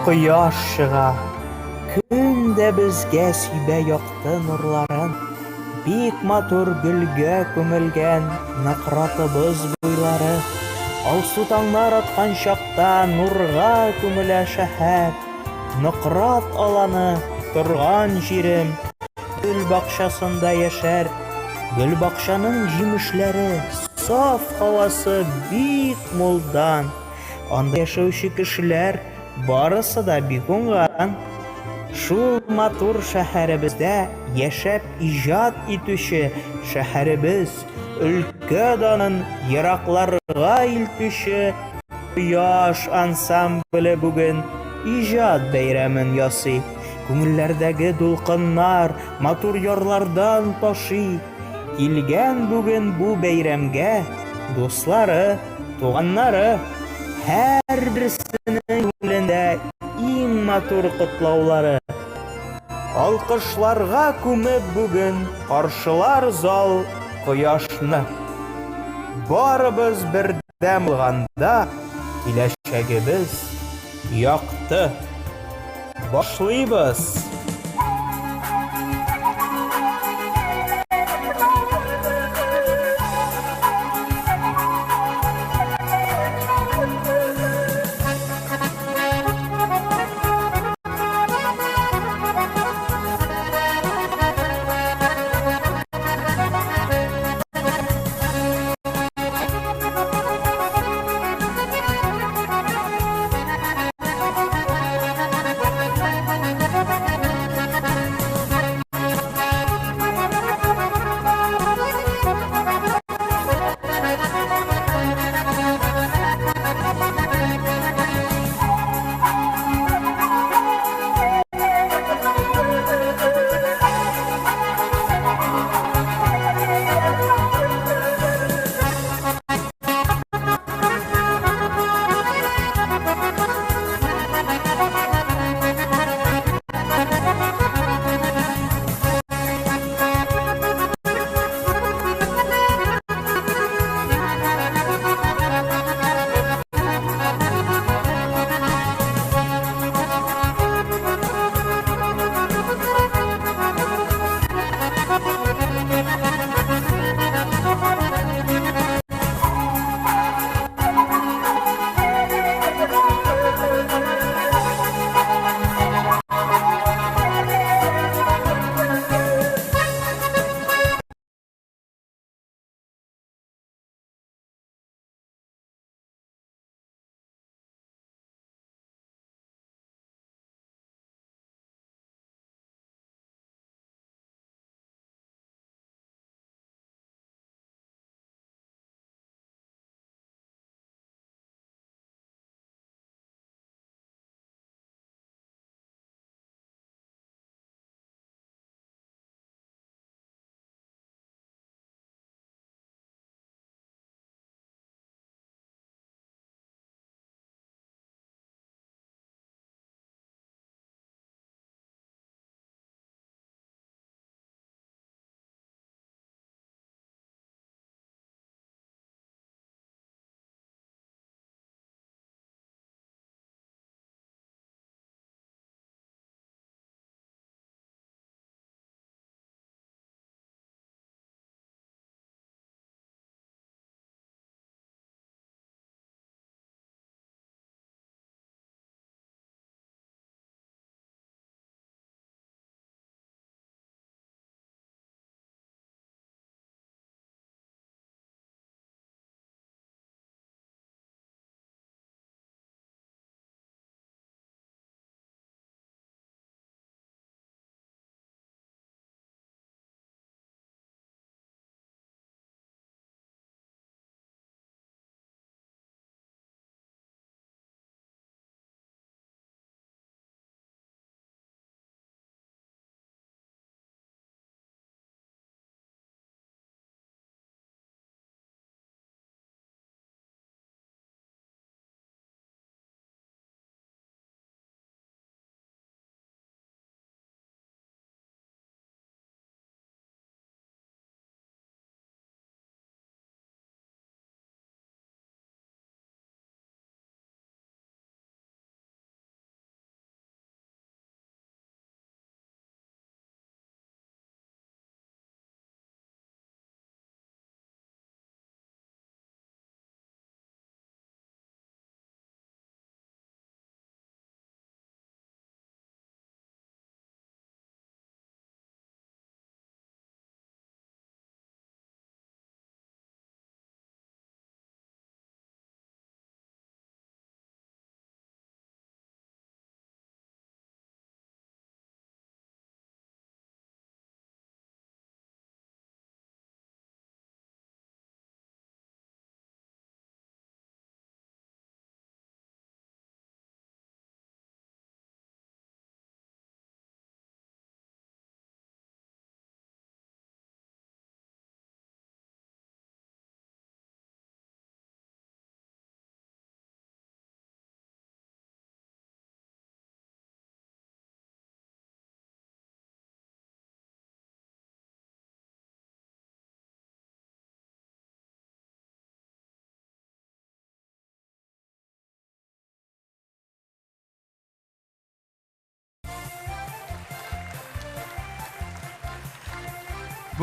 Кояш чыга, көн дә безгә сибә якты нурларын. Бик матур гөлгә күмелгән Нократобыз буйлары. Алсу таңнар аткан чакта нурга күмелә шәһәр. Нократ аланы, торган җирем, гөл бакчасында яшәр. Гөлбакчаның җимешләре, саф һавасы бик мулдан. Анда яшәүче кешеләр барысы да бик уңган. Шул матур шәһәребездә яшәп иҗат итүче шәһәребез, өлкә данын еракларга илтүче Кояш ансамбле бүген иҗат бәйрәмен ясый. Күңелләрдәге дулкыннар матур ярлардан ташый. Килгән бүген бу бәйрәмгә дуслары, туганнары, һәрберсенең күңелендә иң матур котлаулары. Алкышларга күмеп бүген каршылар зал кояшны. Барыбыз бердәм булганда киләчәгебез якты. Башлыйбыз!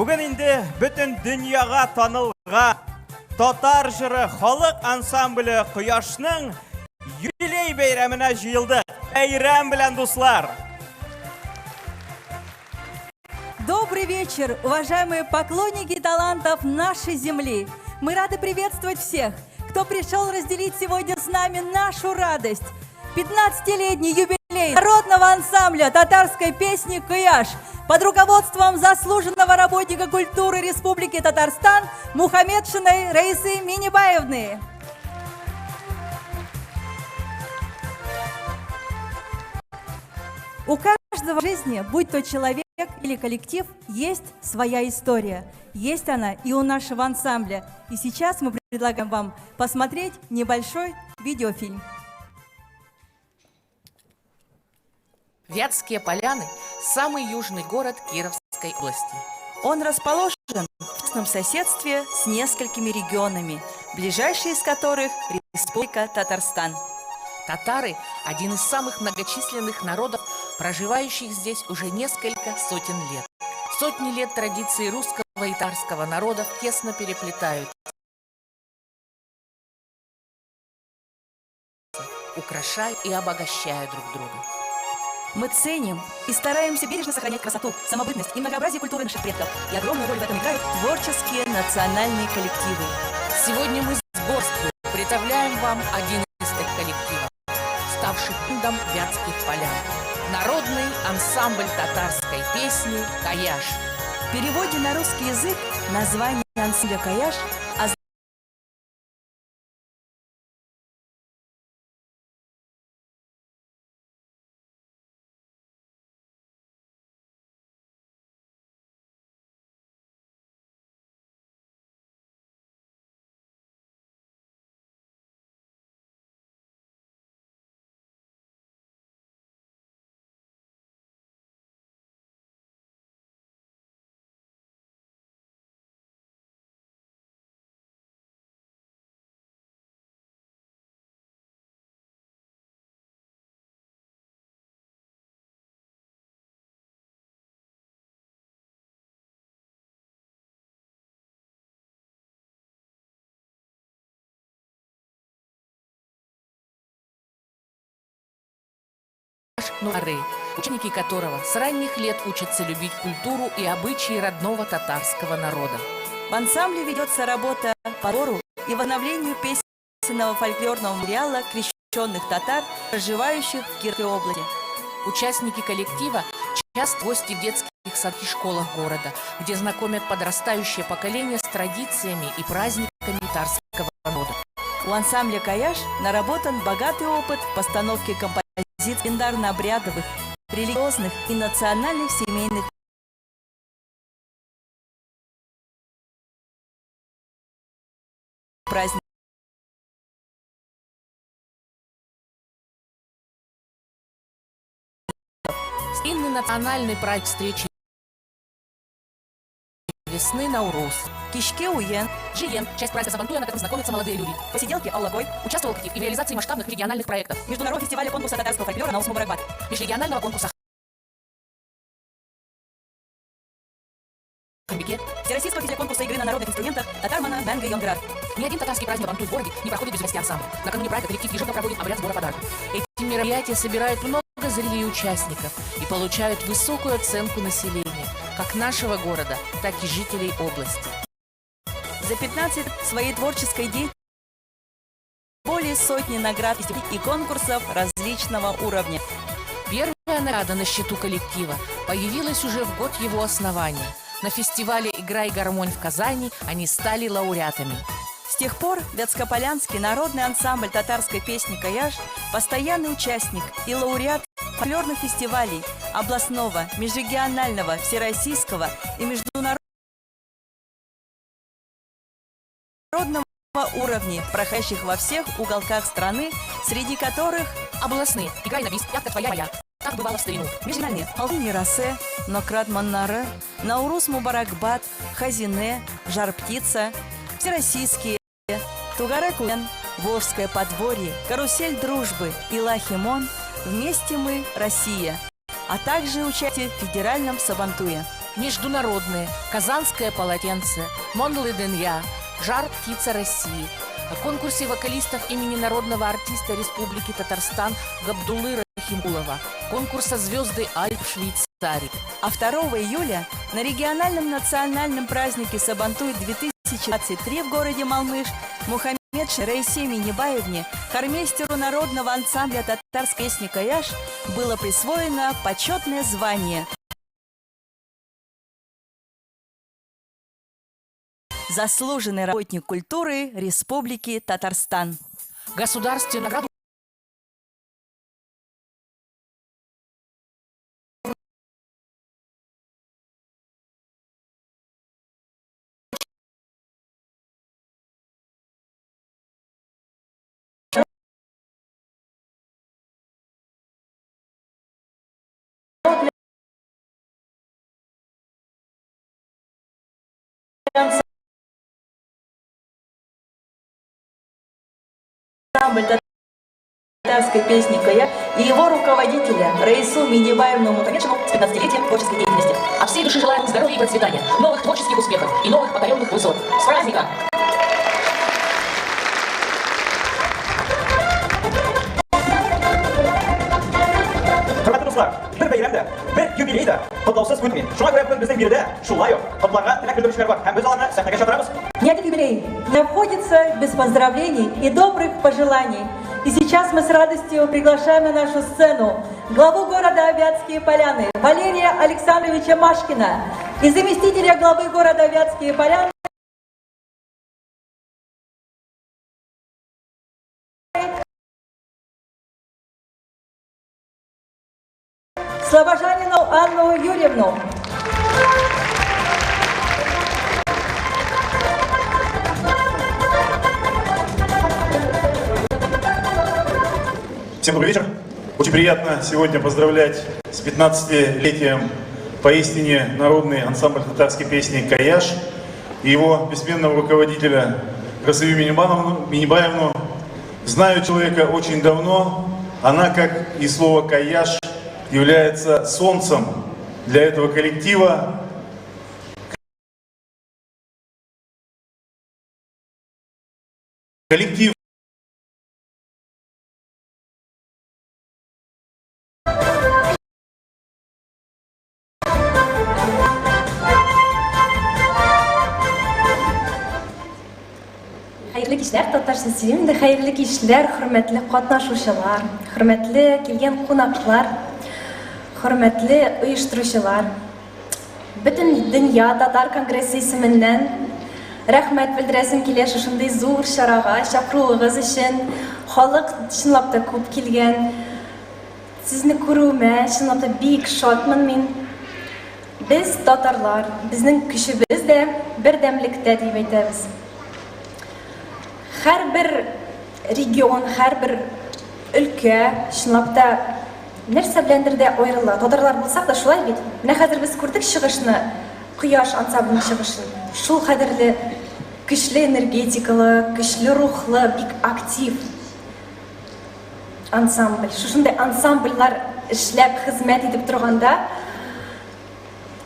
Бүген инде бөтен дөньяга танылган татар җыры халык ансамбле Кояшның юбилей бәйрәменә җыелдык. Бәйрәм белән, дуслар! Добрый вечер, уважаемые поклонники талантов нашей земли! Мы рады приветствовать всех, кто пришел разделить сегодня с нами нашу радость. 15-летний юбилей народного ансамбля татарской песни «Кояш» под руководством заслуженного работника культуры Республики Татарстан Мухаметшиной Раисы Минибаевны. У каждого в жизни, будь то человек или коллектив, есть своя история. Есть она и у нашего ансамбля. И сейчас мы предлагаем вам посмотреть небольшой видеофильм. Вятские Поляны – самый южный город Кировской области. Он расположен в тесном соседстве с несколькими регионами, ближайший из которых – Республика Татарстан. Татары – один из самых многочисленных народов, проживающих здесь уже несколько сотен лет. Сотни лет традиции русского и татарского народов тесно переплетаются, украшая и обогащая друг друга. Мы ценим и стараемся бережно сохранять красоту, самобытность и многообразие культуры наших предков. И огромную роль в этом играют творческие национальные коллективы. Сегодня мы с горстью представляем вам один из таких коллективов, ставших брендом Вятских Полян. Народный ансамбль татарской песни «Каяш». В переводе на русский язык название ансамбля «Каяш» Нуры, ученики которого с ранних лет учатся любить культуру и обычаи родного татарского народа. В ансамбле ведется работа по сбору и восстановлению песенного фольклорного материала крещенных татар, проживающих в Кировской области. Участники коллектива часто гости в детских садах и школах города, где знакомят подрастающее поколение с традициями и праздниками татарского народа. У ансамбля «Каяш» наработан богатый опыт в постановке композиций календарно-обрядовых, религиозных и национальных семейных праздников. Старинный национальный праздник встречи весны Наурус. Кишке Уен, Жиен, часть праздника Сабантуя, на котором знакомятся молодые люди. Посиделки Аллакой, Участвовал и в реализации масштабных региональных проектов. Международного фестиваля конкурса татарского фольклора Наус Мубаракбат. Межрегионального конкурса Хамбике. Всероссийского фестиваля конкурса игры на народных инструментах Татармана Бенга Йонград. Ни один татарский праздник Сабантуй в городе не проходит без участия ансамбля. Накануне праздника коллектив ежегодно проводит обряд сбора подарков. Эти мероприятия собирают много зрителей и участников и получают высокую оценку населения, как нашего города, так и жителей области. За 15 своей творческой деятельности более сотни наград и конкурсов различного уровня. Первая награда на счету коллектива появилась уже в год его основания. На фестивале «Играй гармонь» в Казани они стали лауреатами. С тех пор Вятскополянский народный ансамбль татарской песни «Каяш» постоянный участник и лауреат фольклорных фестивалей областного, межрегионального, всероссийского и международного уровней, проходящих во всех уголках страны, среди которых Областные «Играй на бис», «Ягта твоя моя», «Так бывало в старину», межрегиональные Алтын Мирасе, Нократ Маннары, Наурус Мубаракбат, Хазине, Жар Птица, Всероссийские, Тугарек-Уен, Волжское подворье, Карусель дружбы и Лахимон, Вместе мы, Россия, а также участие в федеральном Сабантуе. Международные «Казанское полотенце», «Монлы Денья», «Жар птица России», конкурсе вокалистов имени народного артиста Республики Татарстан Габдуллы Рахимулова, конкурса «Звезды Альп Швейцарии». А 2 июля на региональном национальном празднике Сабантуй-2023 в городе Малмыж Мухаммедше Раисе Минибаевне, хормейстеру народного ансамбля татарской песни «Каяш», было присвоено почетное звание «Заслуженный работник культуры Республики Татарстан». Государственную награду Ансамбль татарской песни «Кая» и его руководителя Раису Минибаевну Мухаметшину с 15-летием творческой деятельности. От всей души желаем здоровья и процветания, новых творческих успехов и новых покоренных высот. С праздником! Хөрмәтле дуслар, бер бәйрәм дә, бер юбилей да котлаусыз үтми. Шуңа күрә бүген безнең биредә шулай ук котларга теләк белдерүчеләр бар һәм без аларны сәхнәгә чакырабыз. Ни один юбилей не обходится без поздравлений и добрых пожеланий. И сейчас мы с радостью приглашаем на нашу сцену главу города Вятские Поляны Валерия Александровича Машкина и заместителя главы города Вятские Поляны Слобожанину Анну Юрьевну. Всем добрый вечер. Очень приятно сегодня поздравлять с 15-летием поистине народный ансамбль татарской песни «Каяш» и его бессменного руководителя Расую Минибаевну. Знаю человека очень давно. Она, как и слово «каяш», является солнцем для этого коллектива. Коллектив Хәерле кичләр, татарча сөйлим инде. Хәерле кичләр, хөрмәтле катнашучылар, хөрмәтле килгән кунаклар, хөрмәтле оештыручылар. Бөтен дөнья татар конгрессы исеменнән рәхмәт белдерәсем килә шушындый зур чарага чакыруыгыз өчен. Халык чынлап та күп килгән. Сезне күрүемә чынлап та бик шатмын мин. Без татарлар, безнең көчебез дә бердәмлектә дип әйтәбез. Һәрбер регион, һәрбер өлкә чынлап та нәрсә беләндер дә аерыла. Татарлар булсак та шулай бит. Менә хәзер без күрдек чыгышны, Кояш ансамблының чыгышын. Шул кадәрле көчле энергетикалы, көчле рухлы, бик актив ансамбль. Шушындый ансамбльләр эшләп, хезмәт итеп торганда,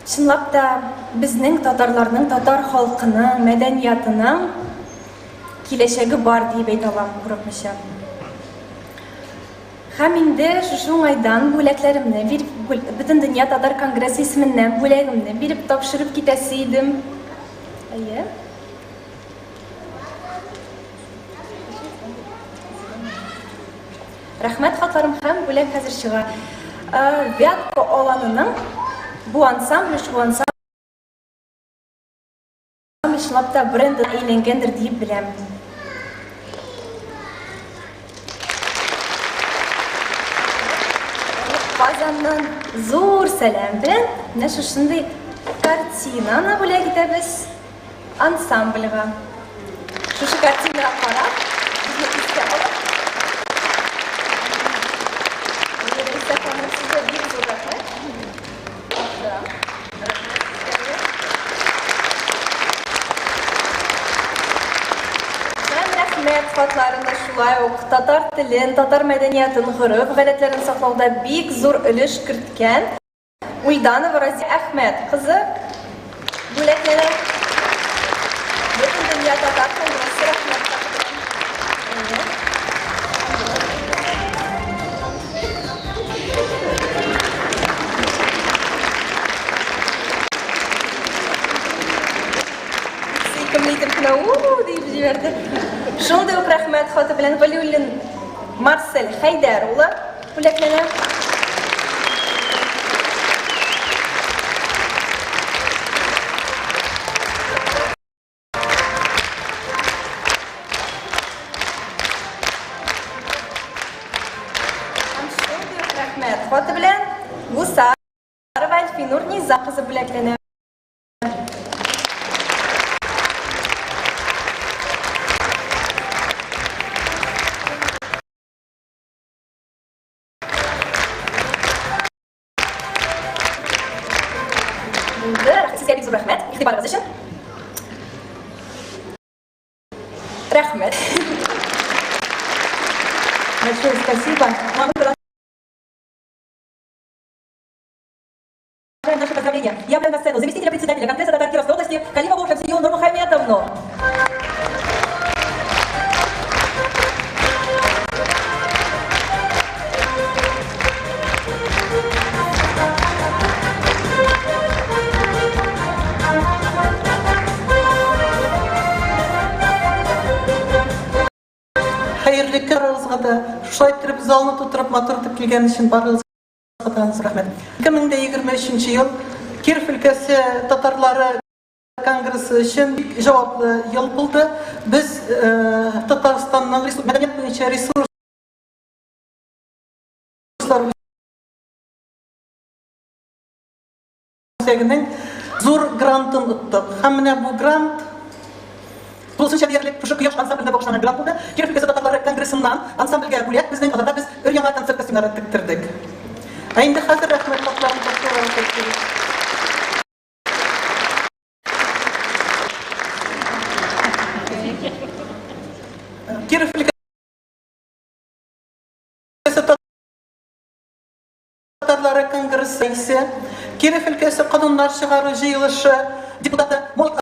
чынлап та безнең татарларның, татар халкының, мәдәниятының киләчәге бар диеп әйтә алам, курыкмыйча. Һәм инде шушы уңайдан бүләкләремне биреп, Бөтен дөнья татар конгрессы исеменнән бүләгемне биреп тапшырып китәсе идем. Әйе. Рәхмәт хатларым һәм бүләк хәзер чыга. Вятка аланының бу ансамбле, шул ансамбль чынлап та брендына әйләнгәндер диеп беләм. Казаннан зур сәлам белән менә шушындый картинаны бүләк итәбез ансамбльга. Шушы картинага карап, безне искә алып, Рәйсә ханым, сезгә бик зур рәхмәт. Һәм рәхмәт хатларын да шулай ук татар телен, татар мәдәниятын, гореф-гадәтләрен саклауда бик зур өлеш керткән Ульданова Разия Әхмәт кызы бүләкләнә. Бөтендөнья татар конгрессы рәхмәт хаты белән. Әйе. Сөйкемле итеп кенә у дип җибәрде. Шундый ук рәхмәт хаты белән Валиуллин Марсель Хәйдәр улы бүләкләнә. Һәм шундый ук рәхмәт хаты белән Гусарова Әлфинур Низа кызы бүләкләнә. Булды. Сезгә бик зур рәхмәт игътибарыгыз өчен. Рәхмәт. Большое спасибо. Ну, а мы продолжаем наше поздравление. Я на сцену заместителя председателя Конгресса татар Кировской области Халимову Шамсию Нурмухаметовну. Хәерле көн барыгызга да. Шулай иттереп залны тутырып матур итеп килгән өчен барыгызга да зур рәхмәт. 2023 ел Киров өлкәсе татарлары конгрессы өчен бик җаваплы ел булды. Без Татарстанның мәдәният буенча ресурслар үзәгенең зур грантын оттык. Һәм менә бу грант тулысынча диярлек шушы Кояш ансамбленә багышланган грант булды. Киров өлкәсе татарлары конгрессыннан ансамбльгә бүләк безнең аларда без өр-яңа концерт костюмнары тектердек. Ә инде хәзер рәхмәт хатларын тапшырырга тәкъдим. Киров өлкәсе татарлары конгрессы рәисе, Киров өлкәсе кануннар чыгару җыелышы депутаты, Молот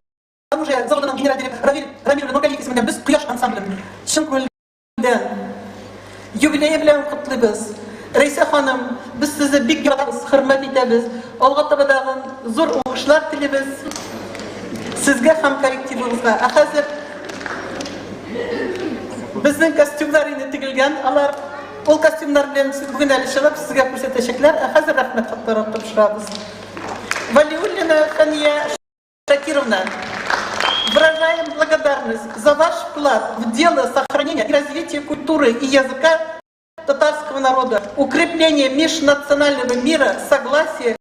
оружие заводының генераль директоры Равил Рамилович Нургалиев исеменнән без Кояш ансамблен чын күңелдән юбилее белән котлыйбыз. Рәйсә ханым, без сезне бик яратабыз, хөрмәт итәбез. Алга таба тагын зур уңышлар телибез сезгә һәм коллективыгызга. Ә хәзер безнең костюмнар инде тегелгән, алар ул костюмнар белән бүген әле чыгып сезгә күрсәтәчәкләр. Ә хәзер рәхмәт хатларын тапшырабыз. Валиуллина Хания Шакировна, выражаем благодарность за ваш вклад в дело сохранения и развития культуры и языка татарского народа, укрепление межнационального мира, согласия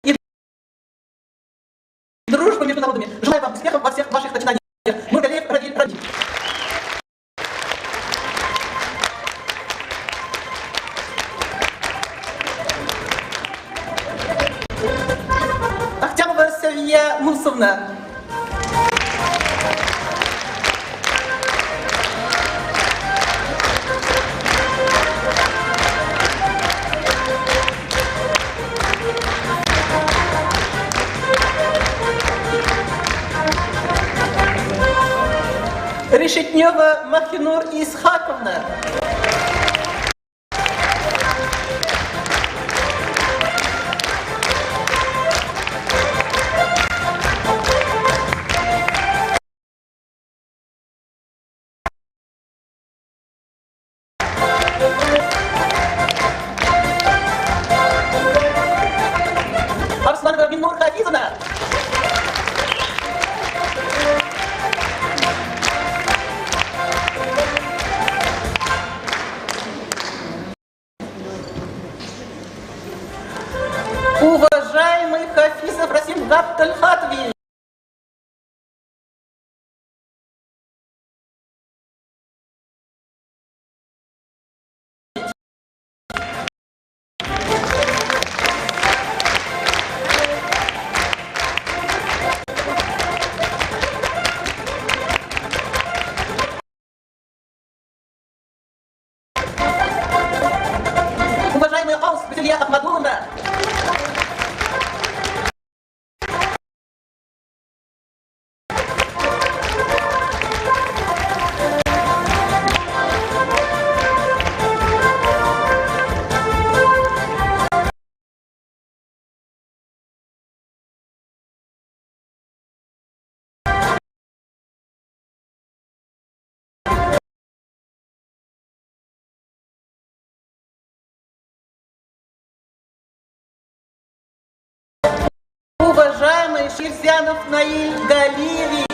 и дружбы между народами. Желаю вам успехов во всех ваших начинаниях. Нургалиев Равиль Равиль. Ахтямова Савия Мусовна. Решетнева Махинур Исхаковна. Арсланова Миннур Хафизовна. Уважаемый Хафизов Расим Габдельхатович! Ширзянов Наиль Галиевич.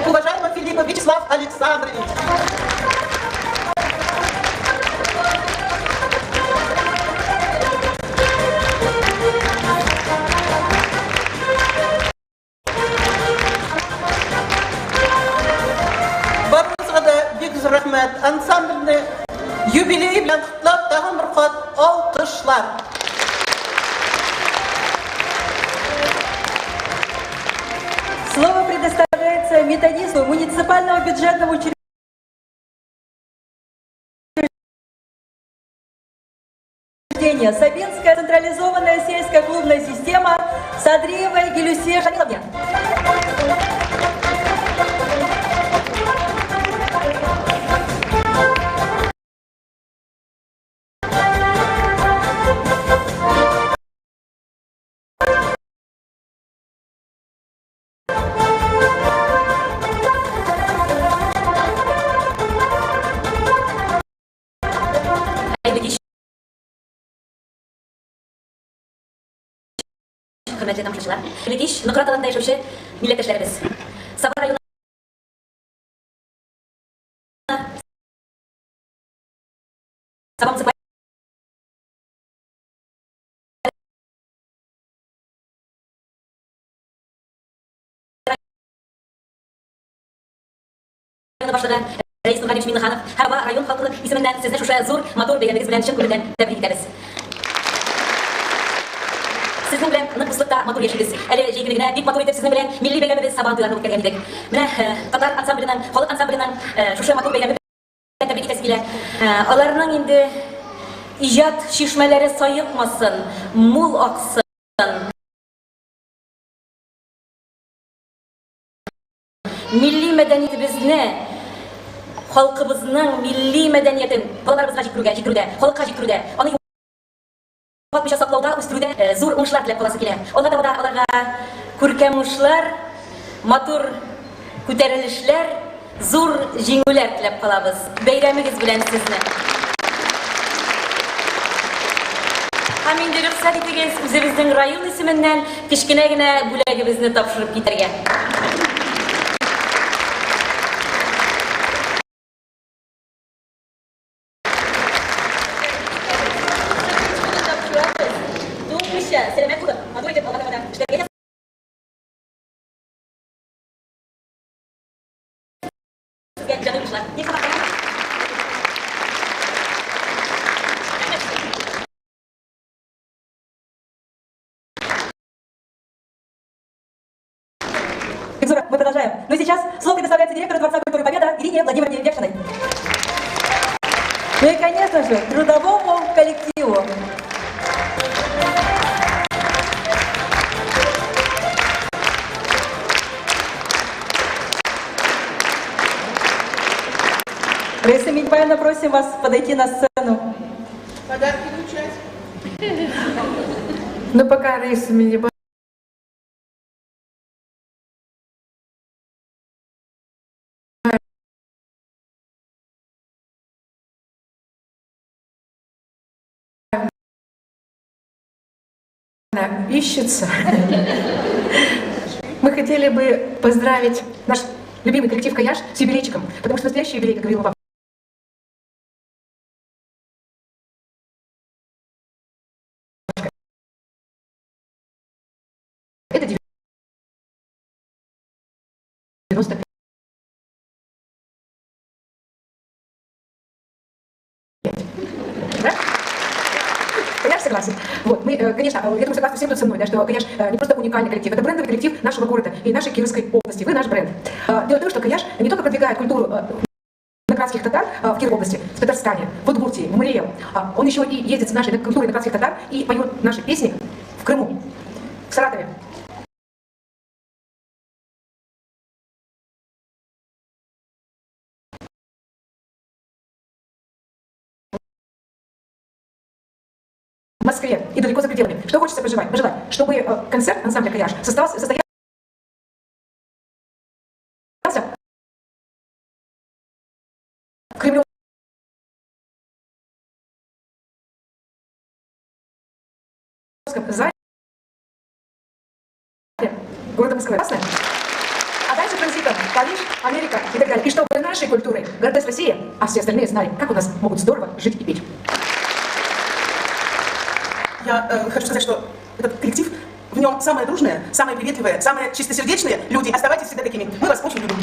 Уважаемый Филиппов Вячеслав Александрович. Барыгызга да бик зур рәхмәт. Ансамбльне юбилей белән котлап, тагын бер кат алкышлар. Слово предоставляется методисту муниципального бюджетного учреждения Сабинская централизованная сельская клубная система Садриевой Гелюсе Шамиловне. Хәерле кич, хөрмәтле тамашачылар. Хәерле кич, Нократ Аланында яшәүче милләттәшләребез. Саба районы Саба муниципаль районы башлыгы Рәис Нургалиевич Миңнеханов һәм Саба район халкының исеменнән сезне шушы зур, матур бәйрәмегез белән чын күңелдән тәбрик итәбез. Сезнең белән нык дуслыкта матур яшибез. Әле җәй көне генә бик матур итеп сезнең белән милли бәйрәмебез Сабан туйларын үткәргән идек. Менә татар ансамбленең, халык ансамбленең шушы матур бәйрәме белән тәбрик итәсе килә. Аларның инде иҗат чишмәләре саекмасын, мул аксын. Милли мәдәниятебезне, халкыбызның милли мәдәниятен балаларыбызга җиткерүгә, җиткерүдә, халыкка җиткерүдә, аны югалтмыйча саклауда, үстерүдә зур уңышлар теләп каласы килә. Алга таба да аларга күркәм уңышлар, матур күтәрелешләр, зур җиңүләр теләп калабыз. Бәйрәмегез белән сезне! Һәм инде рөхсәт итегез, үзебезнең район исеменнән кечкенә генә бүләгебезне тапшырып китәргә. Туңмыйча, сәламәт булып, матур итеп алга таба да эшләргә язсын. Сезгә иҗади уңышлар. Мы продолжаем. Ну и сейчас слово предоставляется директору Дворца культуры Победа Ирине Владимировне Векшиной. Ну и, конечно же, трудовому коллективу. Раиса Минибаевна, просим вас подойти на сцену. Подарки вручать. Ну, пока Раиса Минибаевна ищется, мы хотели бы поздравить наш любимый коллектив «Каяш» с юбилейчиком, потому что настоящий юбилей, как говорила бабушка, это 95. Да? Каяш согласен. Вот, мы, конечно, я думаю, согласны все будут со мной, да, что Каяш не просто уникальный коллектив, это брендовый коллектив нашего города и нашей Кировской области. Вы наш бренд. Дело в том, что Каяш не только продвигает культуру нократских татар в Кировской области, в Татарстане, в Удмуртии, в Марий Эл. Он еще и ездит с нашей культурой нократских татар и поет наши песни в Крыму, в Саратове. В Москве и далеко за пределами. Что хочется пожелать? Пожелать, чтобы концерт ансамбля «Каяш» состоялся города Москвы. Классно? А дальше транзитом Париж, Америка и так далее. И чтобы нашей культурой гордилась Россия, а все остальные знали, как у нас могут здорово жить и петь. Я хочу сказать, что этот коллектив, в нем самые дружные, самые приветливые, самые чистосердечные люди. Оставайтесь всегда такими. Мы вас очень любим.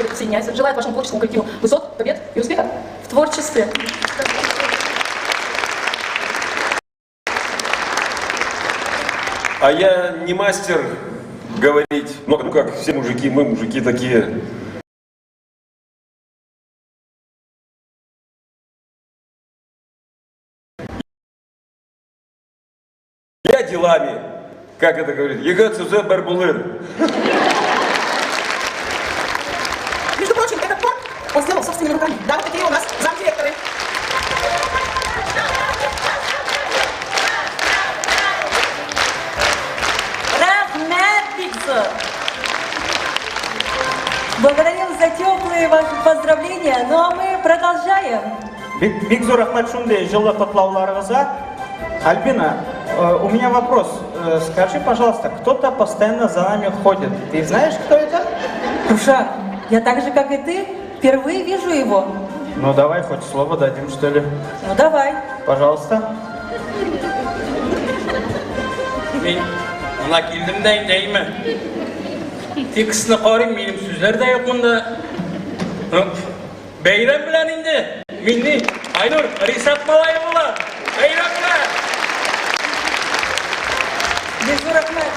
Присоединяйся. Желаю вашему творческому коллективу высот, побед и успеха в творчестве. А я не мастер говорить много, ну как все мужики, мы мужики такие. Я делами, как это говорит, егет сүзе бер булыр. Между прочим, этот торт он сделал собственными руками. Да, вот такие у нас замдиректоры. Рәхмәт бик зур! Благодарим за теплые ваши поздравления. Ну а мы продолжаем. Бик, бик зур рәхмәт шундый җылы котлауларыгызга. Альбина, у меня вопрос. Скажи, пожалуйста, кто-то постоянно за нами ходит. Ты знаешь, кто это? Рушан, я так же, как и ты, впервые вижу его. Ну давай хоть слово дадим, что ли. Ну давай. Пожалуйста. Мин менә килдем дә инде, әйме. Текстны карыйм, минем сүзләр дә юк монда. Ну, бәйрәм белән инде. Мин ни, Айнур, Рисат малае була. Бәйрәм белән. Бик зур рәхмәт.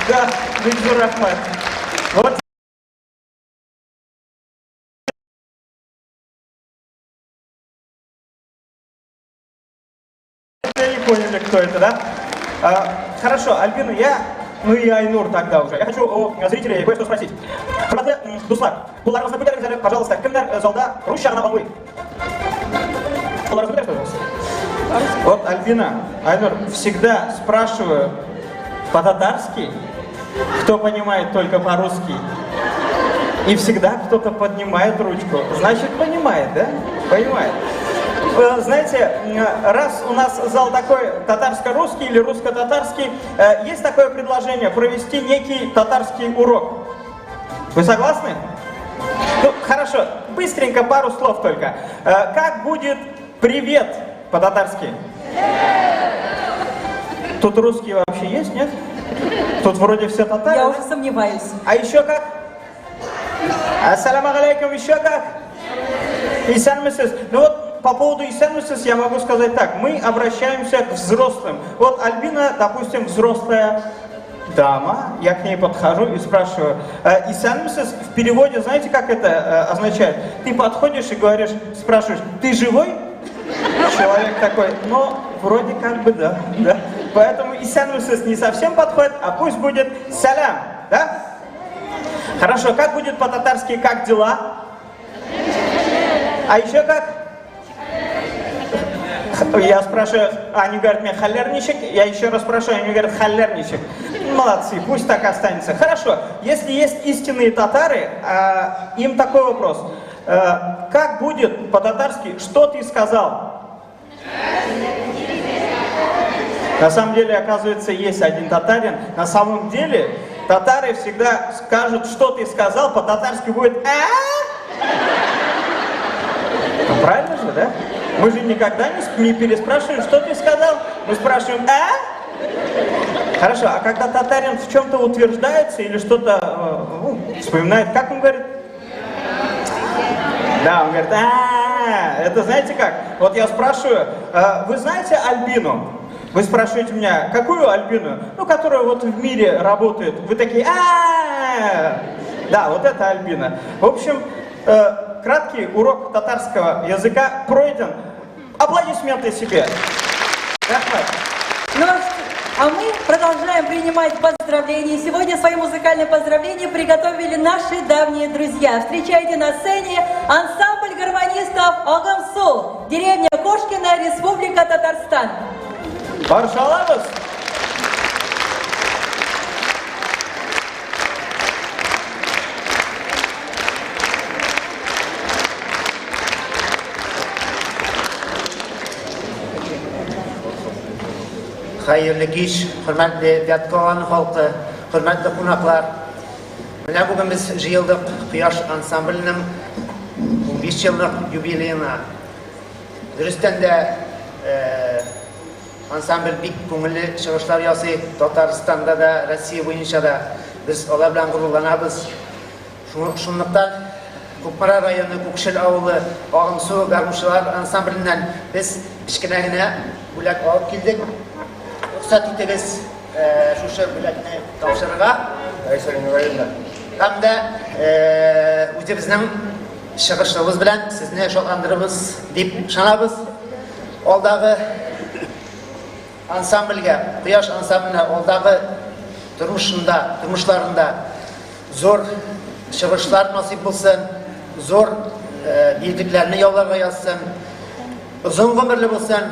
Да, бик зур рәхмәт. Вот не поняли, кто это, да? А, хорошо, Альбина, я, ну и Айнур тогда уже. Я хочу у зрителей кое-что спросить. Хөрмәтле дуслар, кулларыгызны күтәрегез әле, пожалуйста, кемнәр залда русча гына аңлый? Кулларыгызны күтәрегез, пожалуйста. Вот, Альбина, Айнур, всегда спрашиваю по-татарски, кто понимает только по-русски. И всегда кто-то поднимает ручку. Значит, понимает, да? Понимает. Знаете, раз у нас зал такой татарско-русский или русско-татарский, есть такое предложение провести некий татарский урок. Вы согласны? Ну, хорошо, быстренько пару слов только. Как будет «привет» по-татарски? Тут русские вообще есть, нет? Тут вроде все татары. Я Да? уже сомневаюсь. А еще как? Әссәламү галәйкүм, еще как? Исәнмесез. Ну вот по поводу исәнмесез я могу сказать так. Мы обращаемся к взрослым. Вот Альбина, допустим, взрослая дама, я к ней подхожу и спрашиваю, «Исәнмесез» в переводе, знаете, как это означает? Ты подходишь и говоришь, спрашиваешь, ты живой? Человек такой, ну, вроде как бы да, да. Поэтому исәнмесез не совсем подходит, а пусть будет сәлам, да? Хорошо, как будет по-татарски «как дела»? А еще как? Я спрашиваю, они говорят мне хәлләр ничек, я еще раз спрашиваю, они говорят хәлләр ничек. Молодцы, пусть так останется. Хорошо, если есть истинные татары, им такой вопрос. Как будет по-татарски «что ты сказал»? На самом деле, оказывается, есть один татарин. На самом деле, татары всегда скажут, что ты сказал, по-татарски будет «а?». Ну, правильно же, да? Мы же никогда не переспрашиваем, что ты сказал. Мы спрашиваем «а?». Хорошо, а когда татарин в чем-то утверждается или что-то ну, вспоминает, как он говорит? Да, он говорит, а, это знаете как? Вот я спрашиваю, вы знаете Альбину? Вы спрашиваете меня, какую Альбину? Ну, которая вот в мире работает. Вы такие, а, да, вот это Альбина. В общем, краткий урок татарского языка пройден. Аплодисменты себе. Рәхмәт. Ну, а мы продолжаем принимать поздравления. Сегодня свои музыкальные поздравления приготовили наши давние друзья. Встречайте на сцене ансамбль гармонистов Агымсу, деревня Кошкина, Республика Татарстан. Каршы алабыз. Хәерле кич, хөрмәтле Вятка Аланы халкы, хөрмәтле кунаклар. Менә бүген без җыелдык Кояш ансамбленең 15 еллык юбилеена. Дөрестән дә, ансамбль бик күңелле чыгышлар ясый, Татарстанда да, Россия буенча да. Без алар белән горурланабыз. Шунлыктан Кукмара районы Күкшел авылы Агымсу гармунчылар ансамбленнән без кечкенә генә бүләк алып килдек. Рөхсәт итегез шушы бүләкне тапшырырга. Раиса Нургалиевна. Һәм дә үзебезнең чыгышыбыз белән сезне шатландырырбыз дип ышанабыз. Алдагы ансамбльгә, Кояш ансамбленә алдагы тормышында, тормышларында зур чыгышлар насыйп булсын, зур биеклекләрне яуларга язсын, озын гомерле булсын.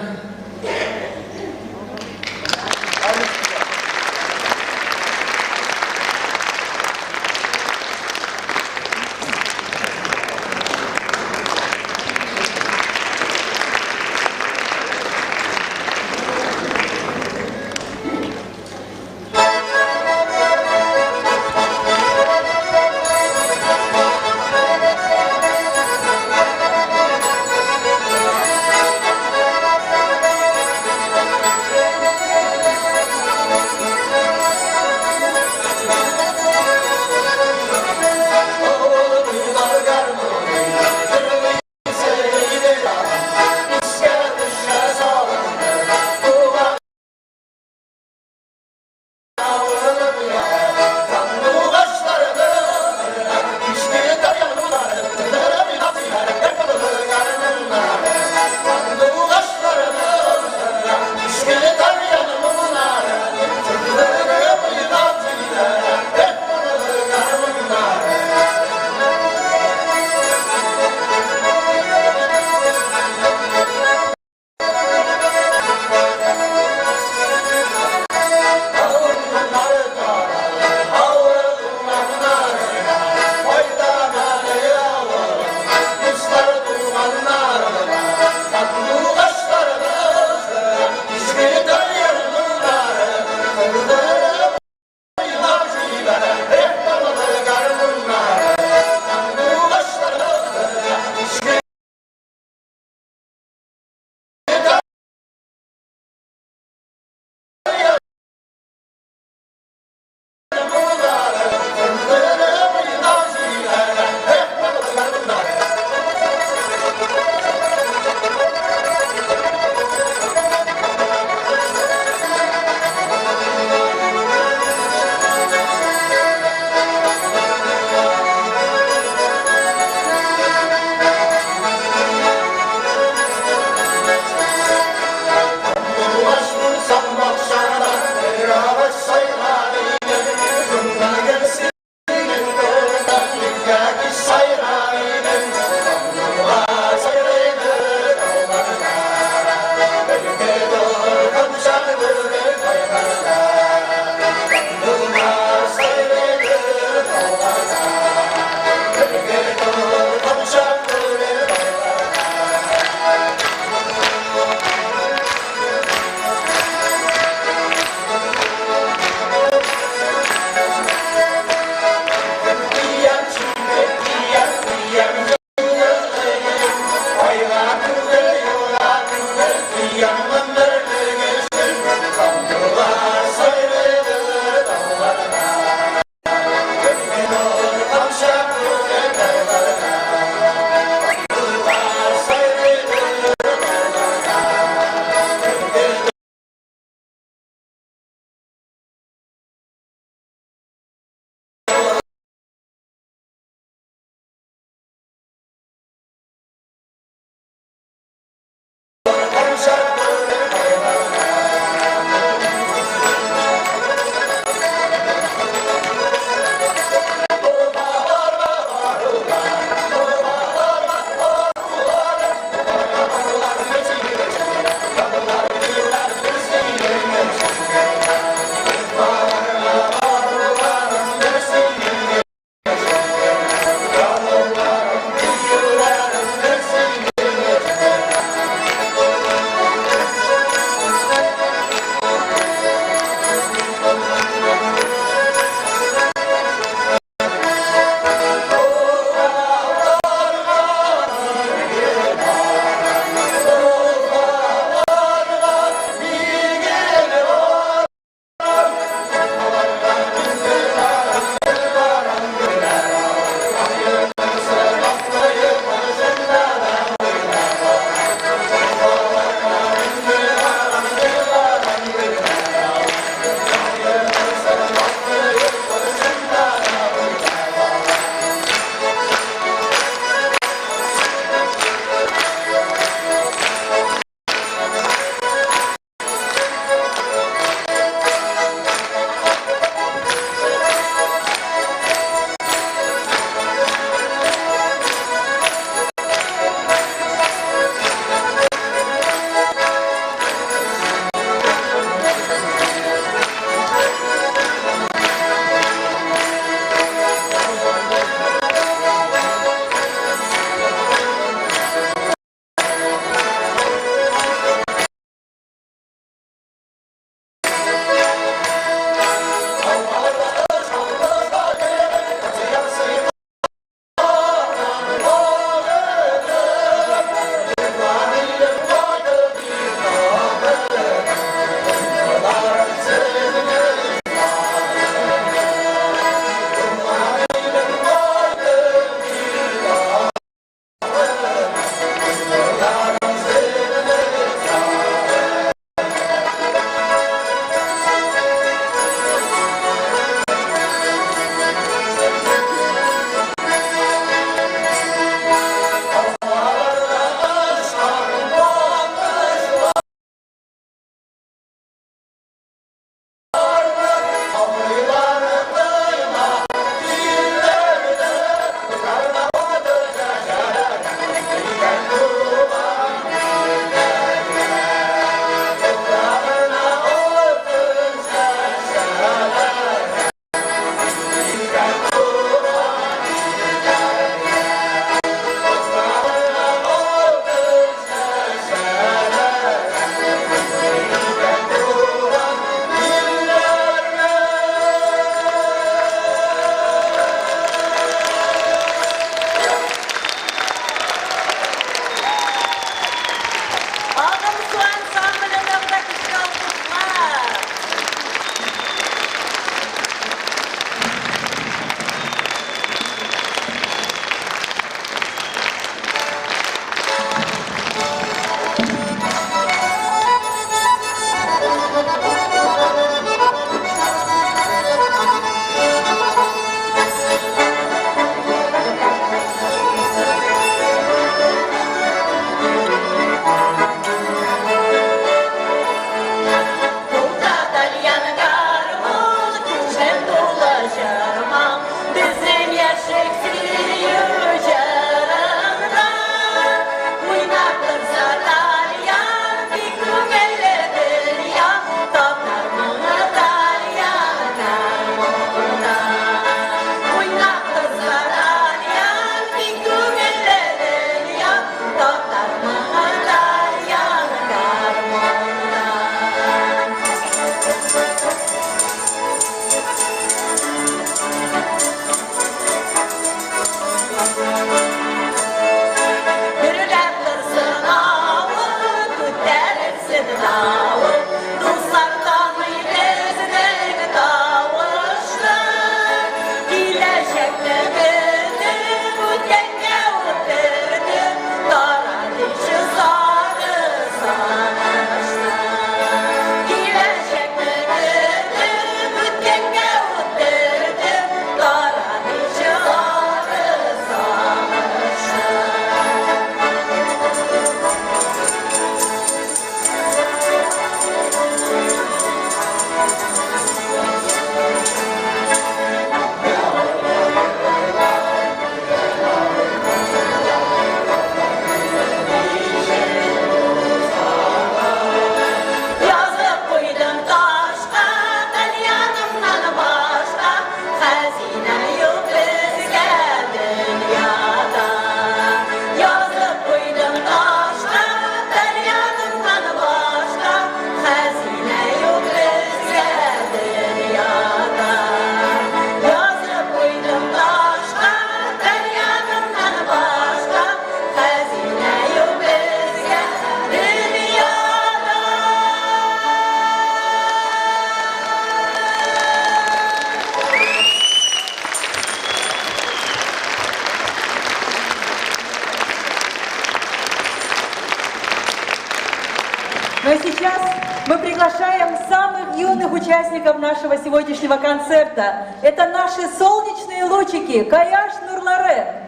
сейчас мы приглашаем самых юных участников нашего сегодняшнего концерта. Это наши солнечные лучики Каяш Нурларе.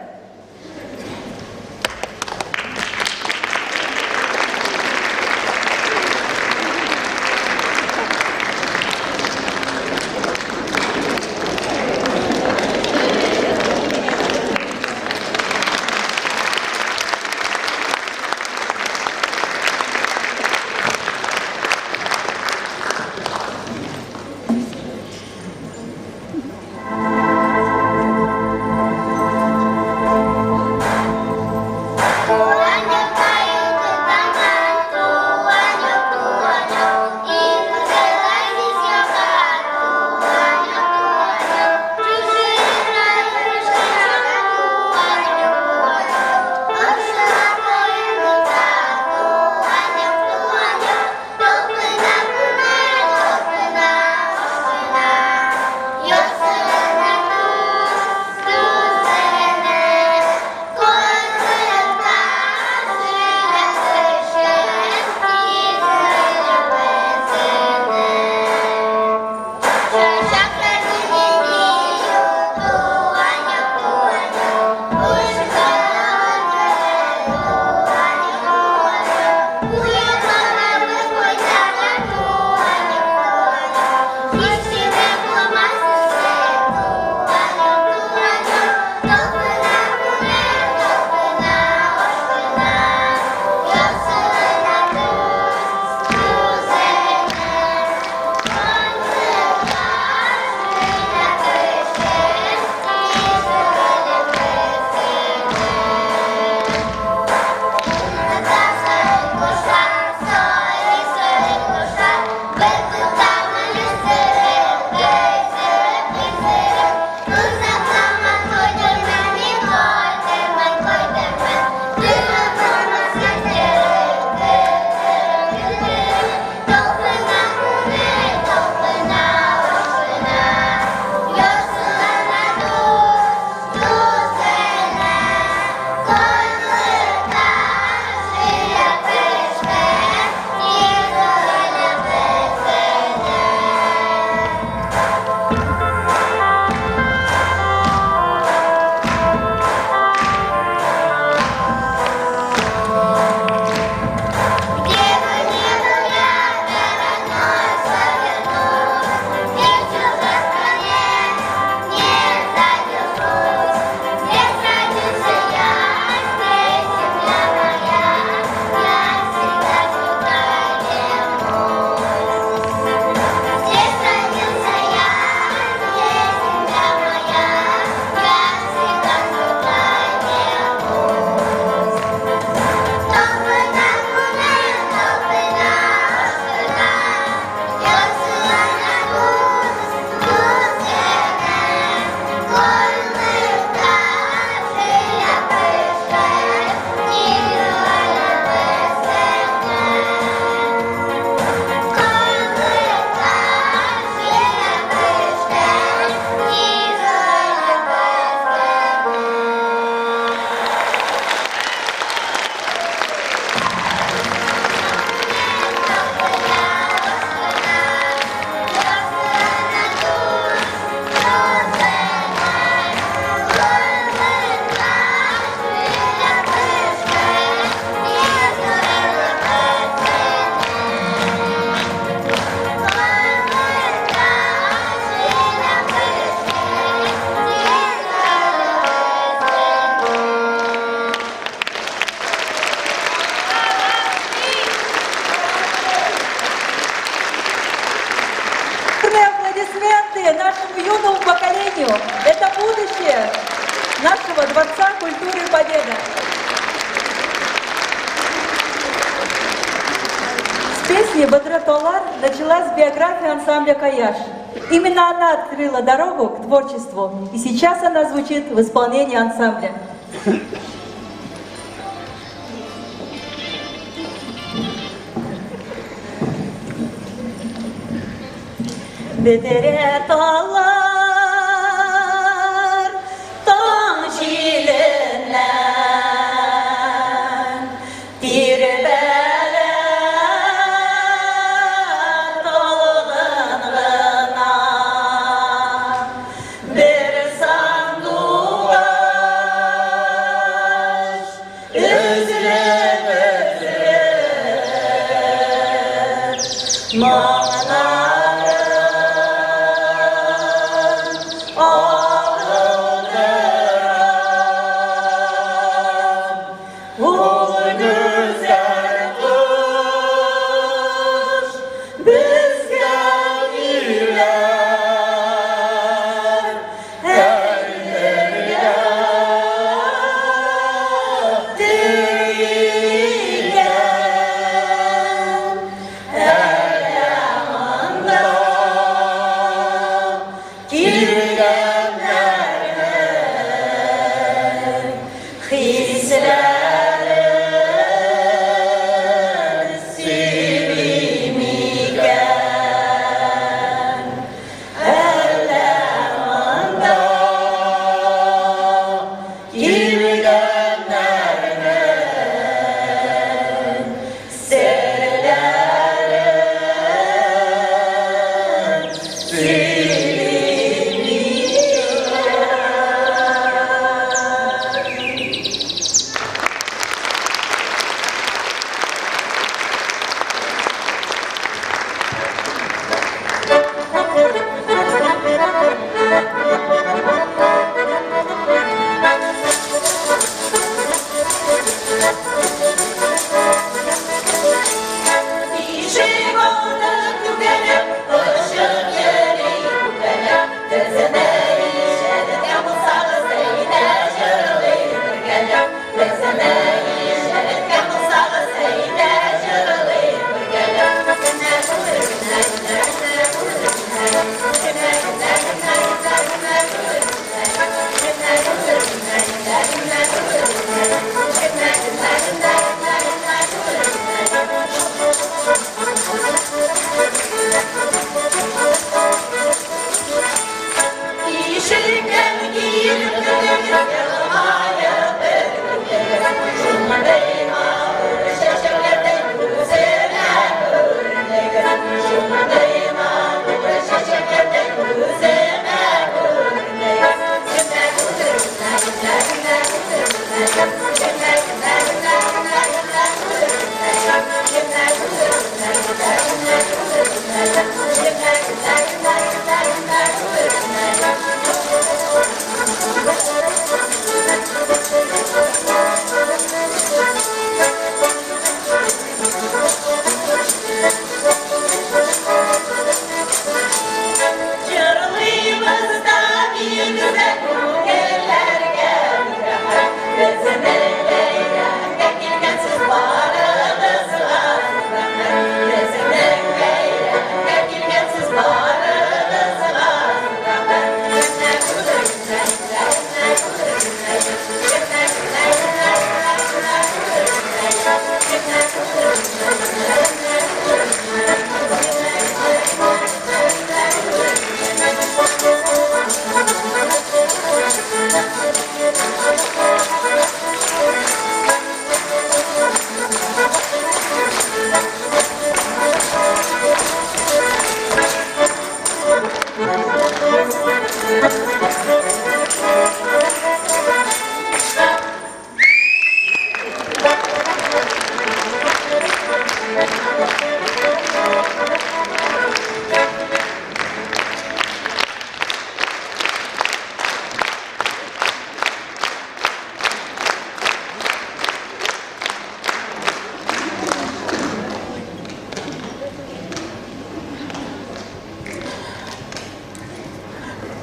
Ансамбля «Каяш». Именно она открыла дорогу к творчеству, и сейчас она звучит в исполнении ансамбля. Бедере талар, таң җиленнән тирбәлә.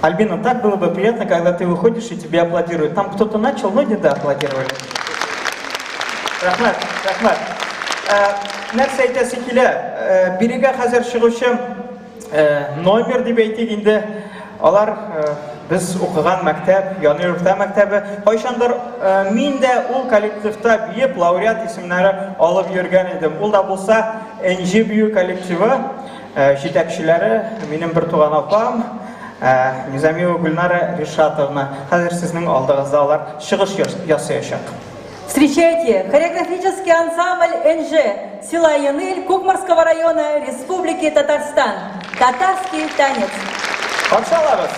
Альбина, так было бы приятно, когда ты выходишь и тебе аплодируют. Там кто-то начал, но не доаплодировали. Рәхмәт, рәхмәт. Нәрсә әйтәсе килә, бирегә хәзер чыгучы номер дип әйтик инде, алар без укыган мәктәп, Яный урта мәктәбе. Кайчандыр мин дә ул коллективта биеп, лауреат исемнәре алып йөргән идем. Ул да булса Энҗе бию коллективы. Җитәкчеләре минем бертуган апам Низамиева Гөлнара Ришатовна. Хәзер сезнең алдыгызда алар чыгыш ясаячак. Встречайте, хореографический ансамбль НЖ села Яныль Кукмарского района Республики Татарстан. Татарский танец. Каршы алабыз.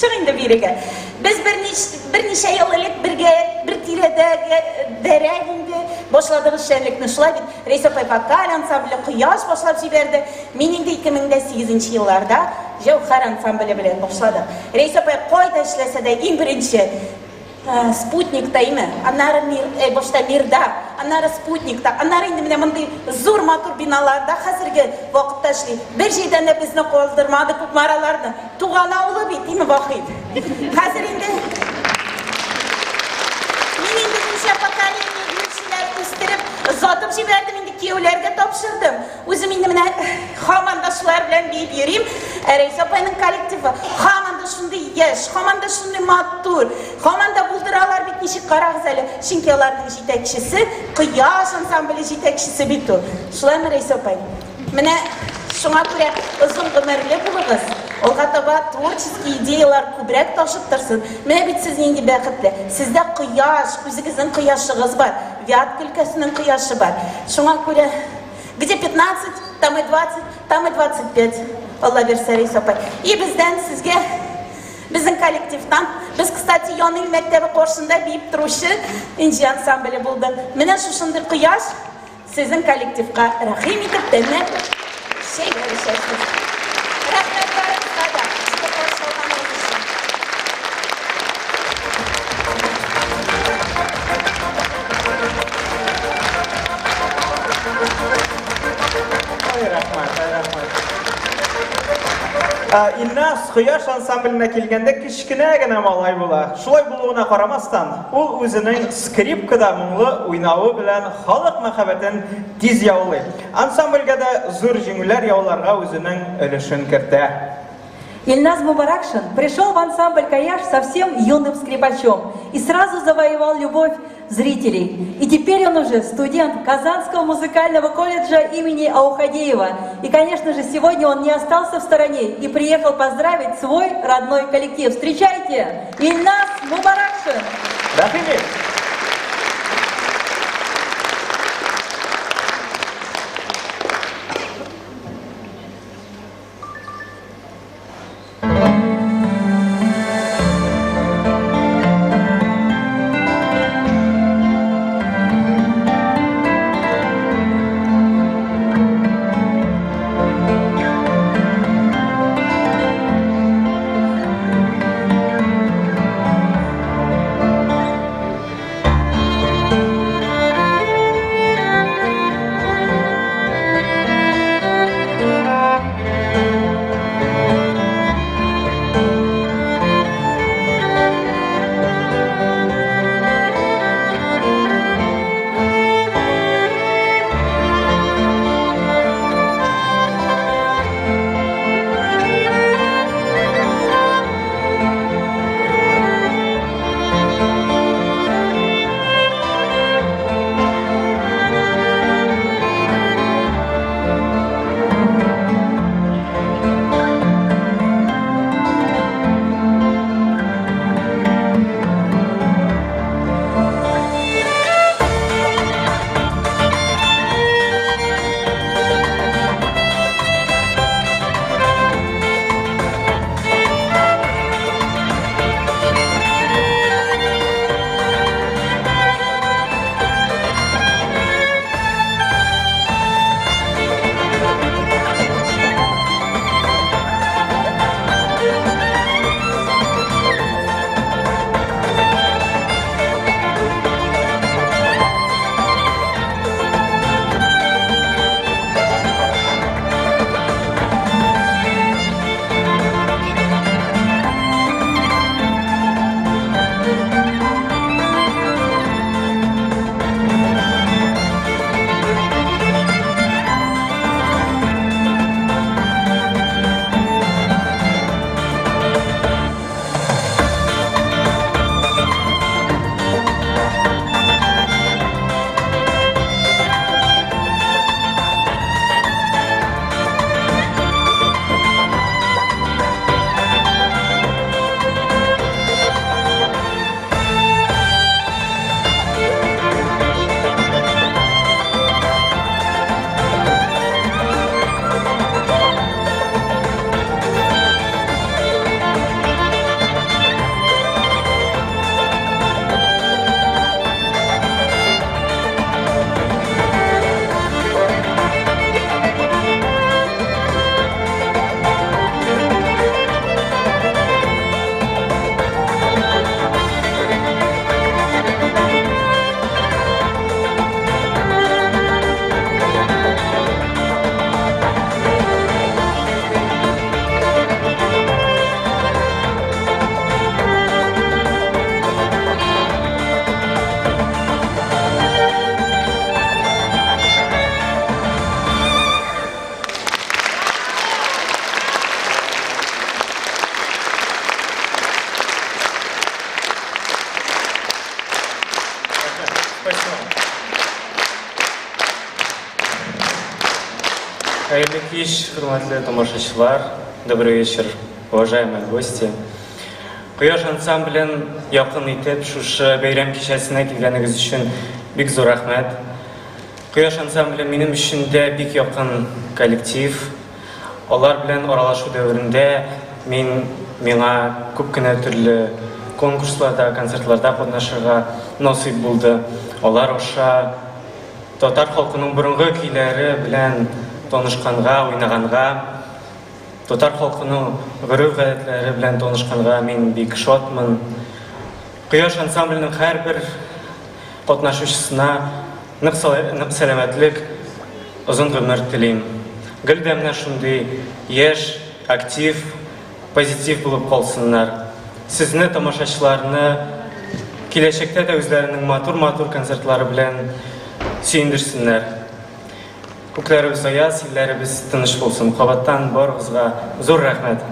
Чык инде бирегә. Без бернич, берничә ел элек бергә, бер тирәдә дәрәк инде башладык эшчәнлекне. Шулай бит, Рәйсә апай вокаль ансамбле Кояш башлап җибәрде. Мин инде 2008 елларда Җәүһәр ансамбле белән башладык. Рәйсә апай кайда эшләсә дә иң беренче Спутникта име, аннары Мир, э, башта Мирда, аннары Спутникта, аннары инде менә мондый зур матур биналарда хәзерге вакытта эшли. Бер җирдән дә безне калдырмады Кукмараларны. Туган авылы бит, име Вахит? Хәзер инде мин инде ничә поколение биючеләр үстереп, озатып җибәрдем инде, кияүләргә тапшырдым. Үзем инде менә һаман да шулар белән биеп йөрим. Ә Рәйсә апайның коллективы һаман да шундый яшь, һаман да шундый матур, һаман да булдыралар бит, ничек карагыз әле. Чөнки аларның җитәкчесе Кояш ансамбле җитәкчесе бит ул. Шулаймы, Рәйсә апай? Менә шуңа күрә озын гомерле булыгыз. Алга таба творческий идеялар күбрәк ташып торсын. Менә бит сез нинди бәхетле. Сездә кояш, үзегезнең кояшыгыз бар. Вятка өлкәсенең кояшы бар. Шуңа күрә Где 15, там и 20, там и 25. Алла бирсә, Рәис апай. И бездән сезгә, безнең коллективтан, без, кстати, Яныйл мәктәбе каршында биеп торучы Энҗе ансамбле булды. Менә шушындый кояш сезнең коллективка рәхим итеп, тәмләп чәйләр эчәсез. Рәхмәт барыгызга да, җылы каршы алганыгыз өчен. Ай, рәхмәт, ай, рәхмәт. Илназ Кояш ансамбленә килгәндә кечкенә генә малай була. Шулай булуына карамастан, ул үзенең скрипкада моңлы уйнавы белән халык мәхәббәтен тиз яулый. Ансамбльгә дә зур җиңүләр яуларга үзенең өлешен кертә. Ильназ Мубаракшин пришел в ансамбль «Каяш» совсем юным скрипачом и сразу завоевал любовь зрителей. И теперь он уже студент Казанского музыкального колледжа имени Аухадеева. И, конечно же, сегодня он не остался в стороне и приехал поздравить свой родной коллектив. Встречайте, Ильназ Мубаракшин! Рәхим ит! Хәерле кич, хөрмәтле тамашачылар. Добрый вечер, уважаемые гости. Кояш ансамблен якын итеп шушы бәйрәм кичәсенә килгәнегез өчен бик зур рәхмәт. Кояш ансамбле минем өчен дә бик якын коллектив. Алар белән аралашу дәверендә мин миңа күп кенә төрле конкурсларда, концертларда катнашырга насыйп булды. Алар аша татар халкының борынгы көйләре белән танышканга, уйнаганга, Татар халкының гореф-гадәтләре белән танышканга мин бик шатмын. Кояш ансамбленең һәрбер катнашучысына нык нык сәламәтлек, озын гомер телим. Гел дә менә шундый яшь, актив, позитив булып калсыннар. Сезне, тамашачыларны, киләчәктә дә үзләренең матур-матур концертлары белән сөендерсеннәр. Күкләребез аяз, илләребез тыныч булсын. Кабаттан барыгызга зур рәхмәт.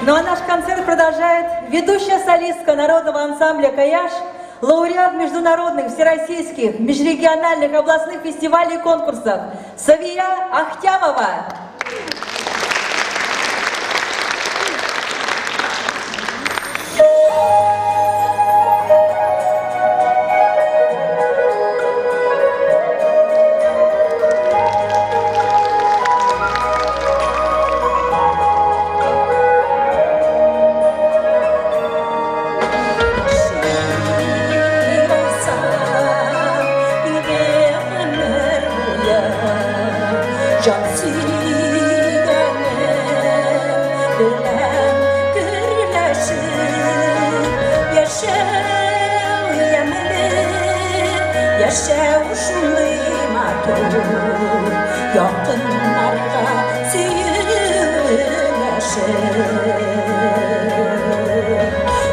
Ну а наш концерт продолжает ведущая солистка народного ансамбля «Каяш», лауреат международных, всероссийских, межрегиональных, областных фестивалей и конкурсов Савия Ахтямова. Яшәү шундый матур, якыннарга сөю өләшеп.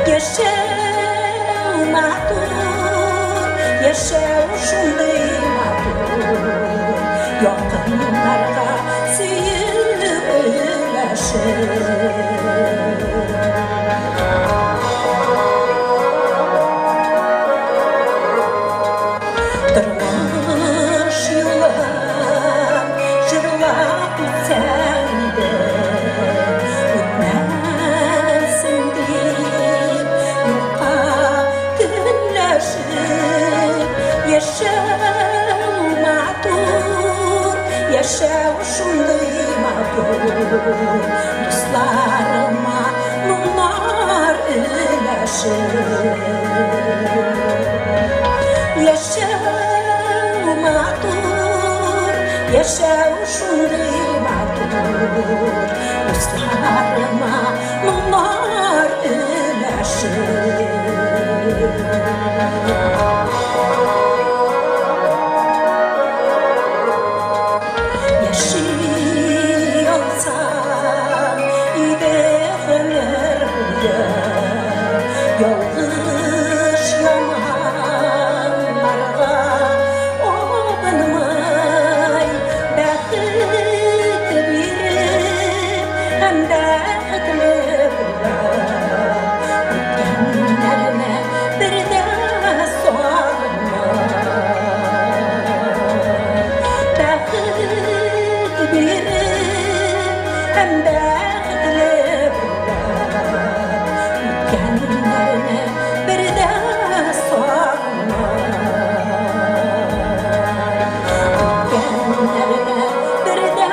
Яшәү матур, яшәү шундый матур, якыннарга сөю өләшеп. Тормыш юлын җырлап үтсәң иде, үтмәсен дип юкка көнләшеп, яшәү матур, яшәү шундый матур, дусларыма моңнар өләшеп. Яшәү матур, яшәү шундый матур, дусларыма моңнар өләшеп. Яши алсам иде гомер буе, ялгыш яманнарга абынмый, бәхет биреп һәм бәхетле була. Үткәннәрне бер дә сагынмый. Бәхет биреп һәм бәхетле була. Үткәннәрне бер дә сагынмый. Үткәннәрне бер дә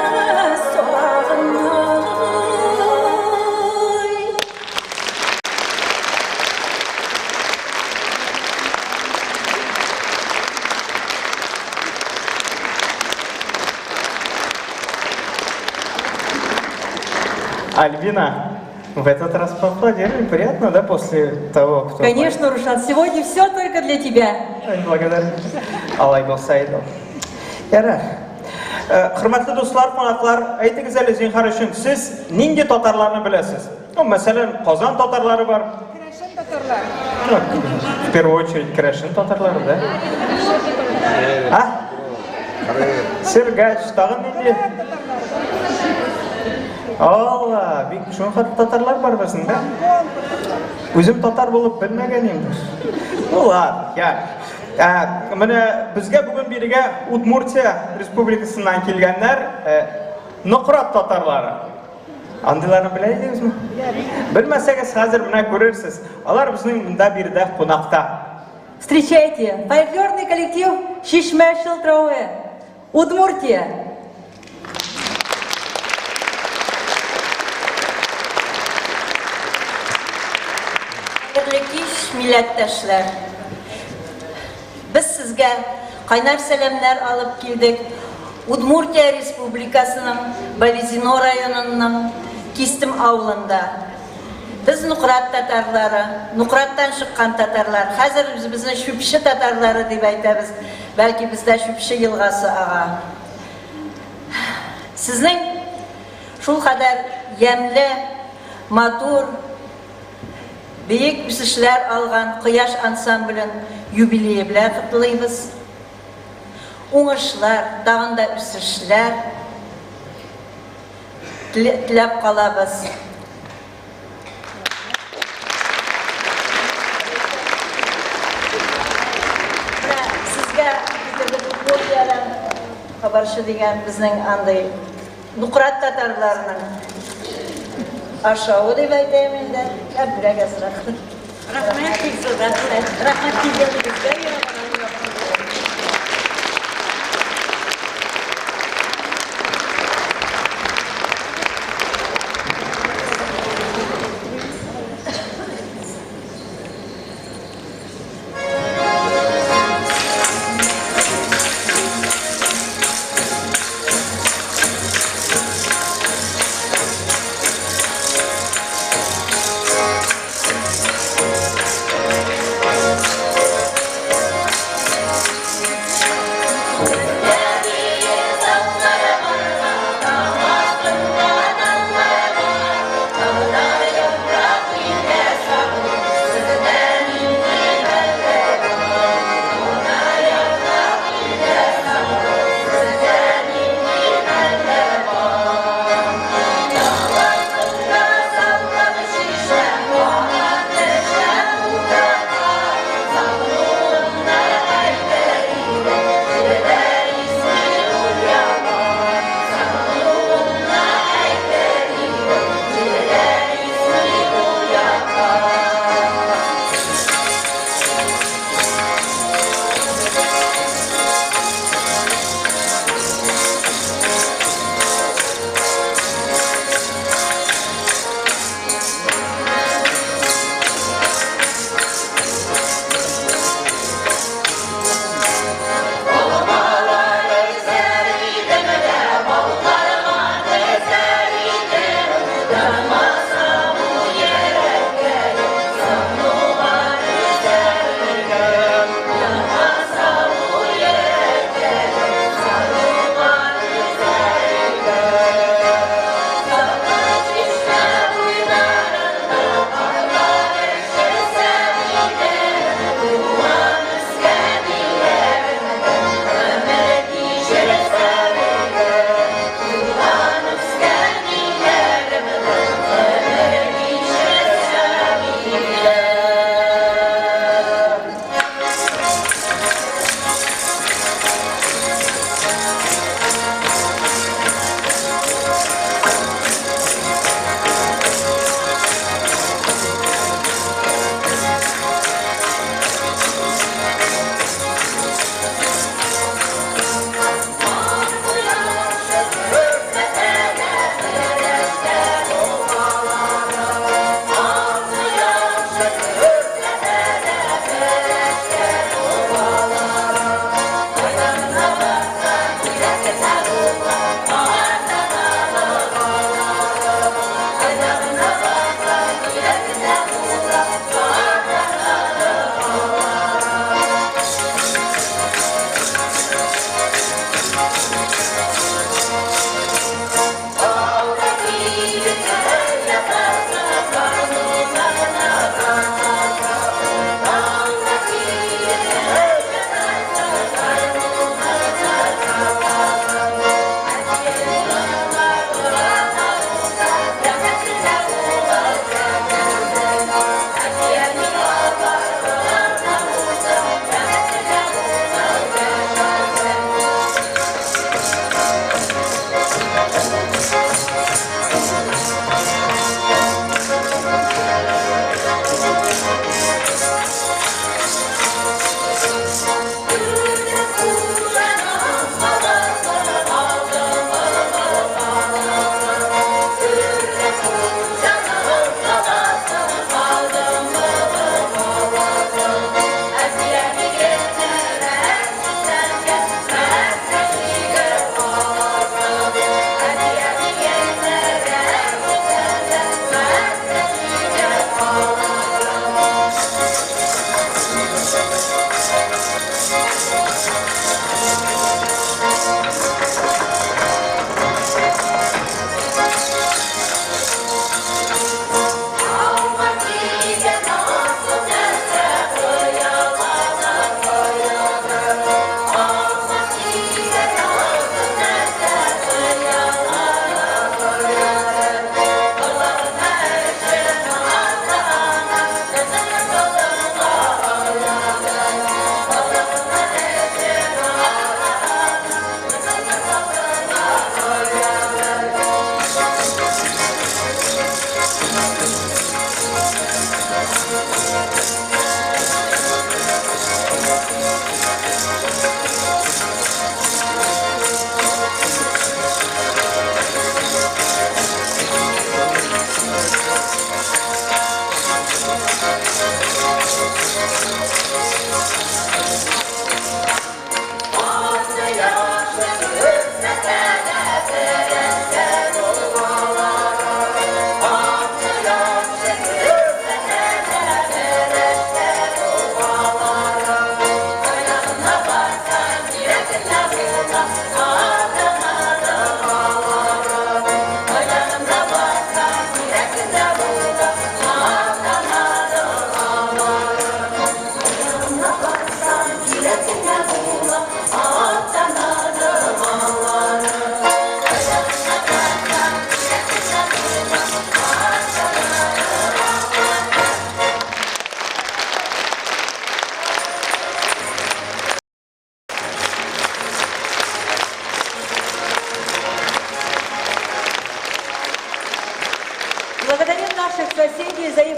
сагынмый. Альбина, в этот раз поаплодировали. Приятно, да, после того, кто... Конечно, Рушан, сегодня все только для тебя. Ай, Благодарю. Алай булса иде. Ярар. Э, Хөрмәтле дуслар, кунаклар, әйтегез әле зинһар өчен, сез нинди татарларны беләсез? Ну, мәсәлән, Казан татарлары бар. Керәшен татарлары. Ну, в первую очередь керәшен татарлары, да? А? Сергач, тагын нинди? Алла, бик шуның хәтле татарлар бар безнең, да? Үзем татар булып белмәгән инде. Ну ладно, я. Ә, менә безгә бүген бирегә Удмуртия республикасыннан килгәннәр, ә, Нократ татарлары. Андыйларны белә идегезме? Белмәсәгез, хәзер менә күрерсез. Алар безнең монда биредә кунакта. Встречайте, фольклорный коллектив Чишмә Шылтравы, Удмуртия. Хәерле кич, милләттәшләр! Без сезгә кайнар сәламнәр алып килдек. Удмуртия Республикасының Балезино районының Кистем авылында. Без Нукрат татарлары, Нукраттан чыккан татарлар. Хәзер үзебезне Чүпче татарлары дип әйтәбез. Бәлки бездә Чүпче елгасы ага. Сезнең шулкадәр ямьле, матур, бөек үсешләр алган Кояш ансамблен юбилее белән котлыйбыз. Уңышлар, тагын да үсешләр теләп калабыз. Менә сезгә китердек Удмуртиядән кабарчы дигән безнең андый Нукрат татарларының ашавы дип әйтәем инде. Әбрәк әзрәк. Рәхмәт бик зур, рәхмәт. Рәхмәт килгәнегезгә.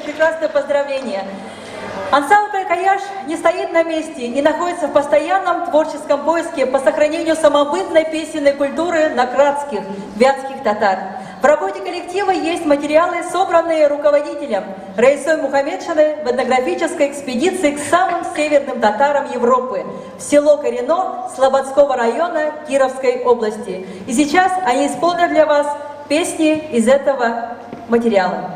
прекрасное поздравление. Ансамбль «Каяш» не стоит на месте и находится в постоянном творческом поиске по сохранению самобытной песенной культуры накратских, вятских татар. В работе коллектива есть материалы, собранные руководителем Раисой Мухаметшиной в этнографической экспедиции к самым северным татарам Европы, в село Корино Слободского района Кировской области. И сейчас они исполнят для вас песни из этого материала.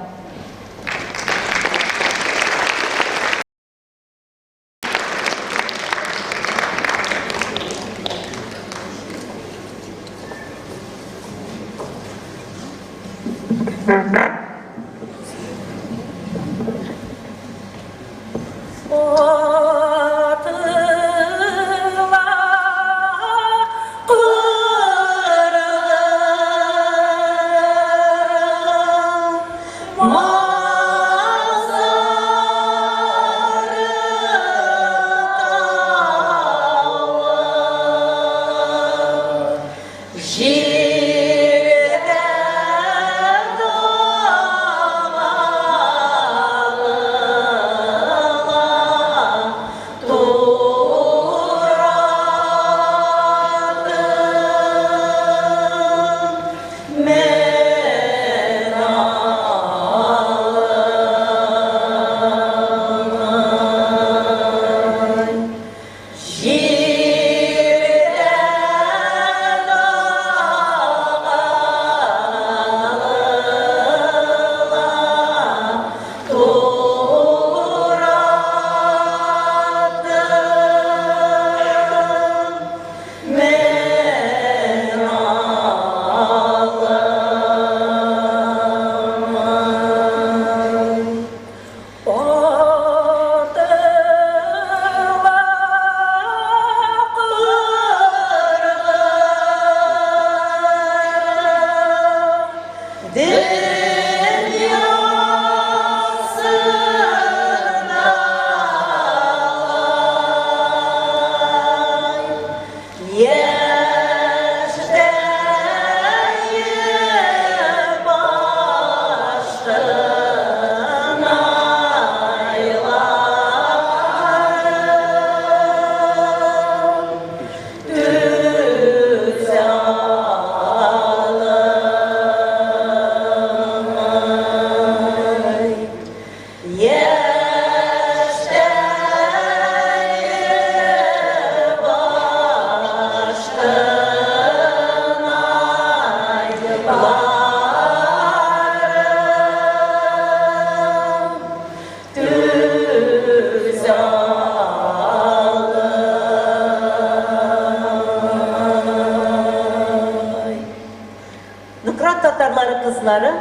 Нократ татарлары кызлары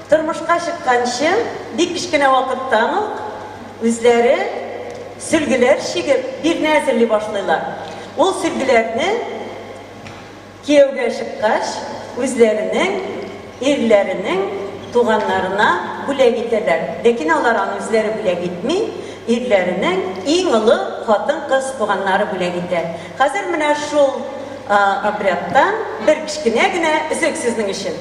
тормышка чыкканчы бик кечкенә вакыттан ук үзләре сөлгеләр чигеп бирнә әзерли башлыйлар. Ул сөлгеләрне кияүгә чыккач үзләренең ирләренең туганнарына бүләк итәләр. Ләкин алар аны үзләре бүләк итми, ирләренең иң олы хатын-кыз туганнары бүләк итә. Хәзер менә шул обрядтан бер кечкенә генә өзек сезнең өчен.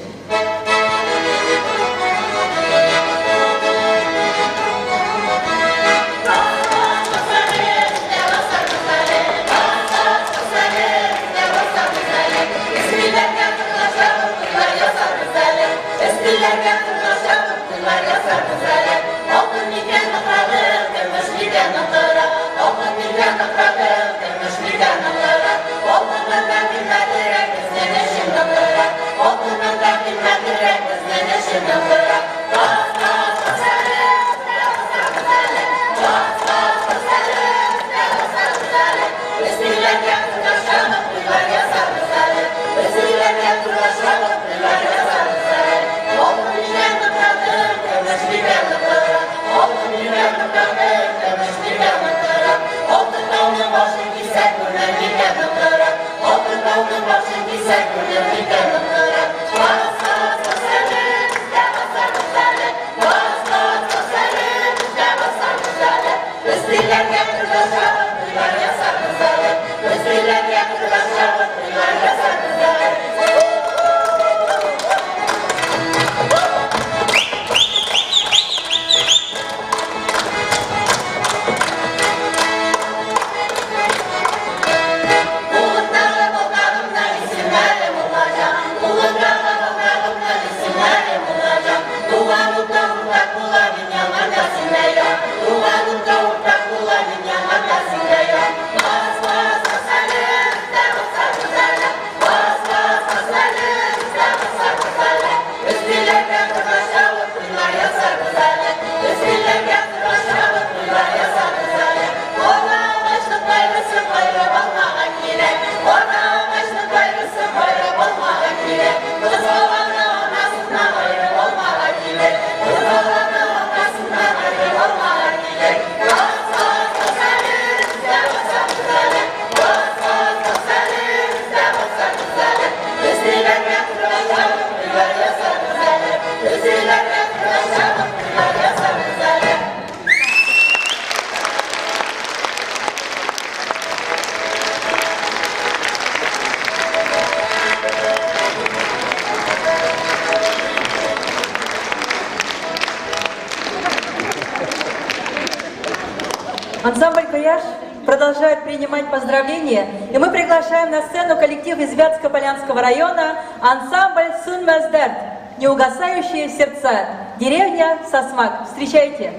Ансамбль «Кояш» продолжает принимать поздравления, и мы приглашаем на сцену коллектив из Вятско-Полянского района ансамбль «Сунмас Дәрт» «Неугасающие сердца», деревня Сосмак. Встречайте!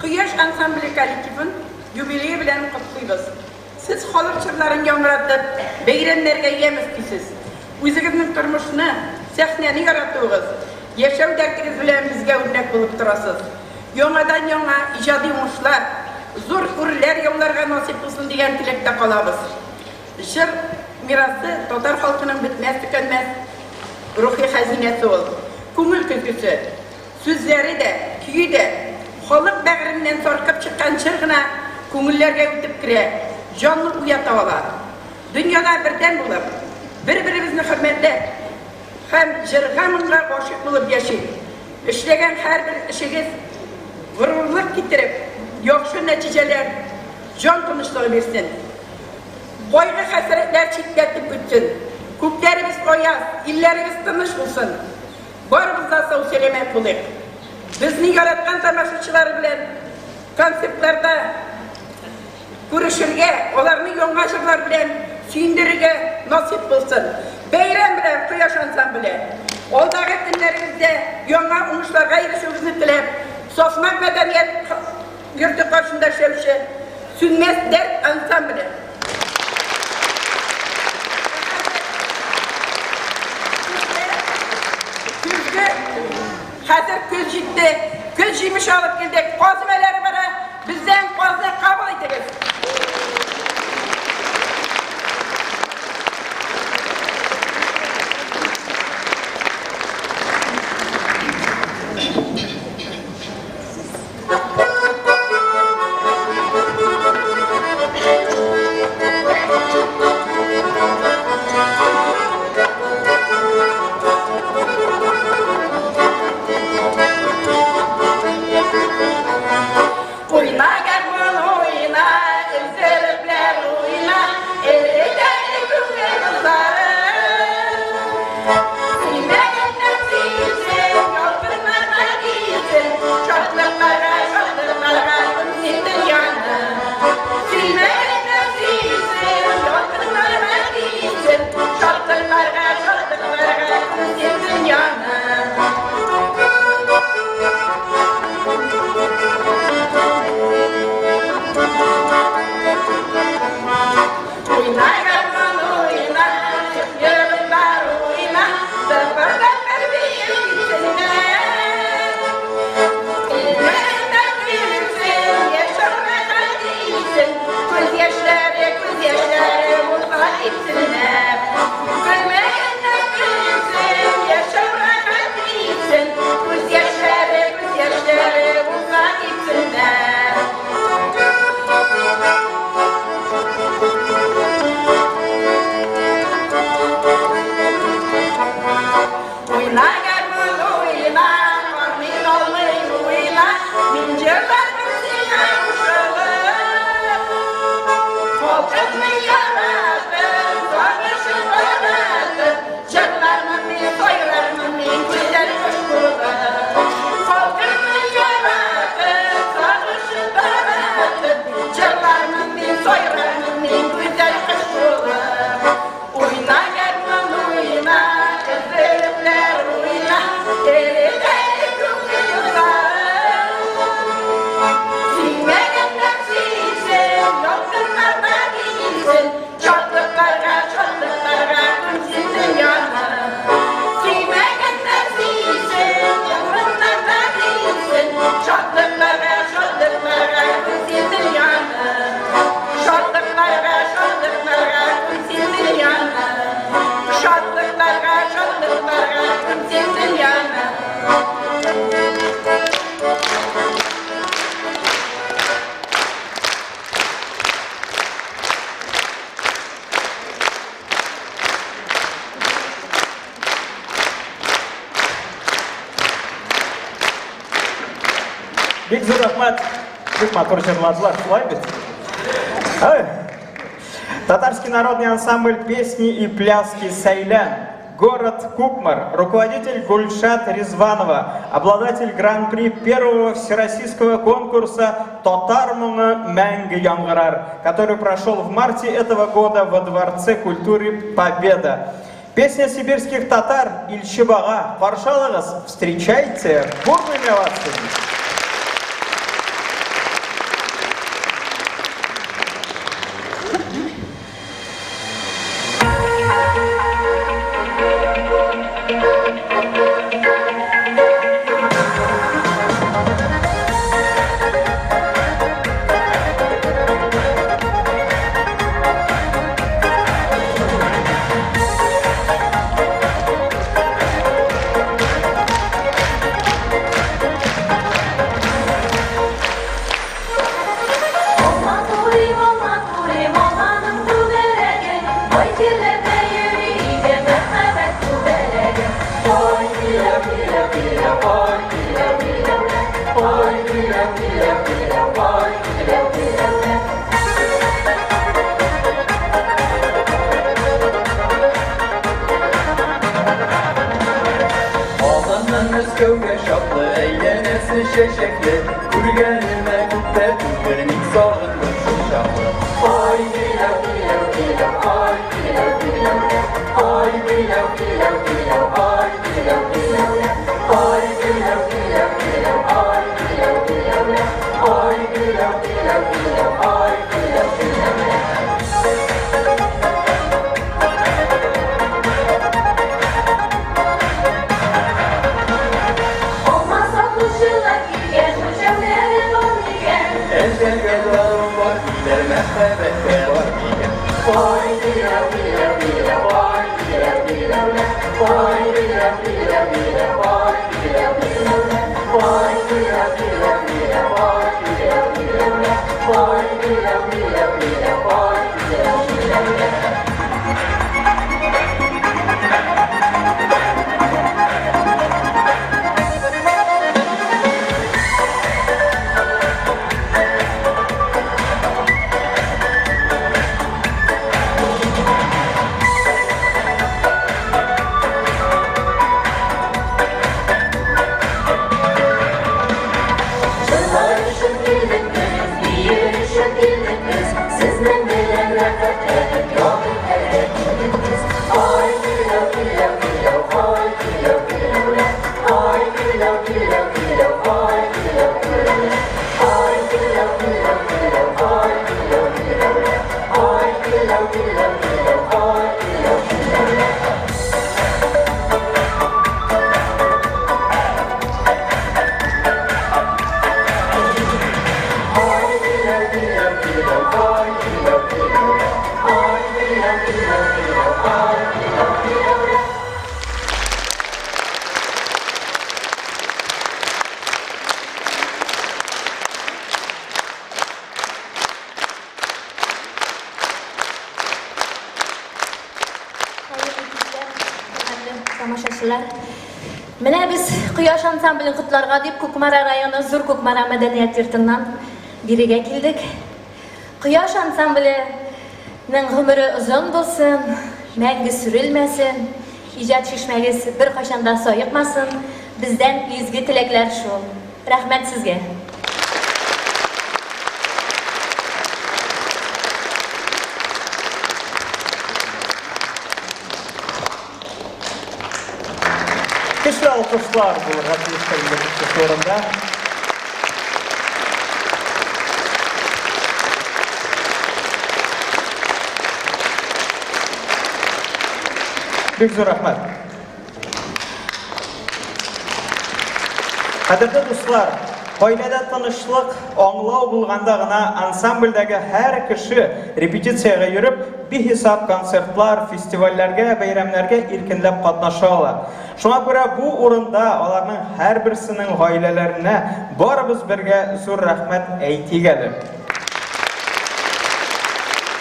Кояш ансамбле коллективын юбилее белән котлыйбыз. Сез халык җырларын яңгыратып, бәйрәмнәргә ямь өстисез. Үзегезнең тормышны, сәхнәне яратуыгыз, яшәү дәртегез белән безгә үрнәк булып торасыз. Яңадан-яңа иҗади уңышлар, зур үрләр яуларга насыйп булсын дигән теләктә калабыз. Җыр мирасы татар халкының бетмәс-төкәнмәс рухи хәзинәсе ул. Күңел көзгесе. Сүзләре дә, көе дә халык бәгыреннән саркып чыккан җыр гына күңелләргә үтеп керә, җанны уята ала. Дөньяда бердәм булып, бер-беребезне хөрмәтләп һәм җырга-моңга гашыйк булып яшик. Эшләгән һәрбер эшегез горурлык китереп, яхшы нәтиҗәләр, җан тынычлыгы бирсен. Кайгы-хәсрәтләр читләтеп үтсен. Күкләребез аяз, илләребез тыныч булсын. Барыбыз да сау-сәламәт булыйк. Безне яраткан тамашачылар белән концертларда күрешергә, аларны яңа җырлар белән сөендерергә насыйп булсын. Бәйрәм белән, Кояш ансамбле! Алдагы көннәрегездә яңа уңышларга ирешүегезне теләп, Сосмак мәдәният йорты каршында эшләүче Сүнмәс дәрт ансамбле. Көзге, хәзер көз җитте. Көз җимеше алып килдек. Каз өмәләре бара. Бездән казны кабул итегез. Уйна, гармун, уйна. Бик зур рәхмәт. Бик матур җырладылар, шулай бит? Ай. Татарский народный ансамбль песни и пляски «Сәйлән». Город Кукмар. Руководитель Гульшат Резванова. Обладатель гран-при первого всероссийского конкурса «Татар моңы мәңге яңгырар», который прошел в марте этого года во Дворце культуры «Победа». Песня сибирских татар «Илче бага». Каршы алыгыз, встречайте бурными овациями. Казаннан Мәскәүгә чаклы әйләнәсе чәчәкле, Күргәнемә күп тә түгел, ник сагындым шул чаклы. Ай, диләү, диләү, диләү, ай, диләү, диләү, ай, диләү, диләү, диләү, ай, диләү, диләү, ай, диләү, диләү, диләү, ай, диләү, диләү, ай, диләү, диләү, диләү, ай, диләү, диләү. Алма сатучылар килгән, үлчәүләре бар микән? Әҗәлгә дару бар диләр, мәхәббәткә бар микән? Ай, диләү, диләү, диләү, ай, диләү, диләү, ай, диләү, диләү, диләү, ай, диләү, диләү, ай, диләү, диләү, диләү, ай, диләү, диләү, ай, диләү, диләү, диләү, ай, диләү, диләү. Җырлар өчен килдек без, биер өчен килдек без, Сезнең белән рәхәтләнеп ял итәргә килдек без. Ай, диләү, диләү, диләү, ай, диләү, диләү, ай, диләү, диләү, диләү, ай, диләү, диләү, ай, диләү, диләү, диләү, ай, диләү, диләү, ай, диләү, диләү, диләү, ай, диләү, диләү. Хәерле кичләр, хөрмәтле тамашачылар. Менә без Кояш ансамблен котларга дип Кукмара районы Зур Кукмара мәдәният йортыннан бирегә килдек. Кояш ансамбленең гомере озын булсын, мәңге сүрелмәсен, иҗат чишмәгез беркайчан да саекмасын. Бездән изге теләкләр шул. Рәхмәт сезгә. Көчле алкышлар булырга тиештер инде шушы урында. Бик зур рәхмәт. Кадерле дуслар, гаиләдә тынычлык, аңлау булганда гына ансамбльдәге һәр кеше репетициягә йөреп, бихисап концертлар, фестивальләргә, бәйрәмнәргә иркенләп катнаша ала. Шуңа күрә бу урында аларның һәрберсенең гаиләләренә барыбыз бергә зур рәхмәт әйтик әле.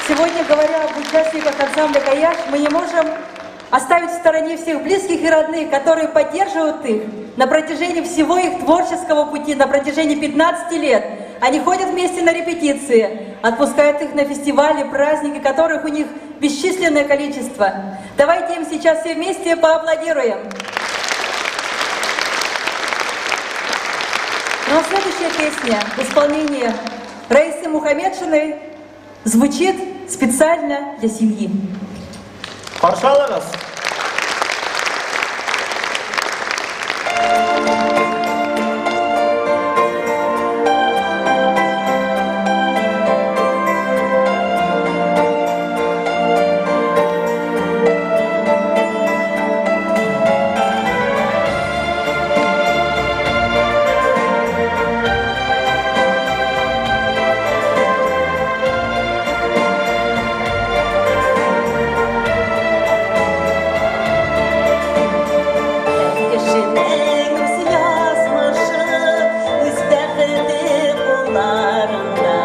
Сегодня, говоря об участниках ансамбля «Каяш», мы не можем оставить в стороне всех близких и родных, которые поддерживают их на протяжении всего их творческого пути, на протяжении 15 лет. Они ходят вместе на репетиции, отпускают их на фестивали, праздники, которых у них бесчисленное количество. Давайте им сейчас все вместе поаплодируем. Ну а следующая песня в исполнении Раисы Мухаметшиной звучит специально для семьи. Каршы алыгыз! Кешенең үз язмышы, үз бәхете кулларында.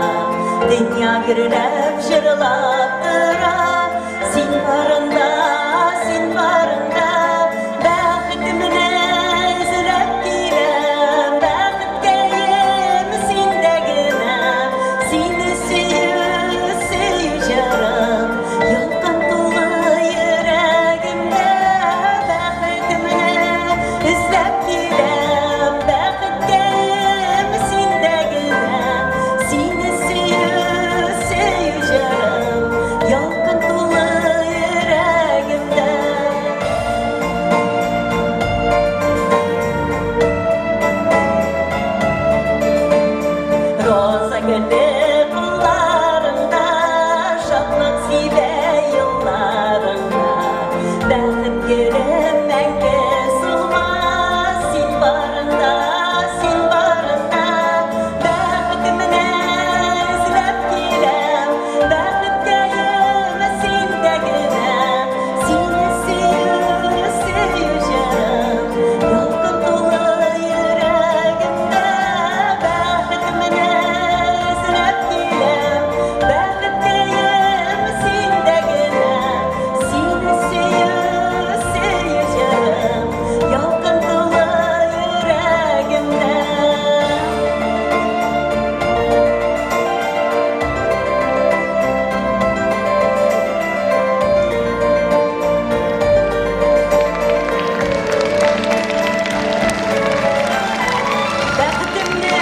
Дөнья гөрләп җырлап тора. Син барында, син барында, бәхетемне эзләп киләм. Бәхеткәем синдә генә, сине сөю, сөю җырым. Ялкын тулы йөрәгемдә, бәхетемне эзләп киләм. Бәхеткәем синдә генә, сине сөю, сөю җырым. Ялкын тулы йөрәгемдә. Роза гөле кулларыңда, шатлык сибә юлларыңда. Бәхет гөлем мәңге сулмас, син барында, син барында. Бәхетемне эзләп киләм, бәхеткәем синдә генә. Сине сөю, сөю җырым, ялкын тулы йөрәгемдә. Бәхетемне эзләп киләм, бәхеткәем синдә генә. Сине сөю, сөю җырым, ялкын тулы йөрәгемдә. Бәхетемне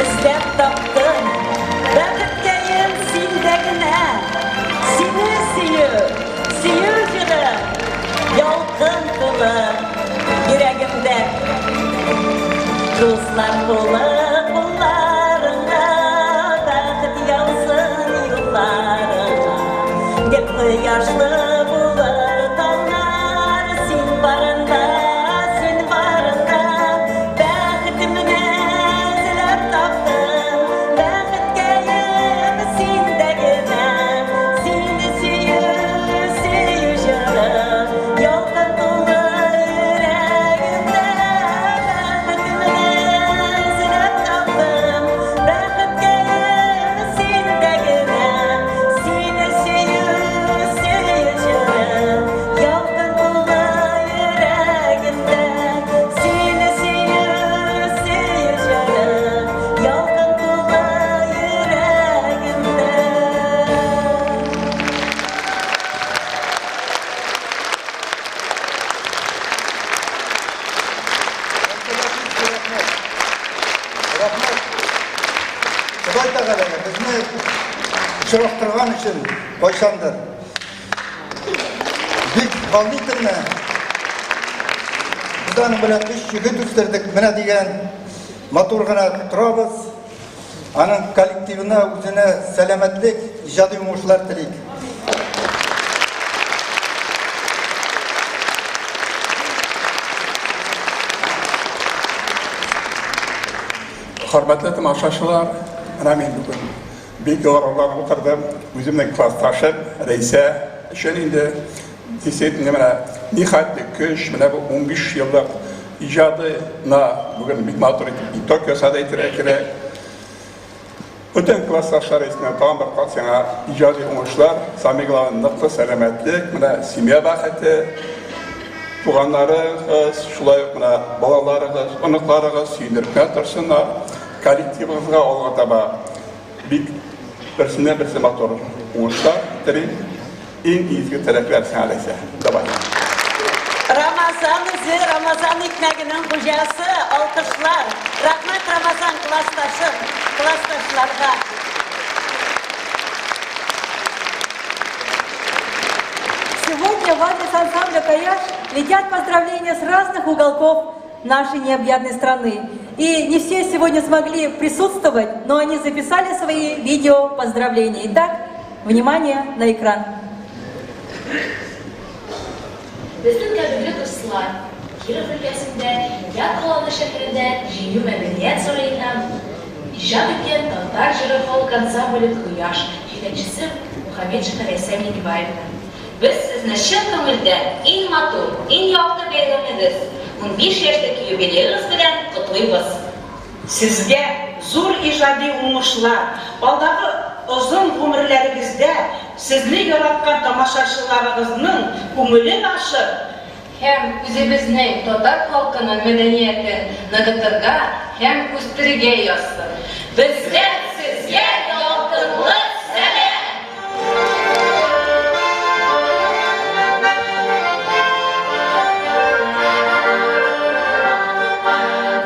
эзләп таптым, бәхеткәем синдә генә. Сине сөю, сөю җыры, ялкын тулы йөрәгемдә. Дуслар кулы кулларыңда, бәхет яусын юлларыңа. Гел кояшлы булыр таңнар, син барында, син барында. Бәхетемне эзләп таптым, бәхеткәем синдә генә. Сине сөю, сөю җыры, ялкын тулы йөрәгемдә. Бәхетемне эзләп таптым, бәхеткәем синдә генә. Сине сөю, сөю җыры, ялкын тулы йөрәгемдә. Сине сөю, сөю җыры, ялкын тулы йөрәгемдә. Рәхмәт. Ходай Тәгаләгә безне очраштырган өчен кайчандыр. Бик волнительно. Без аның белән өч егет үстердек. Менә дигән матур гына торабыз. Аның коллективына, үзенә сәламәтлек, иҗади уңышлар телик. Хөрмәтле тамашачылар, менә мин бүген бик горурланып утырдым. Үземнең классташым Рәйсә өчен инде действительно менә нихәтле көч, менә бу 15 еллык иҗадына бүген бик матур итеп итог ясады әйтергә кирәк. Бөтен классташлар исеменнән тагын бер кат сиңа иҗади уңышлар, самое главное, ныклы сәламәтлек, менә семья бәхете. Туганнарыгыз, шулай ук менә балаларыгыз, оныкларыгыз сөендереп кенә торсыннар. Коллективыгызга алга таба бик берсеннән-берсе матур уңышлар телим. Иң изге теләкләр сиңа, Ләйсә. Давай. Рамазан үзе, Рамазан икмәгенең хуҗасы, алкышлар. Рәхмәт, Рамазан классташым, классташларга. Сегодня в адрес ансамбля «Каяш» летят поздравления с разных уголков нашей необъятной страны. И не все сегодня смогли присутствовать, но они записали свои видео поздравления. Итак, внимание на экран. Безнең кадерле дуслар, Киров өлкәсендә, Вятка Аланы шәһәрендә Җиңү мәдәният сараеннан иҗат иткән татар җыры халык ансамбле Кояш, җитәкчесе Мухаметшина Рәйсә Миннебаевна. Без сезне чын күңелдән иң матур, иң якты бәйрәмегез, 15 яшьлек юбилеегыз белән котлыйбыз! Сезгә зур иҗади уңышлар, алдагы озын гомерләрегездә сезне яраткан тамашачыларыгызның күңелен ачып, Һәм үзебезнең татар халкының мәдәниятен ныгытырга һәм үстерергә язсын. Бездән сезгә ялкынлы сәлам!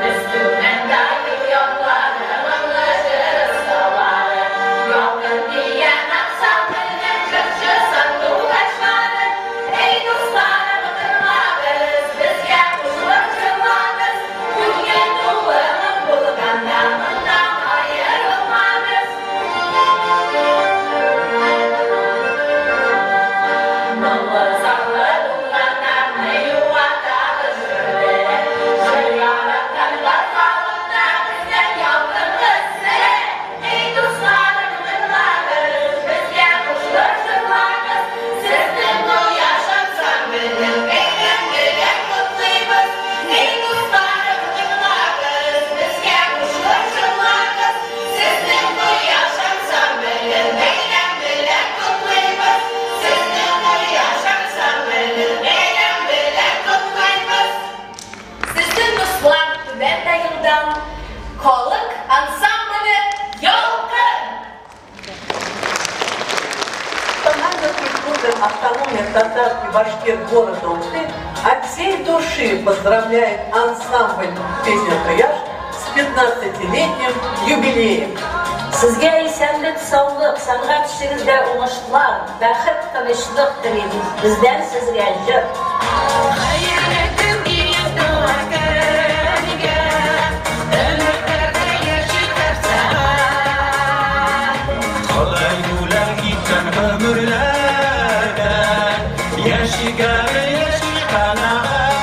Мәскәүдән Таил яклары, моңлы җыр осталары, Якын килгән ансамбльнең җырчы сандугачлары. Эй, дусларым, тыңлагыз, безгә кушылып җырлагыз, Күңел тулы моң булганда моннан аерылмагыз. Моңлы зарлы дулкыннарны юатабыз җыр белән. Җыр яратканнар халыкта бездән ялкынлы сәлам. Эй, дусларым, тыңлагыз, безгә кушылып җырлагыз, Сезнең кояш ансамбленең бәйрәм белән котлыйбыз. Эй, дусларым, тыңлагыз, безгә кушылып җырлагыз, Сезнең кояш ансамблен бәйрәм белән котлыйбыз. Сезнең кояш ансамблен бәйрәм белән котлыйбыз. Сезнең дуслар Түбән Тагилдан халык ансамбле Ялкын! Национально-культурная автономия татар и башкир города Уфы от всей души поздравляет ансамбль «Песня Кояш» с 15-летним юбилеем. Сезгә исәнлек, саулык, сәнгать эшегездә уңышлар, бәхет, тынычлык телибез. Бездән сезгә җыр. Хәерле көн диеп туган көнгә, Өметләрдә яши һәр сәгать. Қалай бүләк иткән гомерләрдән, Яшик әле, яшик канәгать.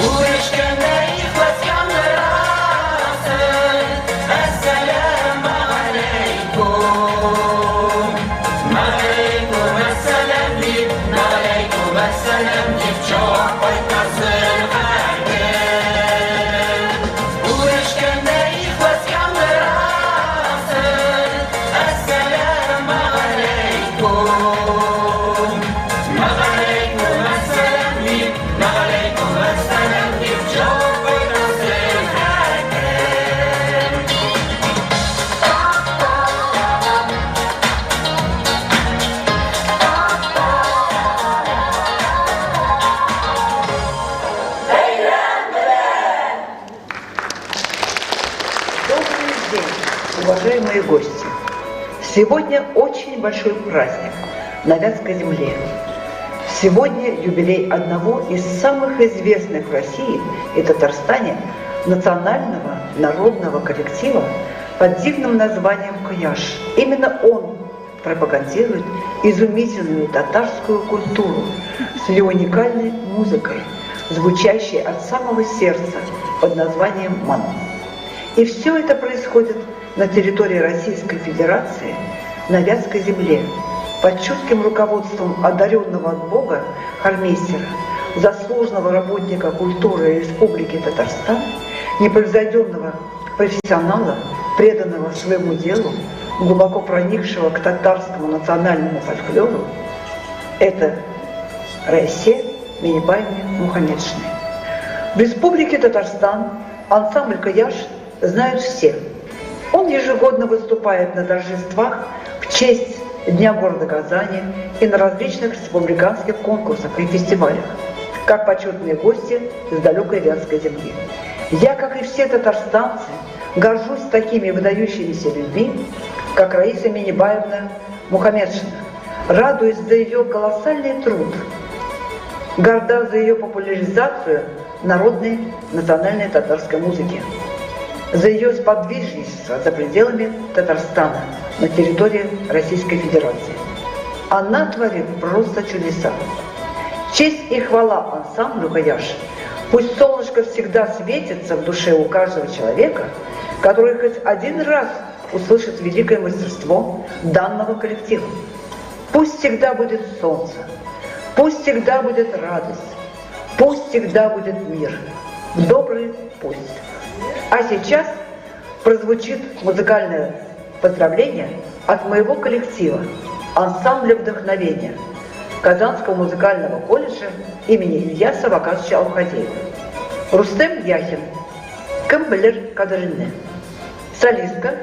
Күрешкәндә ихлас яңгырасын, Әссәламегаләйкүм. Мәгаләйкүм әссәлам дип, мәгаләйкүм әссәлам дип җавап кайтарсын һәркем. Күрешкәндә ихлас яңгырасын, Әссәламегаләйкүм. Мәгаләйкүм әссәлам дип, мәгаләйкүм әссәлам дип җавап кайтарсын һәркем. Бәйрәм белән! Добрый день, уважаемые гости! Сегодня очень большой праздник на Вятской земле. Сегодня юбилей одного из самых известных в России и Татарстане национального народного коллектива под дивным названием «Кояш». Именно он пропагандирует изумительную татарскую культуру с ее уникальной музыкой, звучащей от самого сердца под названием «Ман». И все это происходит на территории Российской Федерации, на Вятской земле, под чутким руководством одаренного от Бога хормейстера, заслуженного работника культуры Республики Татарстан, непревзойденного профессионала, преданного своему делу, глубоко проникшего к татарскому национальному фольклору, это Райсе Минибаевне Мухаметшиной. В Республике Татарстан ансамбль «Каяш» знают все. Он ежегодно выступает на торжествах в честь Дня города Казани и на различных республиканских конкурсах и фестивалях, как почетные гости с далекой Вятской земли. Я, как и все татарстанцы, горжусь такими выдающимися людьми, как Раиса Минибаевна Мухаметшина, радуюсь за ее колоссальный труд, горда за ее популяризацию народной национальной татарской музыки, за ее сподвижничество за пределами Татарстана на территории Российской Федерации. Она творит просто чудеса. Честь и хвала ансамблю «Каяш». Пусть солнышко всегда светится в душе у каждого человека, который хоть один раз услышит великое мастерство данного коллектива. Пусть всегда будет солнце, пусть всегда будет радость, пусть всегда будет мир. Добрый пусть. А сейчас прозвучит музыкальное поздравление от моего коллектива ансамбля «Вдохновение» Казанского музыкального колледжа имени Ильяса Вакасовича Алхадеева. Рустем Яхин, Кем белер кадереңне. Солистка,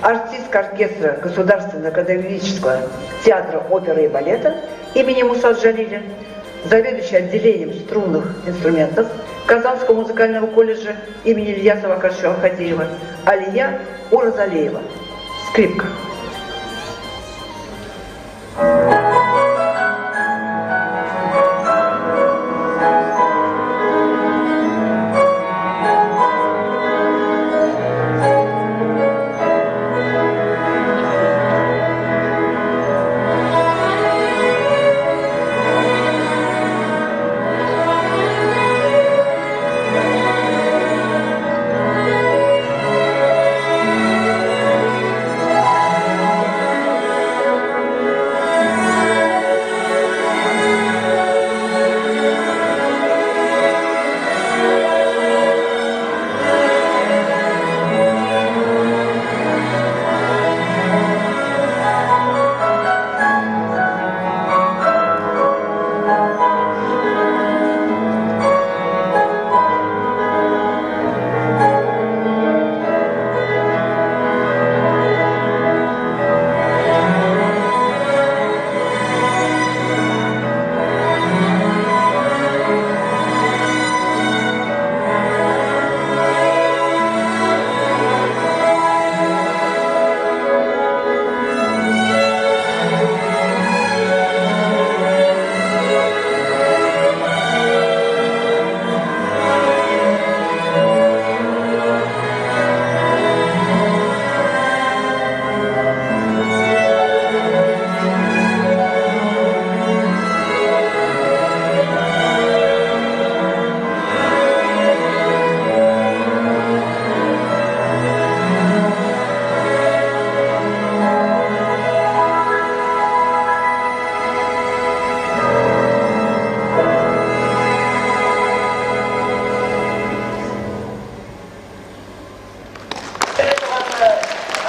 артистка оркестра Государственного академического театра оперы и балета имени Муса Джалиля, заведующая отделением струнных инструментов Казанского музыкального колледжа имени Ильяса Вакашева Алхадеева Алия Уразалеева. Скрипка.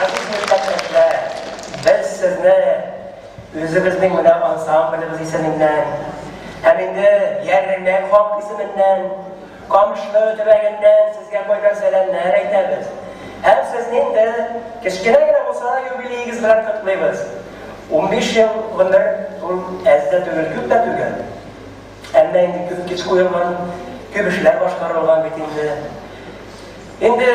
Газиз милләттәшләр, без сезне үзебезнең менә ансамблебез исеменнән һәм инде Ярмәк халкы исеменнән, Камышлы төбәгеннән сезгә кайнар сәламнәр әйтәбез. Һәм сезне инде кечкенә генә булса да юбилеегыз белән котлыйбыз. 15 ел гомер ул әз дә түгел, күп тә түгел. Әмма инде күп көч куелган, күп эшләр башкарылган бит инде. Инде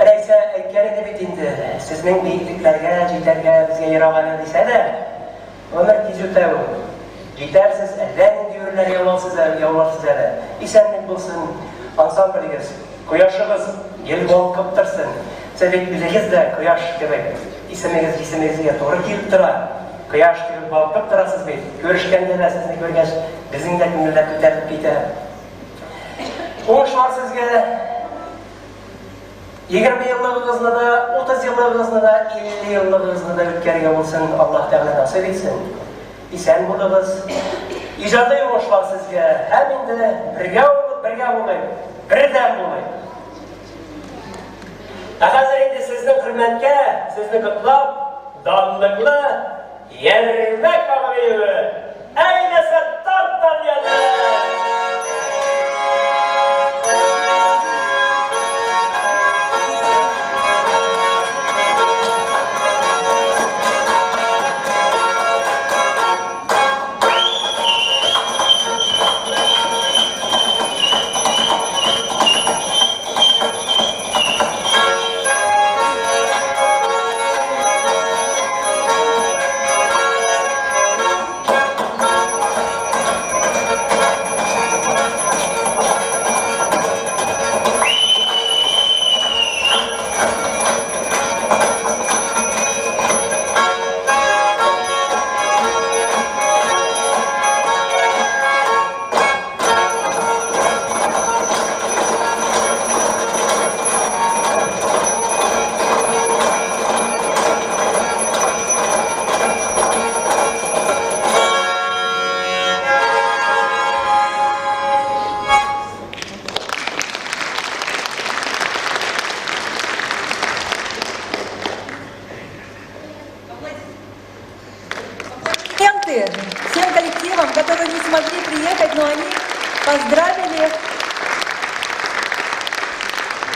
Рәйсә әйткән иде бит инде, сезнең биеклекләргә җитәргә безгә ерак әле дисә дә, гомер тиз үтә ул. Җитәрсез, әллә нинди үрләр яуларсыз әле, яуларсыз әле. Исәнлек булсын, ансамблегез, кояшыгыз гел балкып торсын. Сез бит үзегез дә кояш кебек, исемегез җисемегезгә туры килеп тора. Кояш кебек балкып торасыз бит. Күрешкәндә дә сезне күргәч, безнең дә күңелләр күтәрелеп китә. Уңышлар сезгә! 20 еллыгыгызны да, 30 еллыгыгызны да, 50 еллыгыгызны да үткәрергә булсын, Аллаһ Тәгалә насыйп итсен. Исән булыгыз. Иҗади уңышлар сезгә. Һәм инде бергә булып, бергә булыйк, бердәм булыйк. Ә хәзер инде сезнең хөрмәткә, сезне котлап, данлыклы Ярмәк агы биюе! Әйдәсә тантан язы!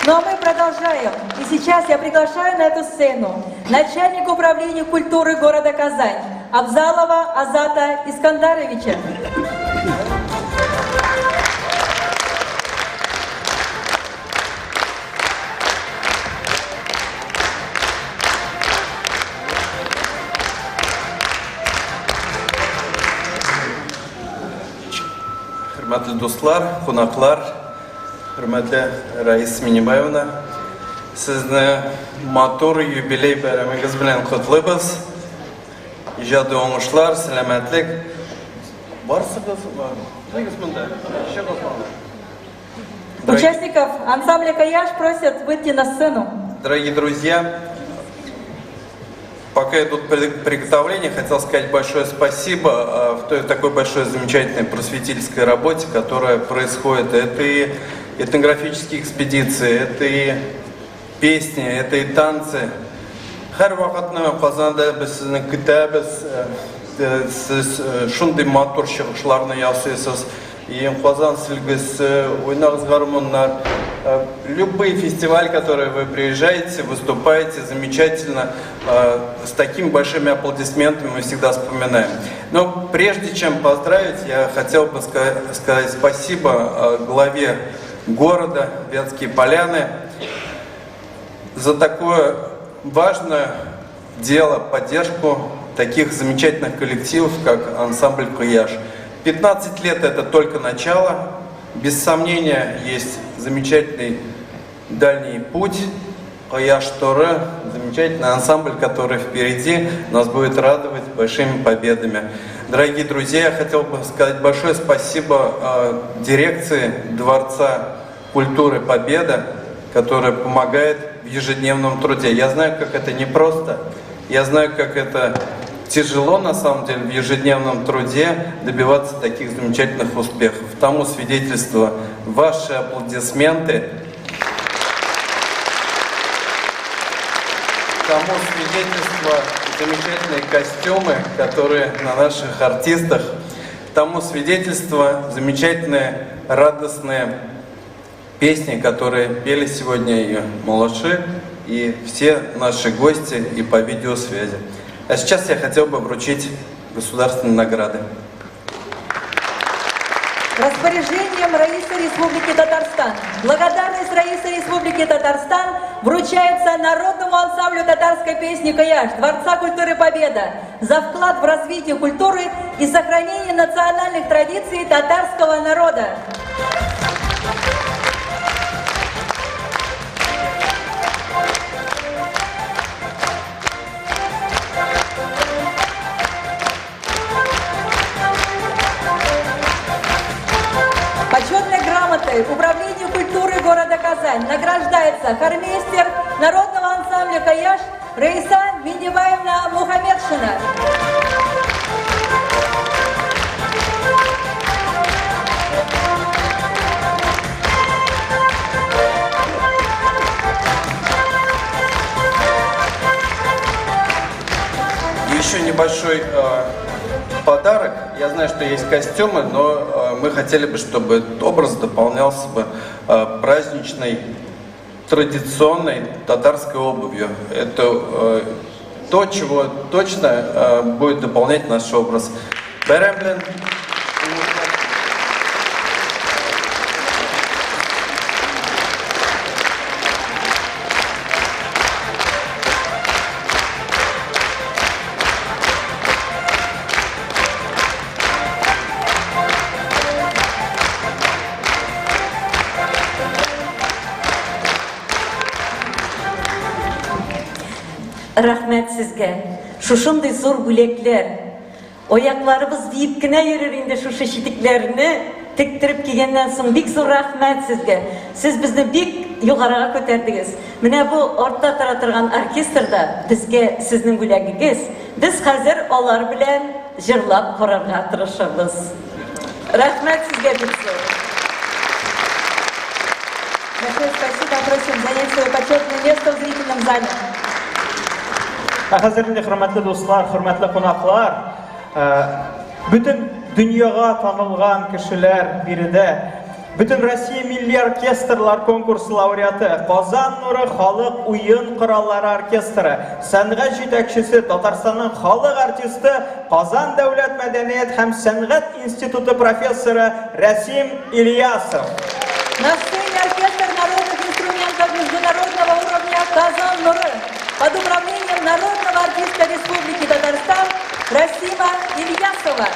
Ну а мы продолжаем. И сейчас я приглашаю на эту сцену начальника управления культуры города Казань Абзалова Азата Искандаровича. Хөрмәтле дуслар, кунаклар, хөрмәтле Раиса Минибаевна, сезне матур юбилей бәйрәмегез белән котлыйбыз. Иҗади уңышлар, сәламәтлек. Барсыгыз, килегез монда. Чыгыгыз монда. Участников ансамбля «Каяш» просят выйти на сцену. Дорогие друзья, пока идут приготовления, хотел сказать большое спасибо э, в той такой большой замечательной просветительской работе, которая происходит. Это и этнографические экспедиции, это и песни, это и танцы. Һәр вакытны Казанда без сезне көтәбез. Э, э, сез шундый матур чыгышларны ясыйсыз. И Казан сөлгесе, Уйнагыз гармуннар. Э, любые фестиваль, который вы приезжаете, выступаете, замечательно, э, с такими большими аплодисментами мы всегда вспоминаем. Но прежде чем поздравить, я хотел бы сказать спасибо э, главе города Вятские Поляны за такое важное дело, поддержку таких замечательных коллективов, как ансамбль «Куяш». 15 лет – это только начало. Без сомнения, есть замечательный дальний путь. Кояш Торы, замечательный ансамбль, который впереди нас будет радовать большими победами. Дорогие друзья, я хотел бы сказать большое спасибо э, дирекции Дворца культуры Победа, которая помогает в ежедневном труде. Я знаю, как это непросто, я знаю, как это тяжело на самом деле в ежедневном труде добиваться таких замечательных успехов. Тому свидетельство ваши аплодисменты, тому свидетельство замечательные костюмы, которые на наших артистах, тому свидетельство замечательные, радостные песни, которые пели сегодня и малыши, и все наши гости, и по видеосвязи. А сейчас я хотел бы вручить государственные награды. Распоряжением Раиса Республики Татарстан. Благодарность Раиса Республики Татарстан вручается Народному ансамблю татарской песни «Каяш» Дворца культуры «Победа» за вклад в развитие культуры и сохранение национальных традиций татарского народа. Почетной грамотой Управлению культуры города Казань награждается хормейстер народного ансамбля «Каяш» Раиса Минибаевна Мухаметшина. Еще небольшой э, подарок. Я знаю, что есть костюмы, но э, мы хотели бы, чтобы этот образ дополнялся бы э, праздничной, традиционной татарской обувью. Это э, то, чего точно э, будет дополнять наш образ. Бәйрәм белән. Рәхмәт сезгә. Шушындый зур бүләкләр. Аякларыбыз биеп кенә йөрер инде шушы читекләрне тектереп кигәннән соң. Бик зур рәхмәт сезгә. Сез безне бик югарыга күтәрдегез. Менә бу артта тора торган оркестр да безгә сезнең бүләгегез. Без хәзер алар белән җырлап карарга тырышырбыз. Рәхмәт сезгә бик зур. Большое спасибо. Просим занять свое почетное место в зрительном зале. Ә хәзер инде, хөрмәтле дуслар, хөрмәтле кунаклар, э, бөтен дөньяга танылган кешеләр биредә. Бөтенроссия милли оркестрлар конкурсы лауреаты, Казан нуры халык уен кораллары оркестры, сәнгать җитәкчесе, Татарстанның халык артисты, Казан дәүләт мәдәният һәм сәнгать институты профессоры Рәсим Ильясов. На сцене оркестр народных инструментов международного уровня «Казан Нуры» под управлением народного артиста Республики Татарстан Расима Ильясова.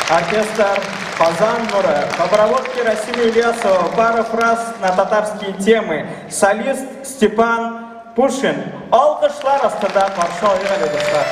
Оркестр «Казан Нуры» по проводке Расима Ильясова пара фраз на татарские темы. Солист Степан Пушин. Алкышлар астында каршы алыйк әле, дуслар.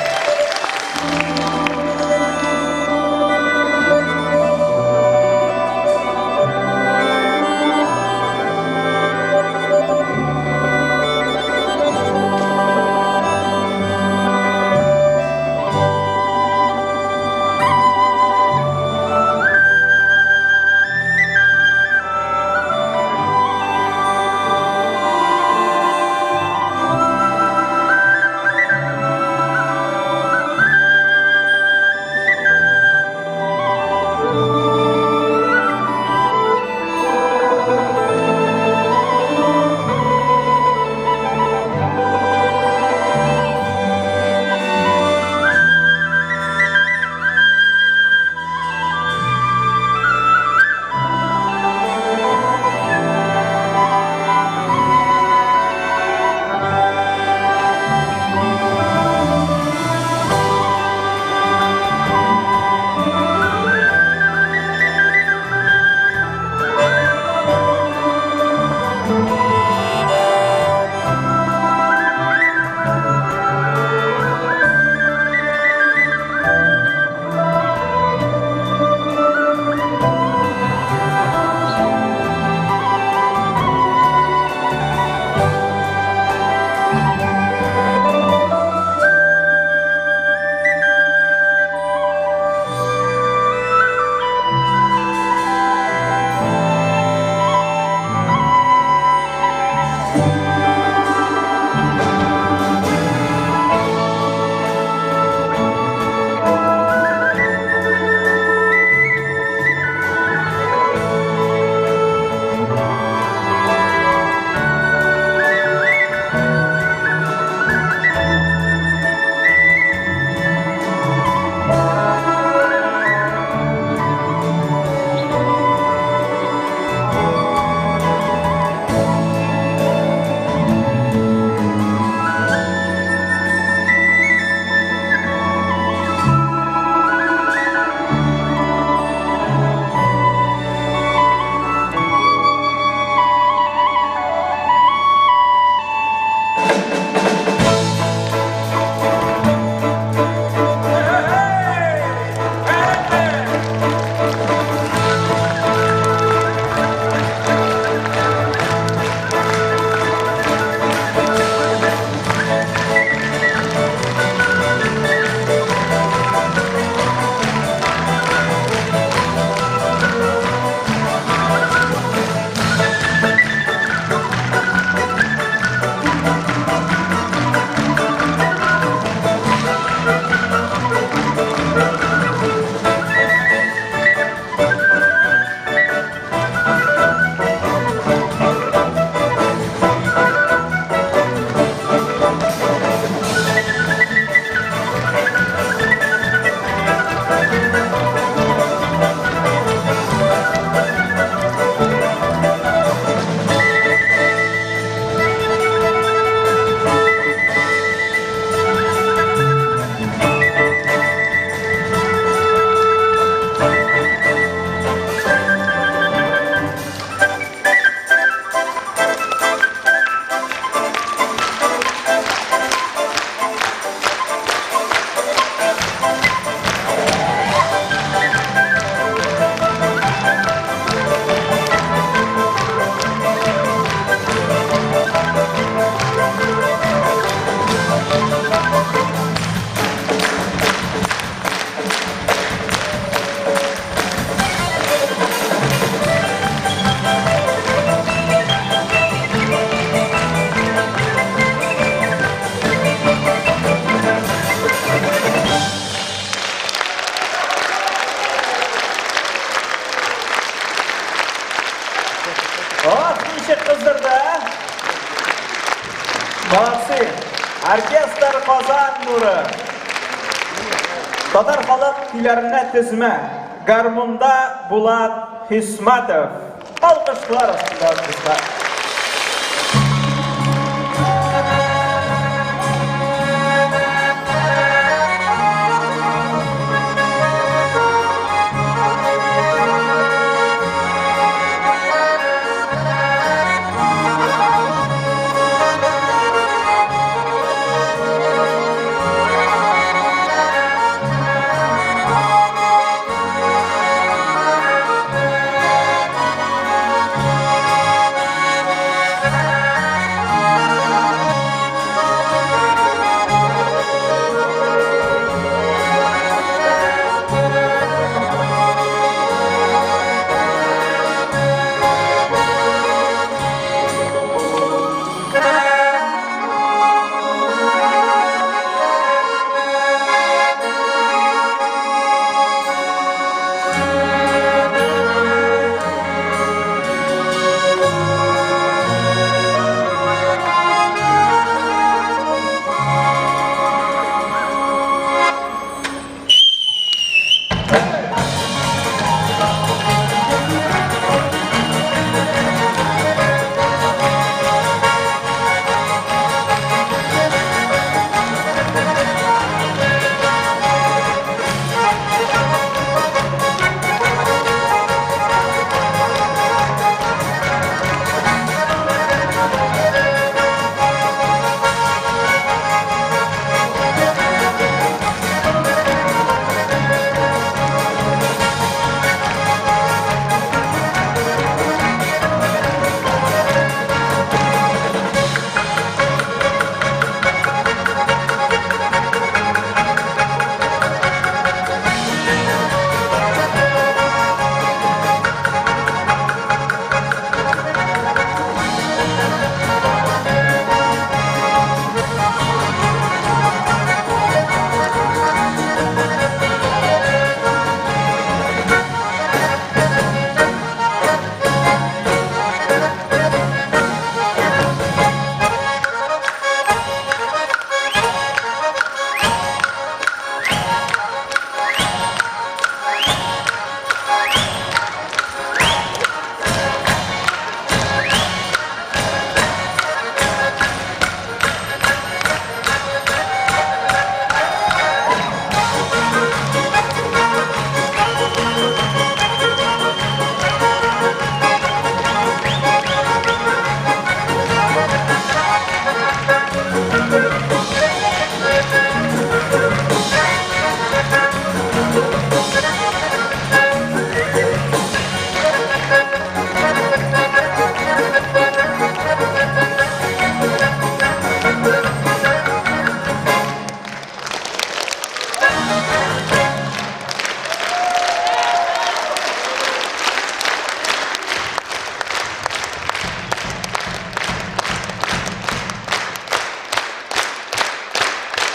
Ничек кыздырды, а? Молодцы! Оркестр Казан нуры. Татар халык көйләренә тезмә. Гармунда Булат Хисматов. Алкышлар астында дуслар.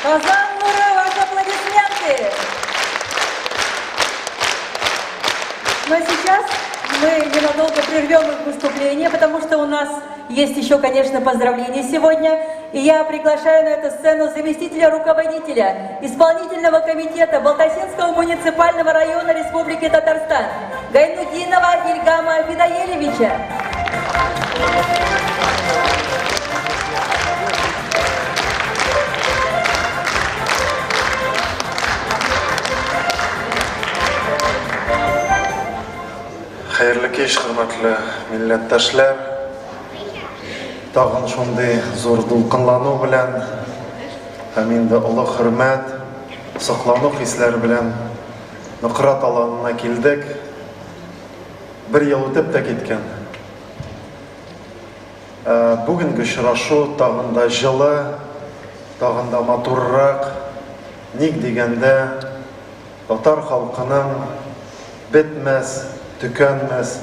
Казан нуры, ваши аплодисменты! Но сейчас мы ненадолго прервем их выступление, потому что у нас есть еще, конечно, поздравления сегодня. И я приглашаю на эту сцену заместителя руководителя исполнительного комитета Балтасинского муниципального района Республики Татарстан Гайнутдинова Ильгама Фидаелевича. Хәерле кич, хөрмәтле милләттәшләр. Тагын шундый зур дулкынлану белән һәм инде олы хөрмәт, соклану хисләре белән Нократ аланына килдек. Бер ел үтеп тә киткән. Ә, Бүгенге очрашу тагын да җылы, тагын да матуррак. Ник дигәндә, татар халкының бетмәс, төкәнмәс,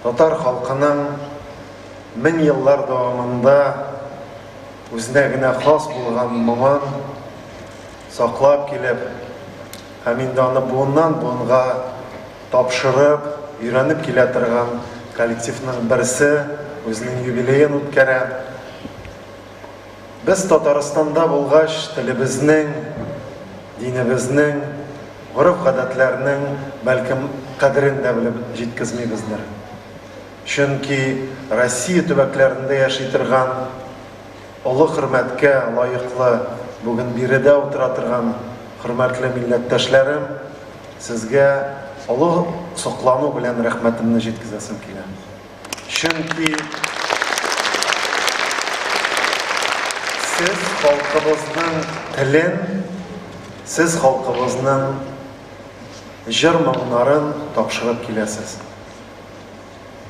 татар халкының мең еллар дәвамында үзенә генә хас булган моңын саклап килеп һәм инде аны буыннан-буынга тапшырып, өйрәнеп килә торган коллективның берсе. үзенең юбилеен үткәрә. Без Татарстанда булгач, телебезнең, динебезнең, гореф-гадәтләрнең, бәлкем, кадерен дә белеп җиткезмибездер. Чөнки Россия төбәкләрендә яши торган олы хөрмәткә лаеклы, бүген биредә утыра торган хөрмәтле милләттәшләрем, сезгә олы соклану белән рәхмәтемне җиткезәсем килә. Чөнки сез халкыбызның телен, сез халкыбызның җыр-моңнарын тапшырып киләсез.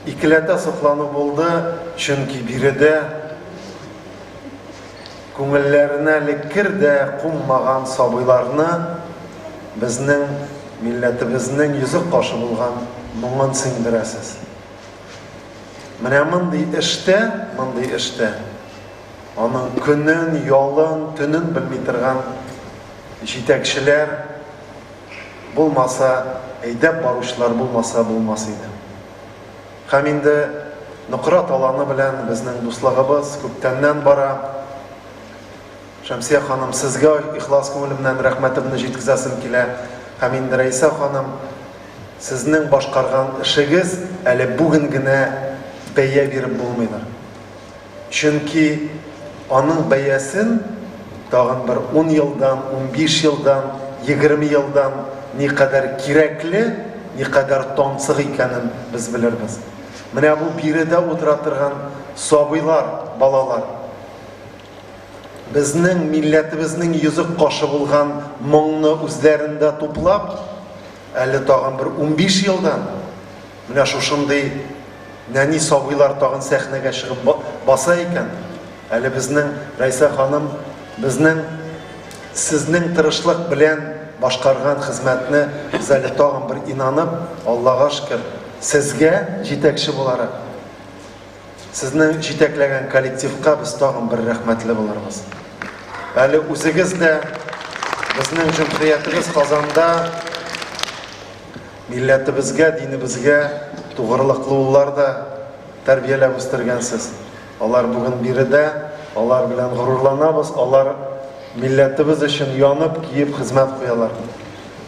Икеләтә соклану булды, чөнки биредә күңелләренә әле кер дә кунмаган сабыйларны безнең милләтебезнең йөзек кашы булган моңын сеңдерәсез. Менә мондый эштә, мондый эштә аның көнен, ялын, төнен белми торган җитәкчеләр булмаса, әйдәп баручылар булмаса булмас иде. Һәм инде Нократ Аланы белән безнең дуслыгыбыз күптәннән бара. Шәмсия ханым, сезгә ихлас күңелемнән рәхмәтемне җиткезәсем килә. Һәм инде Рәисә ханым, сезнең башкарган эшегез әле бүген генә бәя биреп булмыйдыр. Чөнки аның бәясен тагын бер ун елдан, 15 елдан, 20 елдан никадәр кирәкле, никадәр тансык икәнен без белербез. Менә бу биредә утыра торган сабыйлар, балалар, безнең милләтебезнең йөзек кашы булган моңны үзләрендә туплап, әле тагын бер 15 елдан Менә шушындый нәни сабыйлар тагын сәхнәгә чыгып баса икән, әле безнең Рәйсә ханым, безнең сезнең тырышлык белән башкарган хезмәтне без әле тагын бер инанып, Аллага шөкер, сезгә җитәкче буларак, сезнең җитәкләгән коллективка без тагын бер рәхмәтле булырбыз. Әле үзегез дә безнең җөмһүриятебез Казанда Милләтебезгә, динебезгә тугрылыклы уллар да тәрбияләп үстергәнсез. Алар бүген биредә, алар белән горурланабыз, алар милләтебез өчен янып, киеп хезмәт куялар.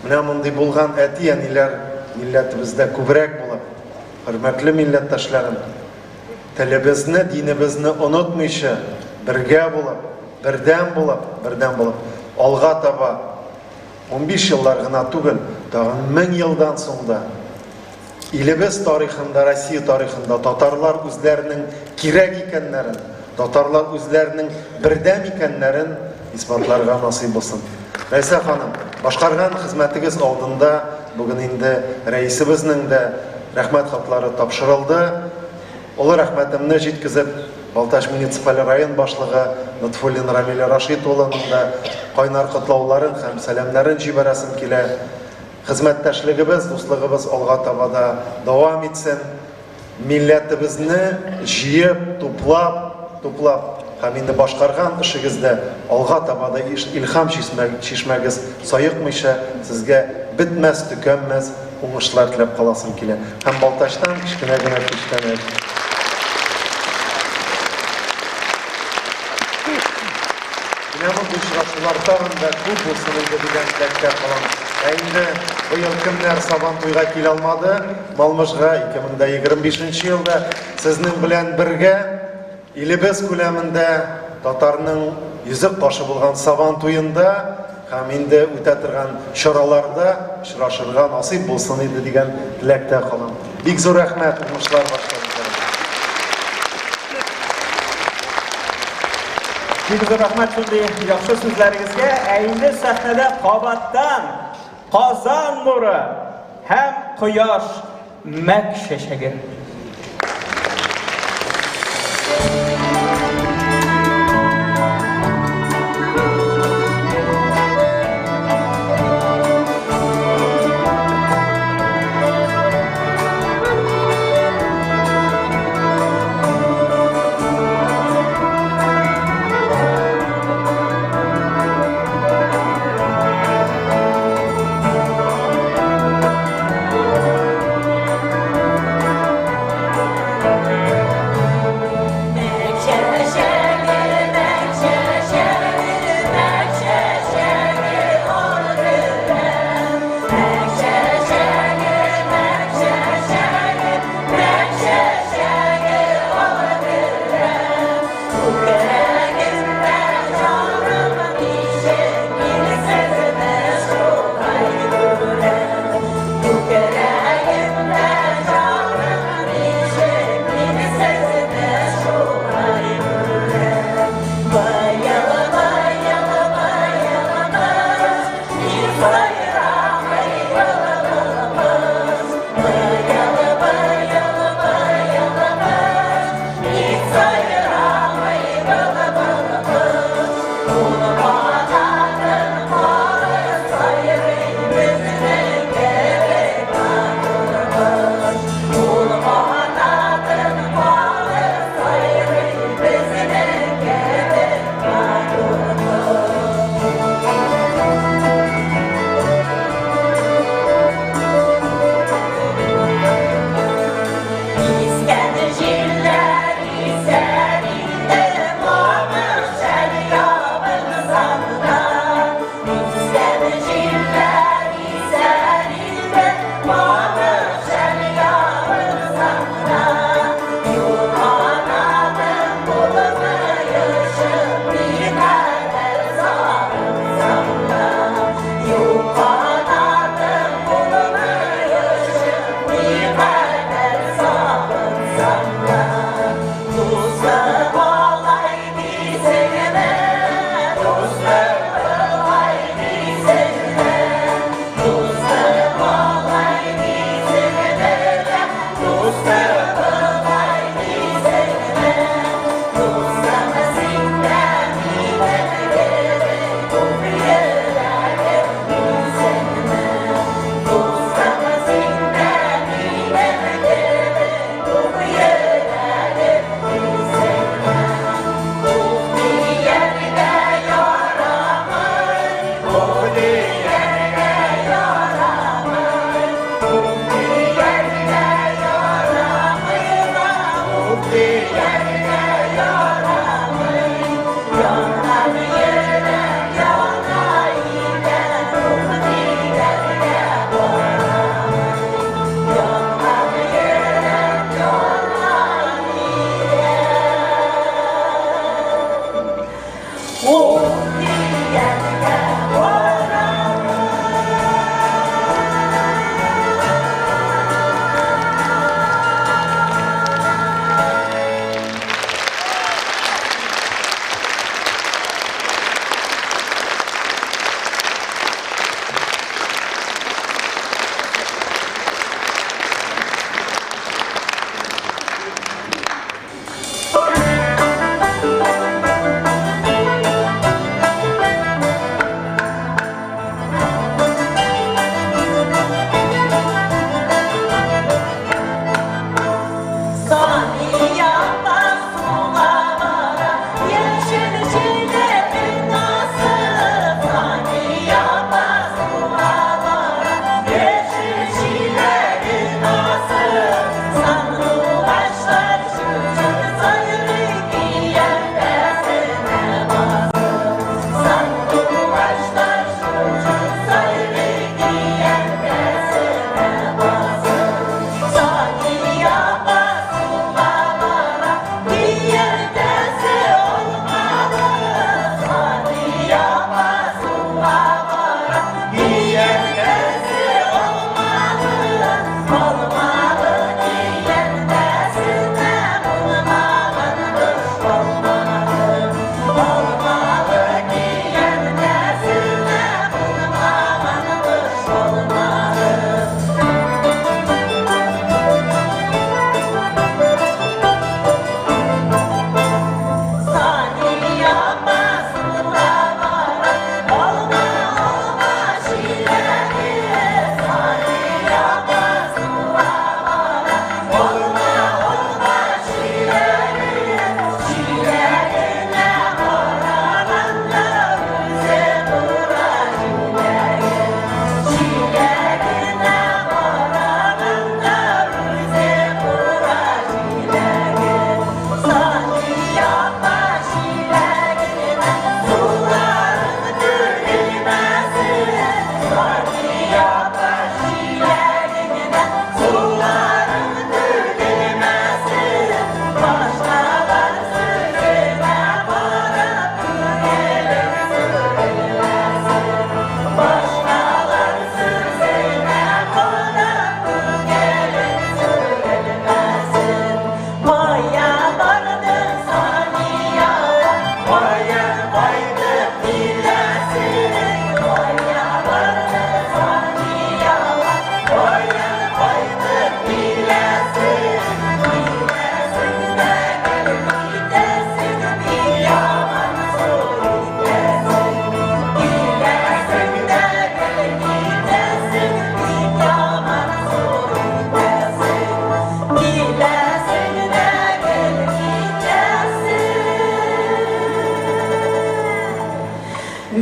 Менә мондый булган әти-әниләр милләтебездә күбрәк булып, хөрмәтле милләттәшләрем, телебезне, динебезне онытмыйча, бергә булып, бердәм булып, бердәм булып, алга таба 15 еллар гына түгел, тагын 1000 елдан соң да илебез тарихында, Россия тарихында татарлар үзләренең кирәк икәннәрен, татарлар үзләренең бердәм икәннәрен исбатларга насыйп булсын. Рәйсә ханым, башкарган хезмәтегез алдында бүген инде рәисебезнең дә рәхмәт хатлары тапшырылды. Олы рәхмәтемне җиткезеп, Балтач муниципаль район башлыгы Нотфуллин Рамил Рашит улының да кайнар котлауларын һәм сәламнәрен җибәрәсем килә. Хезмәттәшлегебез, дуслыгыбыз алга таба да дәвам итсен. Милләтебезне җыеп, туплап, туплап һәм инде башкарган эшегездә алга таба да илһам чишмәгез саекмыйча, сезгә бетмәс-төкәнмәс уңышлар теләп каласым килә. Һәм Балтачтан кечкенә генә күчтәнәч. Менә мондый очрашулар тагын да күп булсын иде дигән теләктә калам. Ә инде быел кемнәр Сабантуйга килә алмады, Малмыжга 2025 елда сезнең белән бергә Илебез күләмендә татарның йөзек кашы булган Сабан туенда һәм инде үтә торган чараларда очрашырга насыйп булсын иде дигән теләктә калам. Бик зур рәхмәт, уңышлар башкарыгызга. Бик зур рәхмәт шундый яхшы сүзләрегезгә. Ә инде сәхнәдә кабаттан Казан нуры һәм кояш Мәк чәчәге.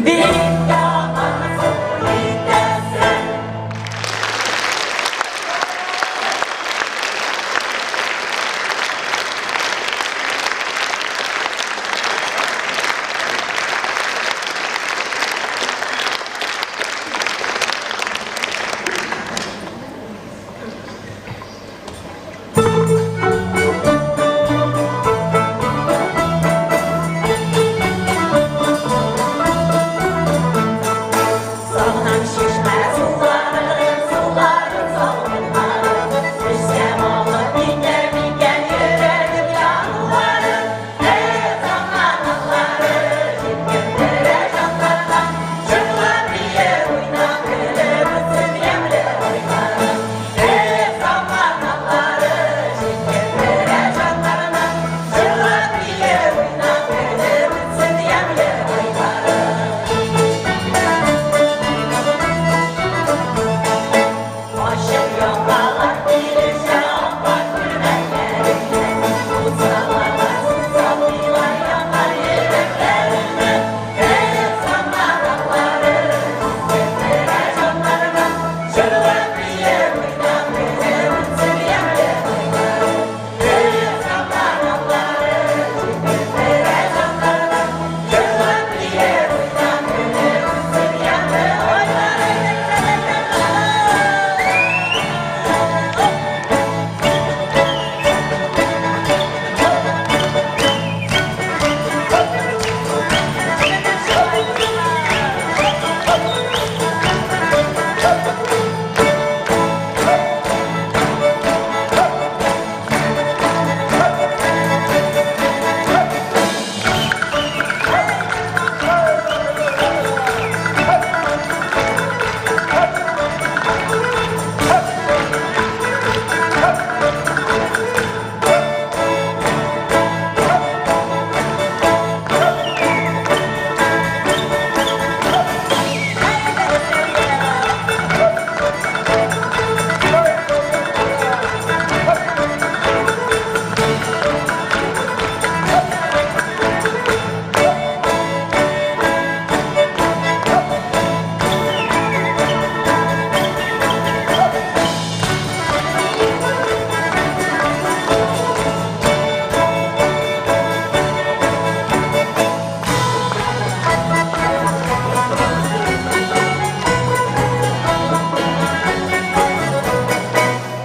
Бик яман зур итәсең. Сагынам чишмә суларын, суларын салкыннарын. Эчсәм алып китәр микән йөрәгем януларын. Эх, заманалары җиткәндер җаннарга. Җырлап, биеп, уйнап, көлеп үтсен ямьле айларым. Эх, заманалары җиткәндер җаннарга. Җырлап, биеп, уйнап, көлеп үтсен ямьле айларым. Ачык яңалар килешә ап-ак күлмәкләреңә. Утсалар сусамыйлар яңар йөрәкләреңә. Эх, заманалары җиткәндер җаннарга. Җырлап, биеп, уйнап, көлеп үтсен ямьле айларым. Эх, заманалары җиткәндер җаннарга. Җырлап, биеп, уйнап, көлеп үтсен ямьле айларым.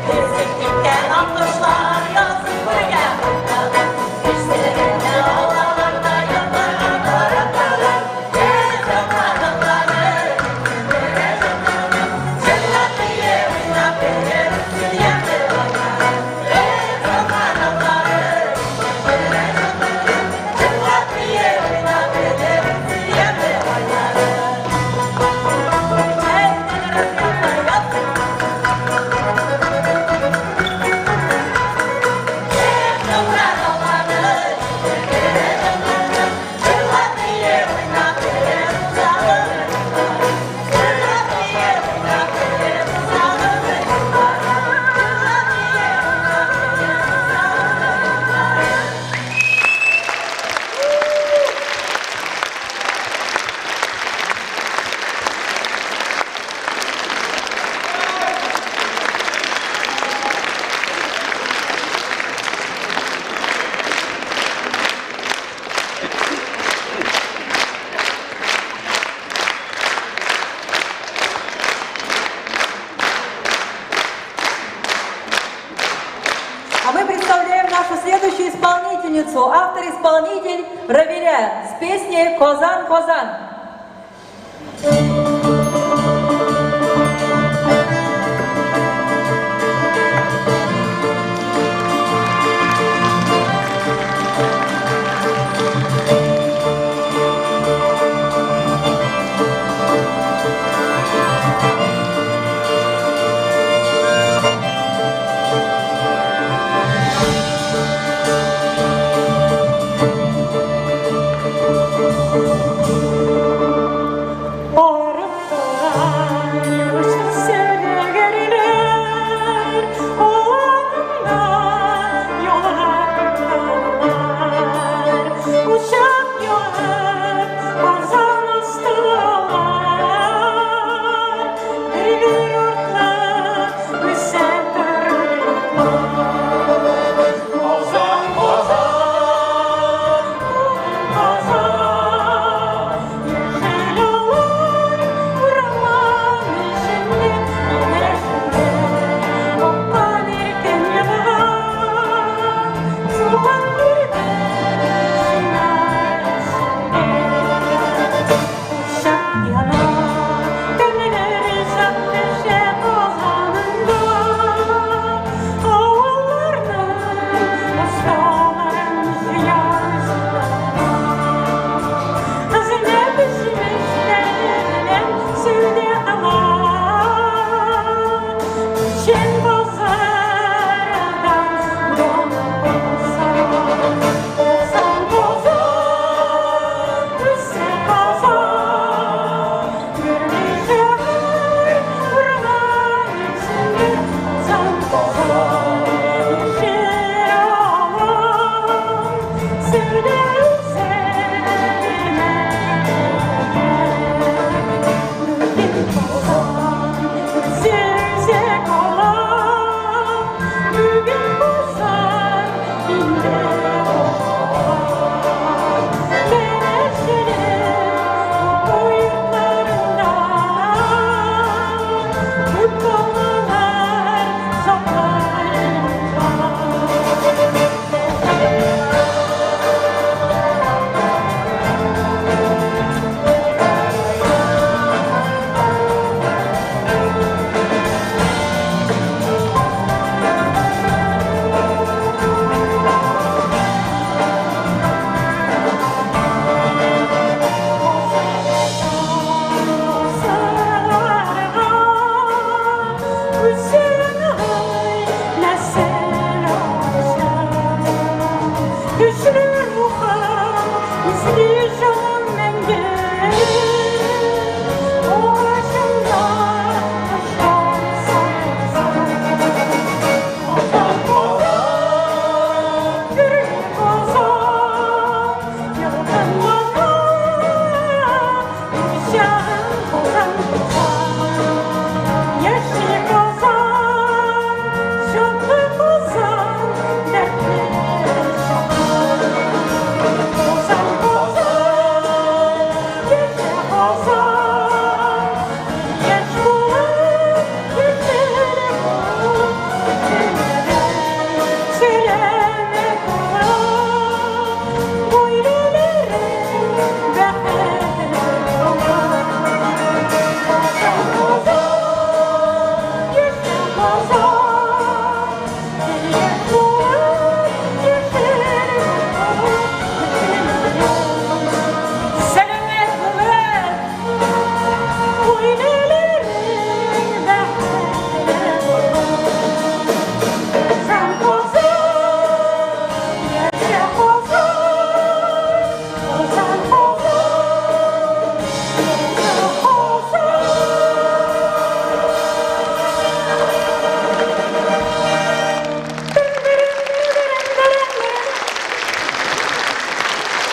Безнең киткән аккошлар язын бергә кайталар. Эшләренә алалар да ятларга тараталар. Эх, заманалары, җиткәндер җаннарга. Җырлап, биеп, уйнап, көлеп үтсен ямьле айлар. Эх, заманалары, җиткәндер җаннарга. Җырлап, биеп, уйнап, көлеп үтсен ямьле айлар. А мы представляем нашу следующую исполнительницу, автор-исполнитель Равиля с песней «Козан, Козан». Ой,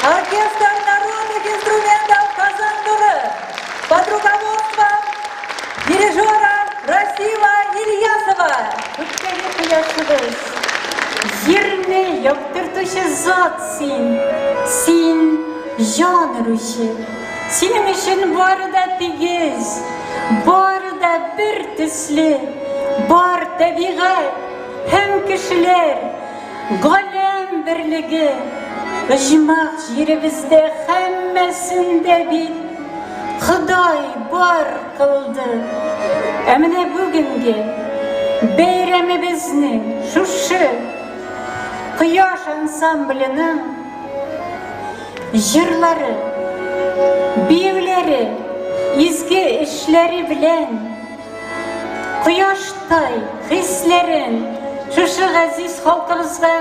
Оркестр народных инструментов Казан Нуры под руководством дирижера Расима Ильясова. Күктәге кояшыбыз, җирне яктыртучы зат син. Син җан өрүче. Синең өчен бары да тигез, бары да бер төсле, бар табигать һәм кешеләр, галәм берлеге. Оҗмах җиребездә һәммәсен дә бит Ходай бар кылды. Ә менә бүгенге бәйрәмебезнең шушы Кояш ансамбленең җырлары, биюләре, изге эшләре белән кояштай хисләрен шушы газиз халкыбызга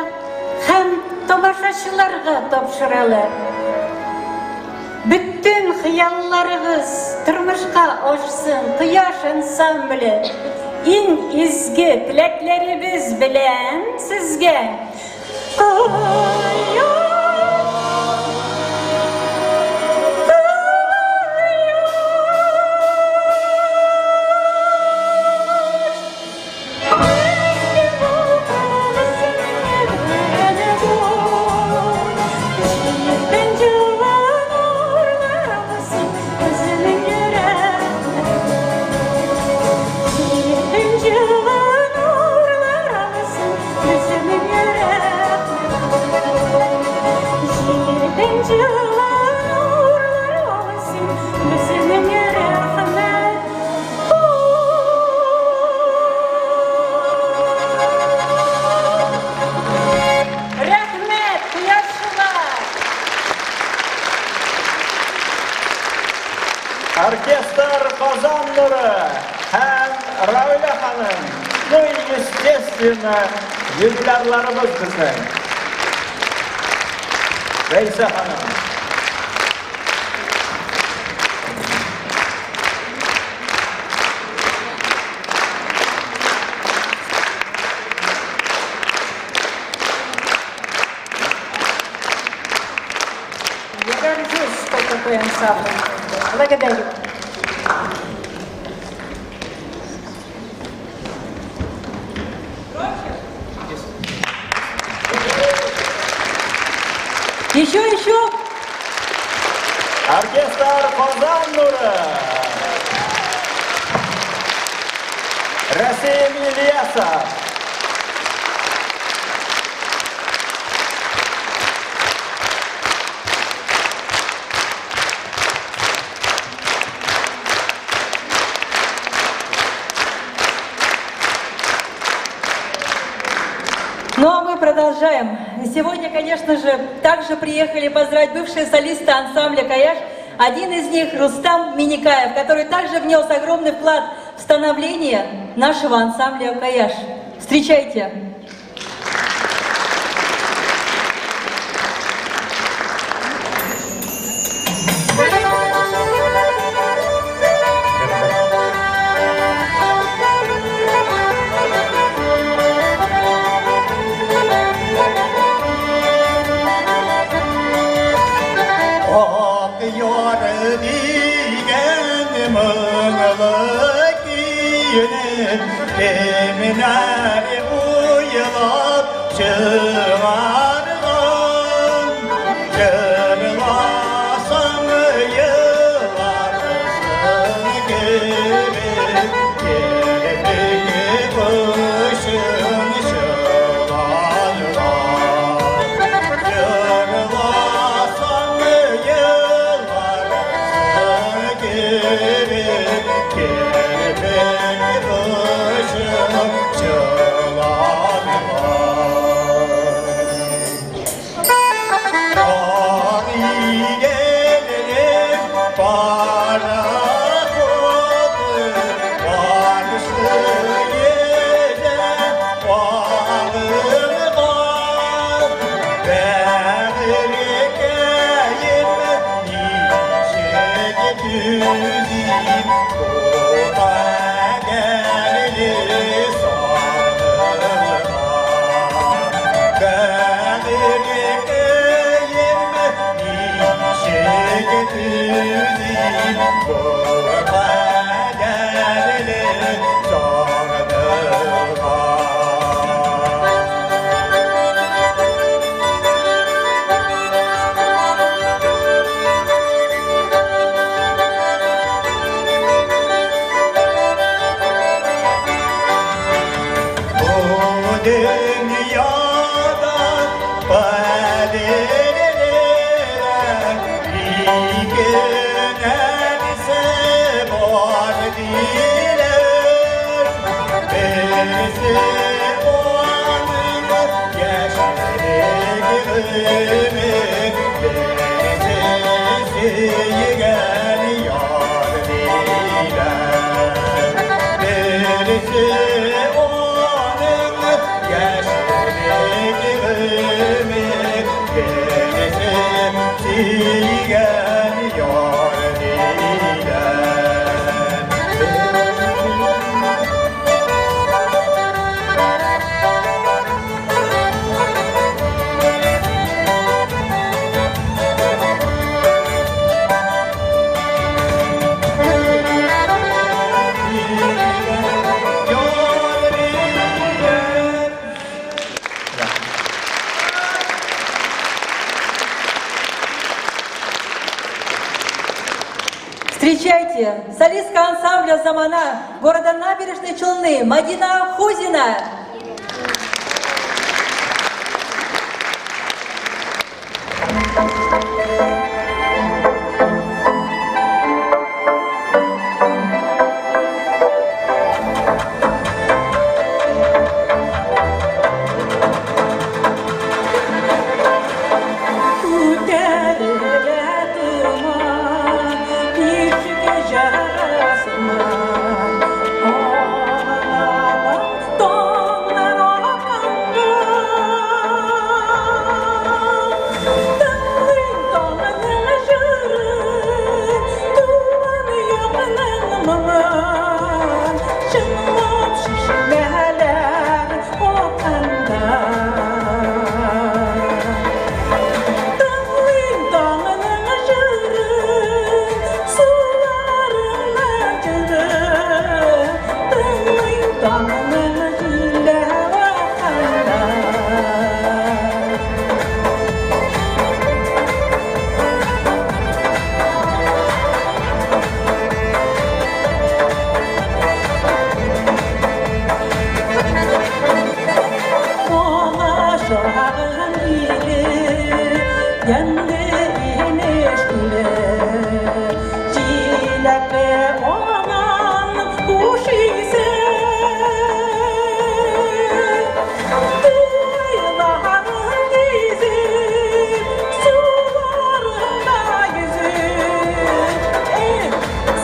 һәм тамашачыларга тапшыралар. Бөтен хыялларыгыз тормышка ашсын, Кояш ансамбле иң изге теләкләребез белән сезгә Кояш! Рәхмәт, кояшчылар! Оркестр Казан нуры һәм Равилә ханым. Ну и, естественно, юбилярларыбыз безнең. Рәйсә ханым. Я горжусь, что такой ансамбль. Благодарю. Еще, еще. Оркестр Казан нуры. Расим Ильясов. Ну а мы продолжаем. Сегодня, конечно же, также приехали поздравить бывшие солисты ансамбля «Каяш». Один из них Рустам Миникаев, который также внес огромный вклад в становление нашего ансамбля «Каяш». Встречайте! Ак яр дигән моңлы көйне кемнәр уйлап чыгарган? Җырласаң еларсың кебек, керпек очың чыланган. Җырласаң еларсың кебек, керпек очың чыланган. Агыйделнең пароходы каршы йөзә агымга. Бәгырькәем, ничек түзим бу кадәрле сагышка? Бәгырькәем, Встречайте, солистка ансамбля «Замана» города Набережные Челны Мадина Хузина.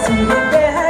Sinde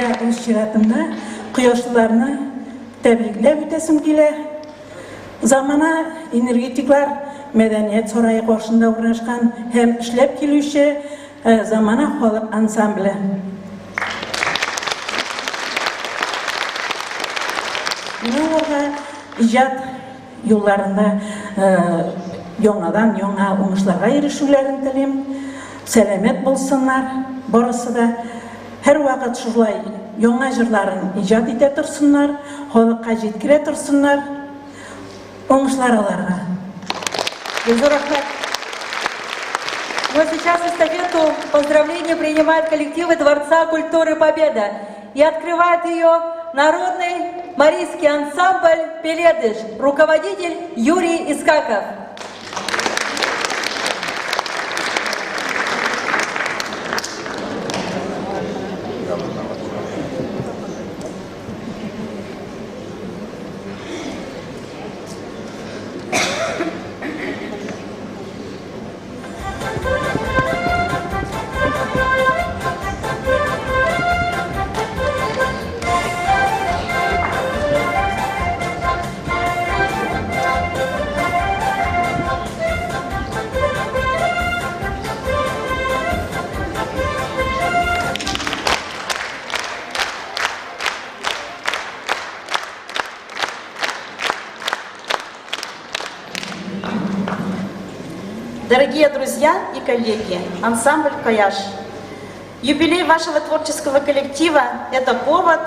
дә үз чиратымда кояшлыларны тәбрикләп үтәсем килә. Замана энергетиклар мәдәният сарае каршында урнашкан һәм эшләп килүче Замана халык ансамбле. Мин аларга иҗат юлларында яңадан яңа уңышларга ирешүләрен телим. Сәламәт булсыннар барысы да. Һәрвакыт шулай яңа җырларын иҗат итә торсыннар, халыкка җиткерә торсыннар. Уңышлар аларга! Зур рәхмәт. Ну а сейчас эстафету поздравления принимают коллективы Дворца культуры Победа. И открывает ее народный марийский ансамбль «Пеледыш», руководитель Юрий Искаков. Дорогие друзья и коллеги, ансамбль «Каяш». Юбилей вашего творческого коллектива – это повод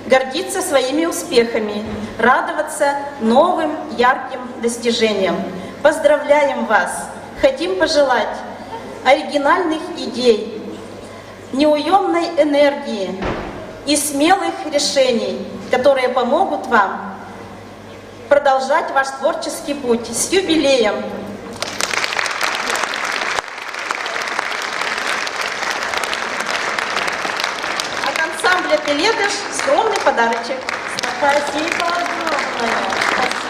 гордиться своими успехами, радоваться новым ярким достижениям. Поздравляем вас! Хотим пожелать оригинальных идей, неуемной энергии и смелых решений, которые помогут вам продолжать ваш творческий путь. С юбилеем! От ансамбля «Пеледыш» скромный подарочек. Спасибо огромное. Спасибо.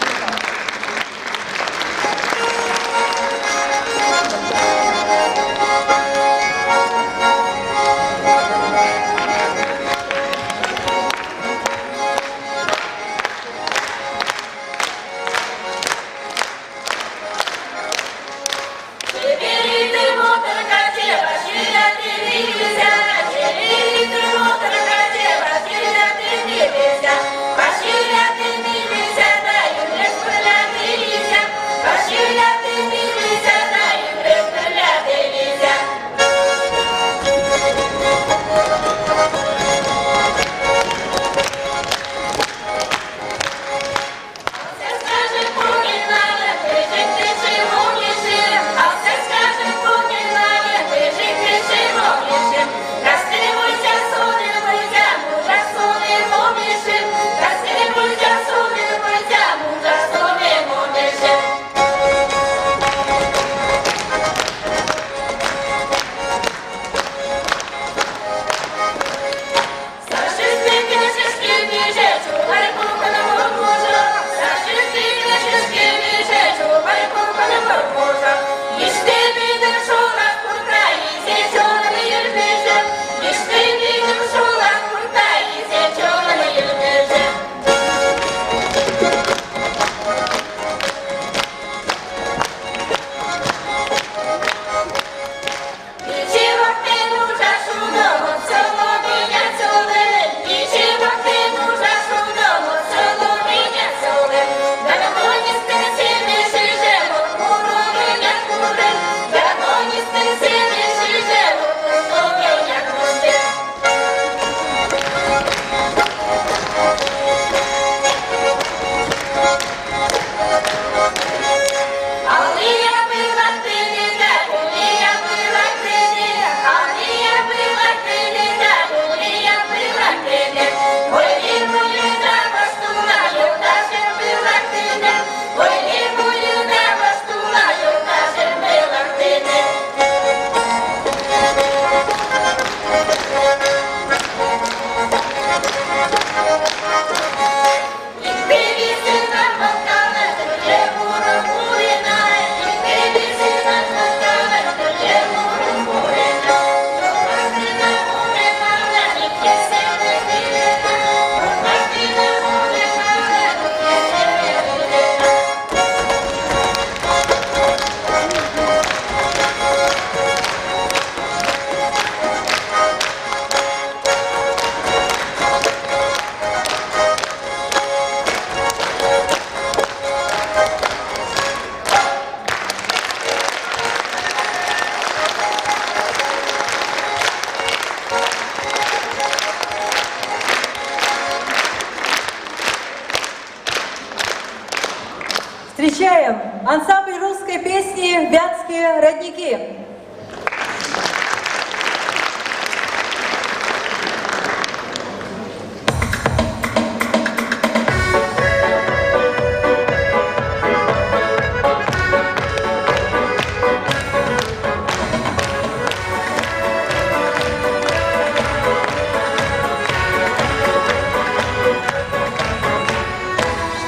Встречаем ансамбль русской песни «Вятские родники».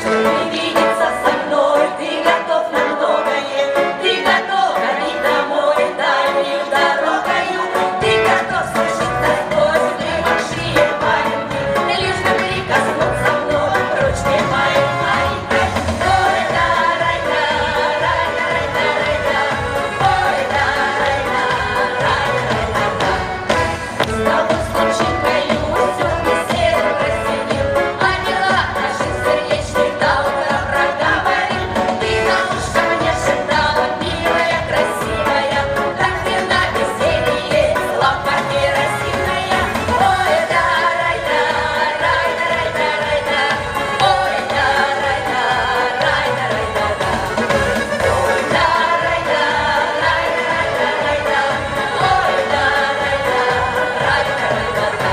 Чтобы видеться со мной, ты готов на многое, ты готов ходить домой дальнюю дорогою, ты готов слышать насквозь большие маленькие, лишь бы прикоснуться вновь ручке моей маленькой. Ой, да, рай, да, рай, да, рай, да, рай, да, ой, да, рай, да, рай, рай, да, да. С тобой случайкою всё беседу расценил, о делах наших сердечных до утра проговорил. Ты на ушко мне шептала, милая, красивая, так ты на веселье, лампа керосиновая. Ой, да, рай, да, рай, да, рай, да, рай, да, ой, да, рай, да, рай, да, рай, да, да. Ой, да, рай, да, рай, да, рай, да, рай, да, ой, да, рай, да, рай, да, рай, да, да.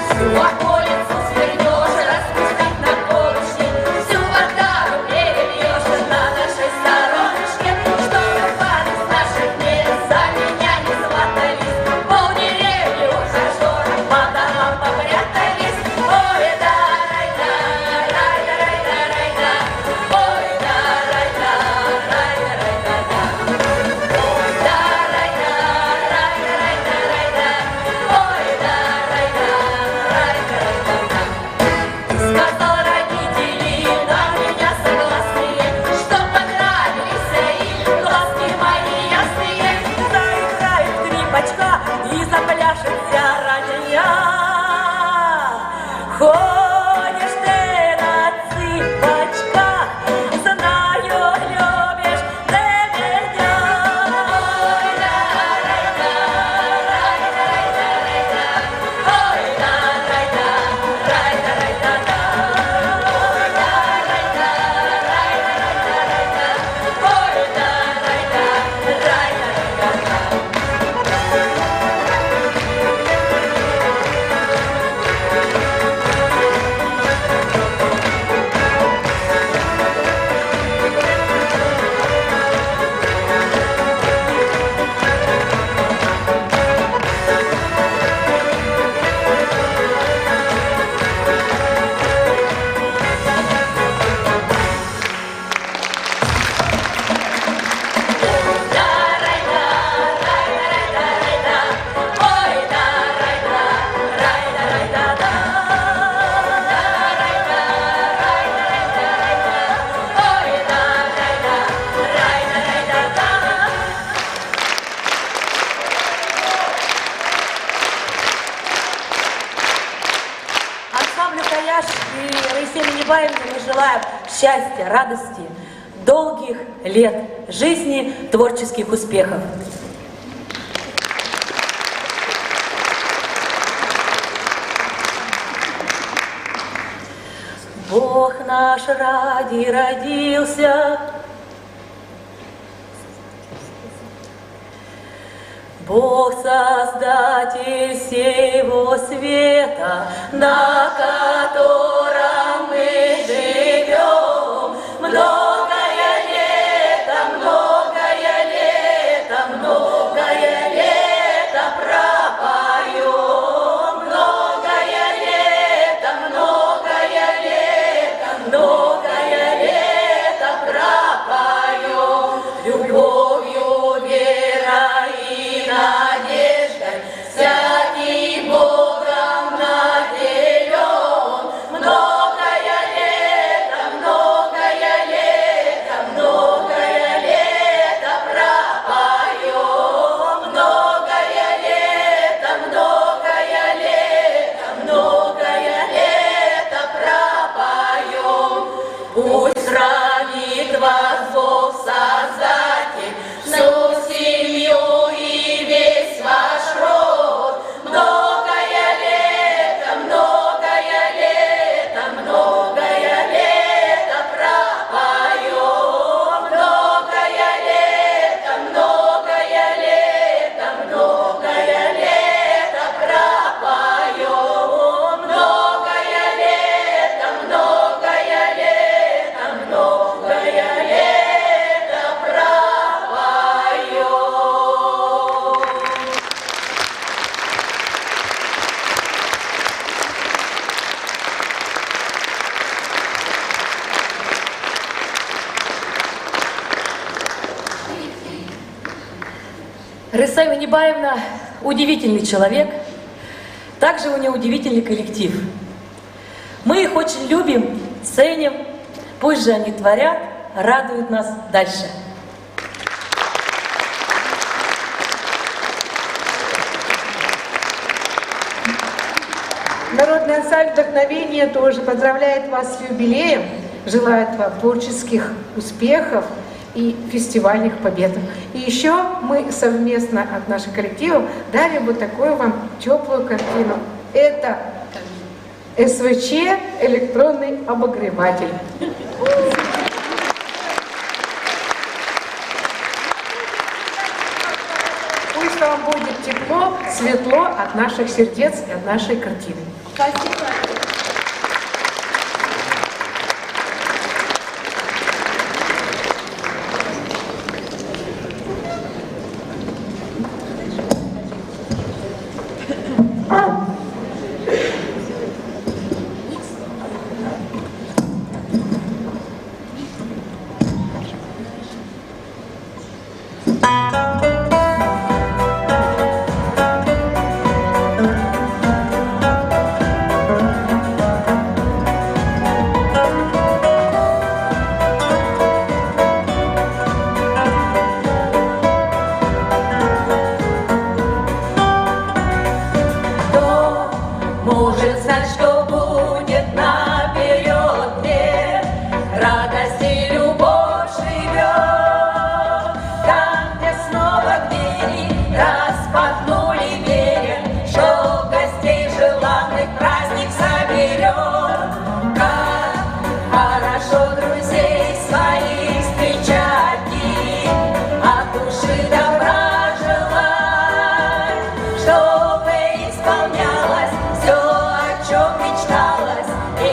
Всю околицу свернешь, распустив на поручни, всю отару перебьешь на нашей сторонушке, чтобы пары с наших мест за меня не сватались, полдеревни ухажеров по домам попрятались. Ой, да, рай, да, рай, да, рай, да, рай, да, ой, да, рай, да, рай, да, рай, да, да. Ой, да, рай, да, рай, да, рай, да, рай, да, ой, да, рай, да, рай, да, рай, да, да. Ты сказал, родители на меня согласные, что понравились им глазки мои ясные. Заиграет скрипочка и запляшет вся родня. Ходишь ты на цыпочках, знаю, любишь ты меня. Ой, да, рай, да, рай, да, рай, да, рай, да, ой, да, рай, да, рай, да, рай, да, да. Ой, да, рай, да, рай, да, рай, да, рай, да, ой, да, рай, да, рай, да, рай, да, да. Да, рай, да, рай, да, рай, да, рай, да, ой, да, рай, да, рай, да, рай, да, да. Да, рай, да, рай, да, рай, да, рай, да, ой, да, рай, да, рай, да, рай, да, да. Ансамблю «Каяш» и Раисе Минибаевне мы желаем счастья, радости, долгих лет жизни, творческих успехов. Бог наш ради родился, Бог Создатель всего света, на котором мы живем. Многое лето, многое лето, многое лето пропоем. Многое лето, многое лето, многое лето пропоем. Любовью, верой и надеждой всякий Богом наделен. Рыса Минибаевна удивительный человек. Также у нее удивительный коллектив. Мы их очень любим, ценим. Пусть же они творят, радуют нас дальше. Народный ансамбль «Вдохновение» тоже поздравляет вас с юбилеем, желает вам творческих успехов и фестивальных побед. И еще мы совместно от наших коллективов дарим вот такую вам теплую картину. Это СВЧ «Электронный обогреватель». Пусть вам будет тепло, светло от наших сердец и от нашей картины. Спасибо. Кто может знать, что будет наперед мне? Радость и любовь живет. Там, где снова двери распахнули веря, что гостей желанных праздник соберет. Как хорошо друзей своих встречать и от души добра желать, чтобы исполнялось все, о чем мечталось, и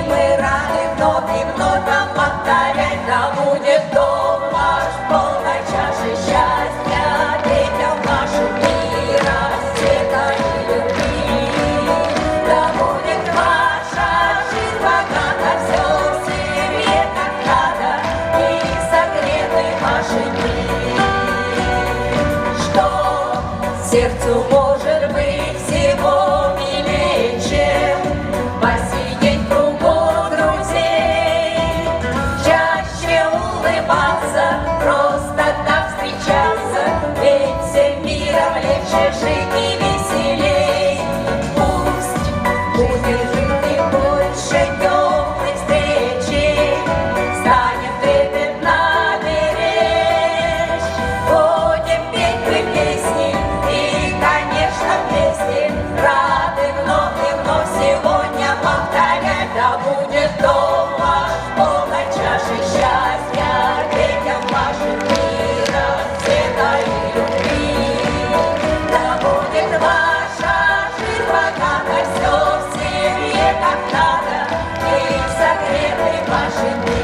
мы рады вновь и вновь вам повторять, да будет дом ваш полной чашей счастья, детям вашим мира, света и любви. Да будет ваша жизнь богата, все в семье как надо, и согреты ваши дни. Что сердцу может быть всего милее, чем посидеть в кругу друзей, чаще улыбаться, просто так встречаться, ведь всем миром легче жить и веселей. Пусть будет в жизни больше теплых встречей, станем трепетно беречь, будем петь мы песни и, конечно, вместе рады вновь и вновь сегодня повторять, да будет дом ваш полной чашей счастья, детям вашим мира, света и любви. Да будет ваша жизнь богата, все в семье как надо, и согреты ваши дни.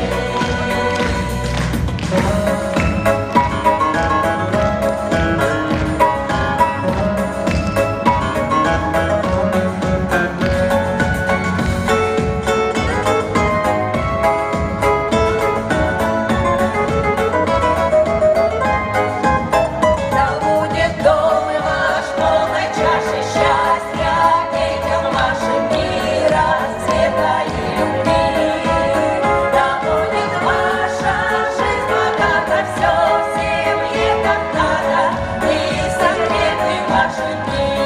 Да будет дом ваш полной чашей счастья, детям вашим мира, света и любви. Да будет ваша жизнь богата, все в семье как надо, и согреты ваши дни.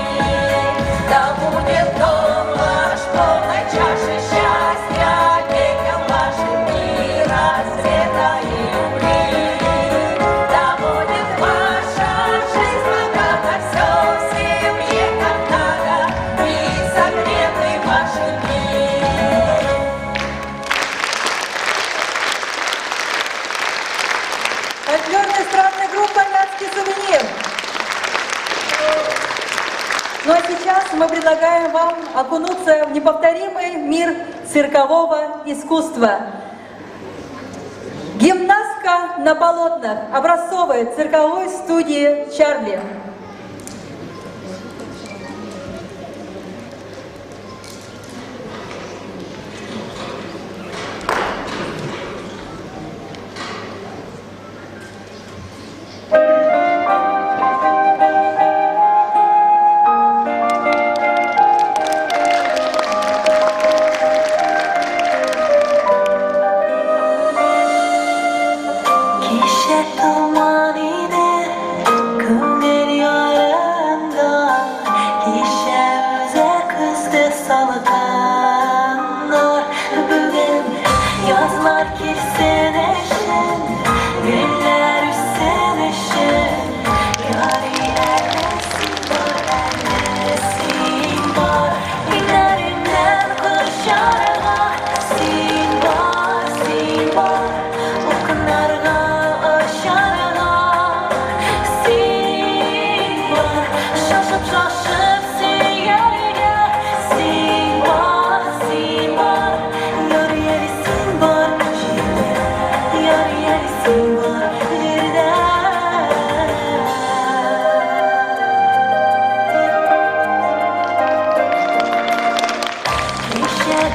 Да будет дом ваш полной чашей счастья, детям вашим мира, света и любви. Да будет ваша жизнь богата, все в семье как надо, и согреты ваши дни. Фольклорная эстрадная группа «Вятский сувенир». Ну а сейчас мы предлагаем вам окунуться в неповторимый мир циркового искусства. Гимнастка на полотнах образцовой цирковой студии «Чарли». Thank you.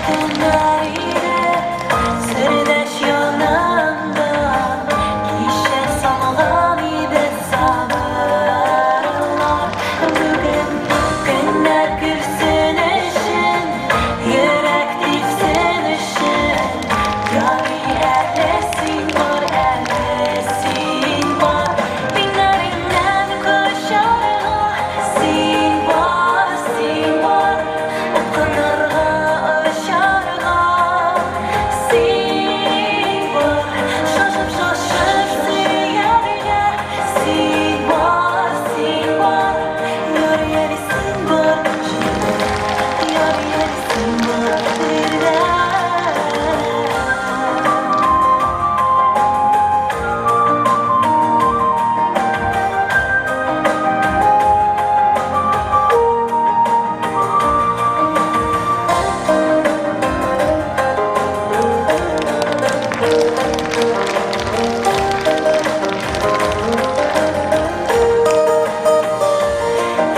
төннәр иде, сердәш янында, кичә салган иде сабырлар. Бүген көннәр көлсен өчен, йөрәк типсен өчен, ярый әле син бар, әле син бар. Иңнәреңнән кочарга син бар, син бар. Упкыннарга очарга син бар. Шашып-шашып сөяргә син бар, син бар. Ярый әле син бар җирдә, ярый әле син бар җирдә.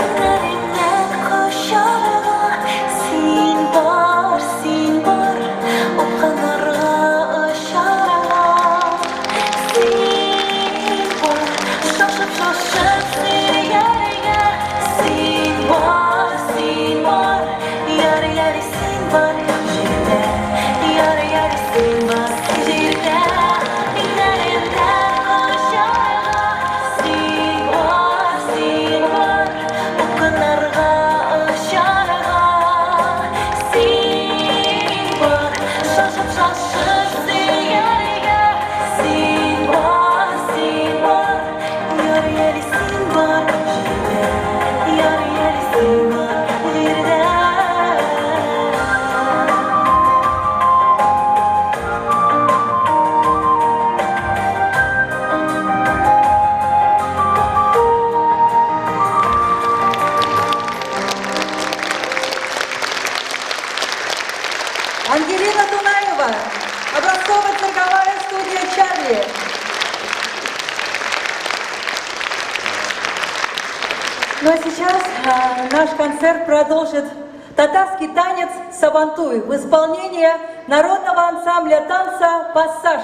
Иңнәреңнән кочарга син бар, син бар. Упкыннарга очарга син бар. Шашып-шашып сөяргә син бар, син бар. Ярый әле син бар җирдә, ярый әле син бар җирдә. Иңнәреңнән кочарга син бар, син бар. Упкыннарга очарга син бар. Шашып-шашып сөяргә син бар, син бар. Ярый әле син бар җирдә, ярый әле син бар җирдә. Ангелина Дунаева, образцово-цирковая студия «Чарли». Ну а сейчас наш концерт продолжит татарский танец «Сабантуй» в исполнении народного ансамбля танца «Пассаж».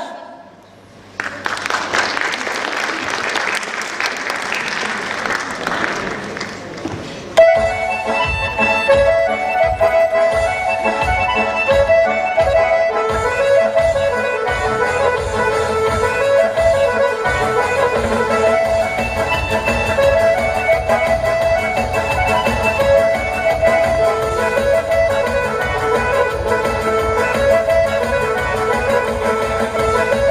Thank you.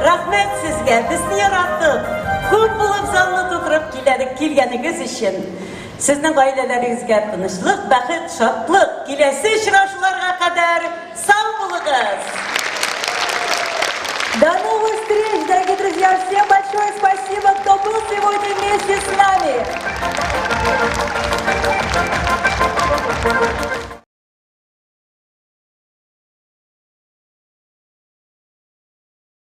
Рәхмәт сезгә, безне яратып, күп булып залны тутырып киләдек, килгәнегез өчен. Сезнең гаиләләрегезгә тынычлык, бәхет, шатлык. Киләсе очрашуларга кадәр!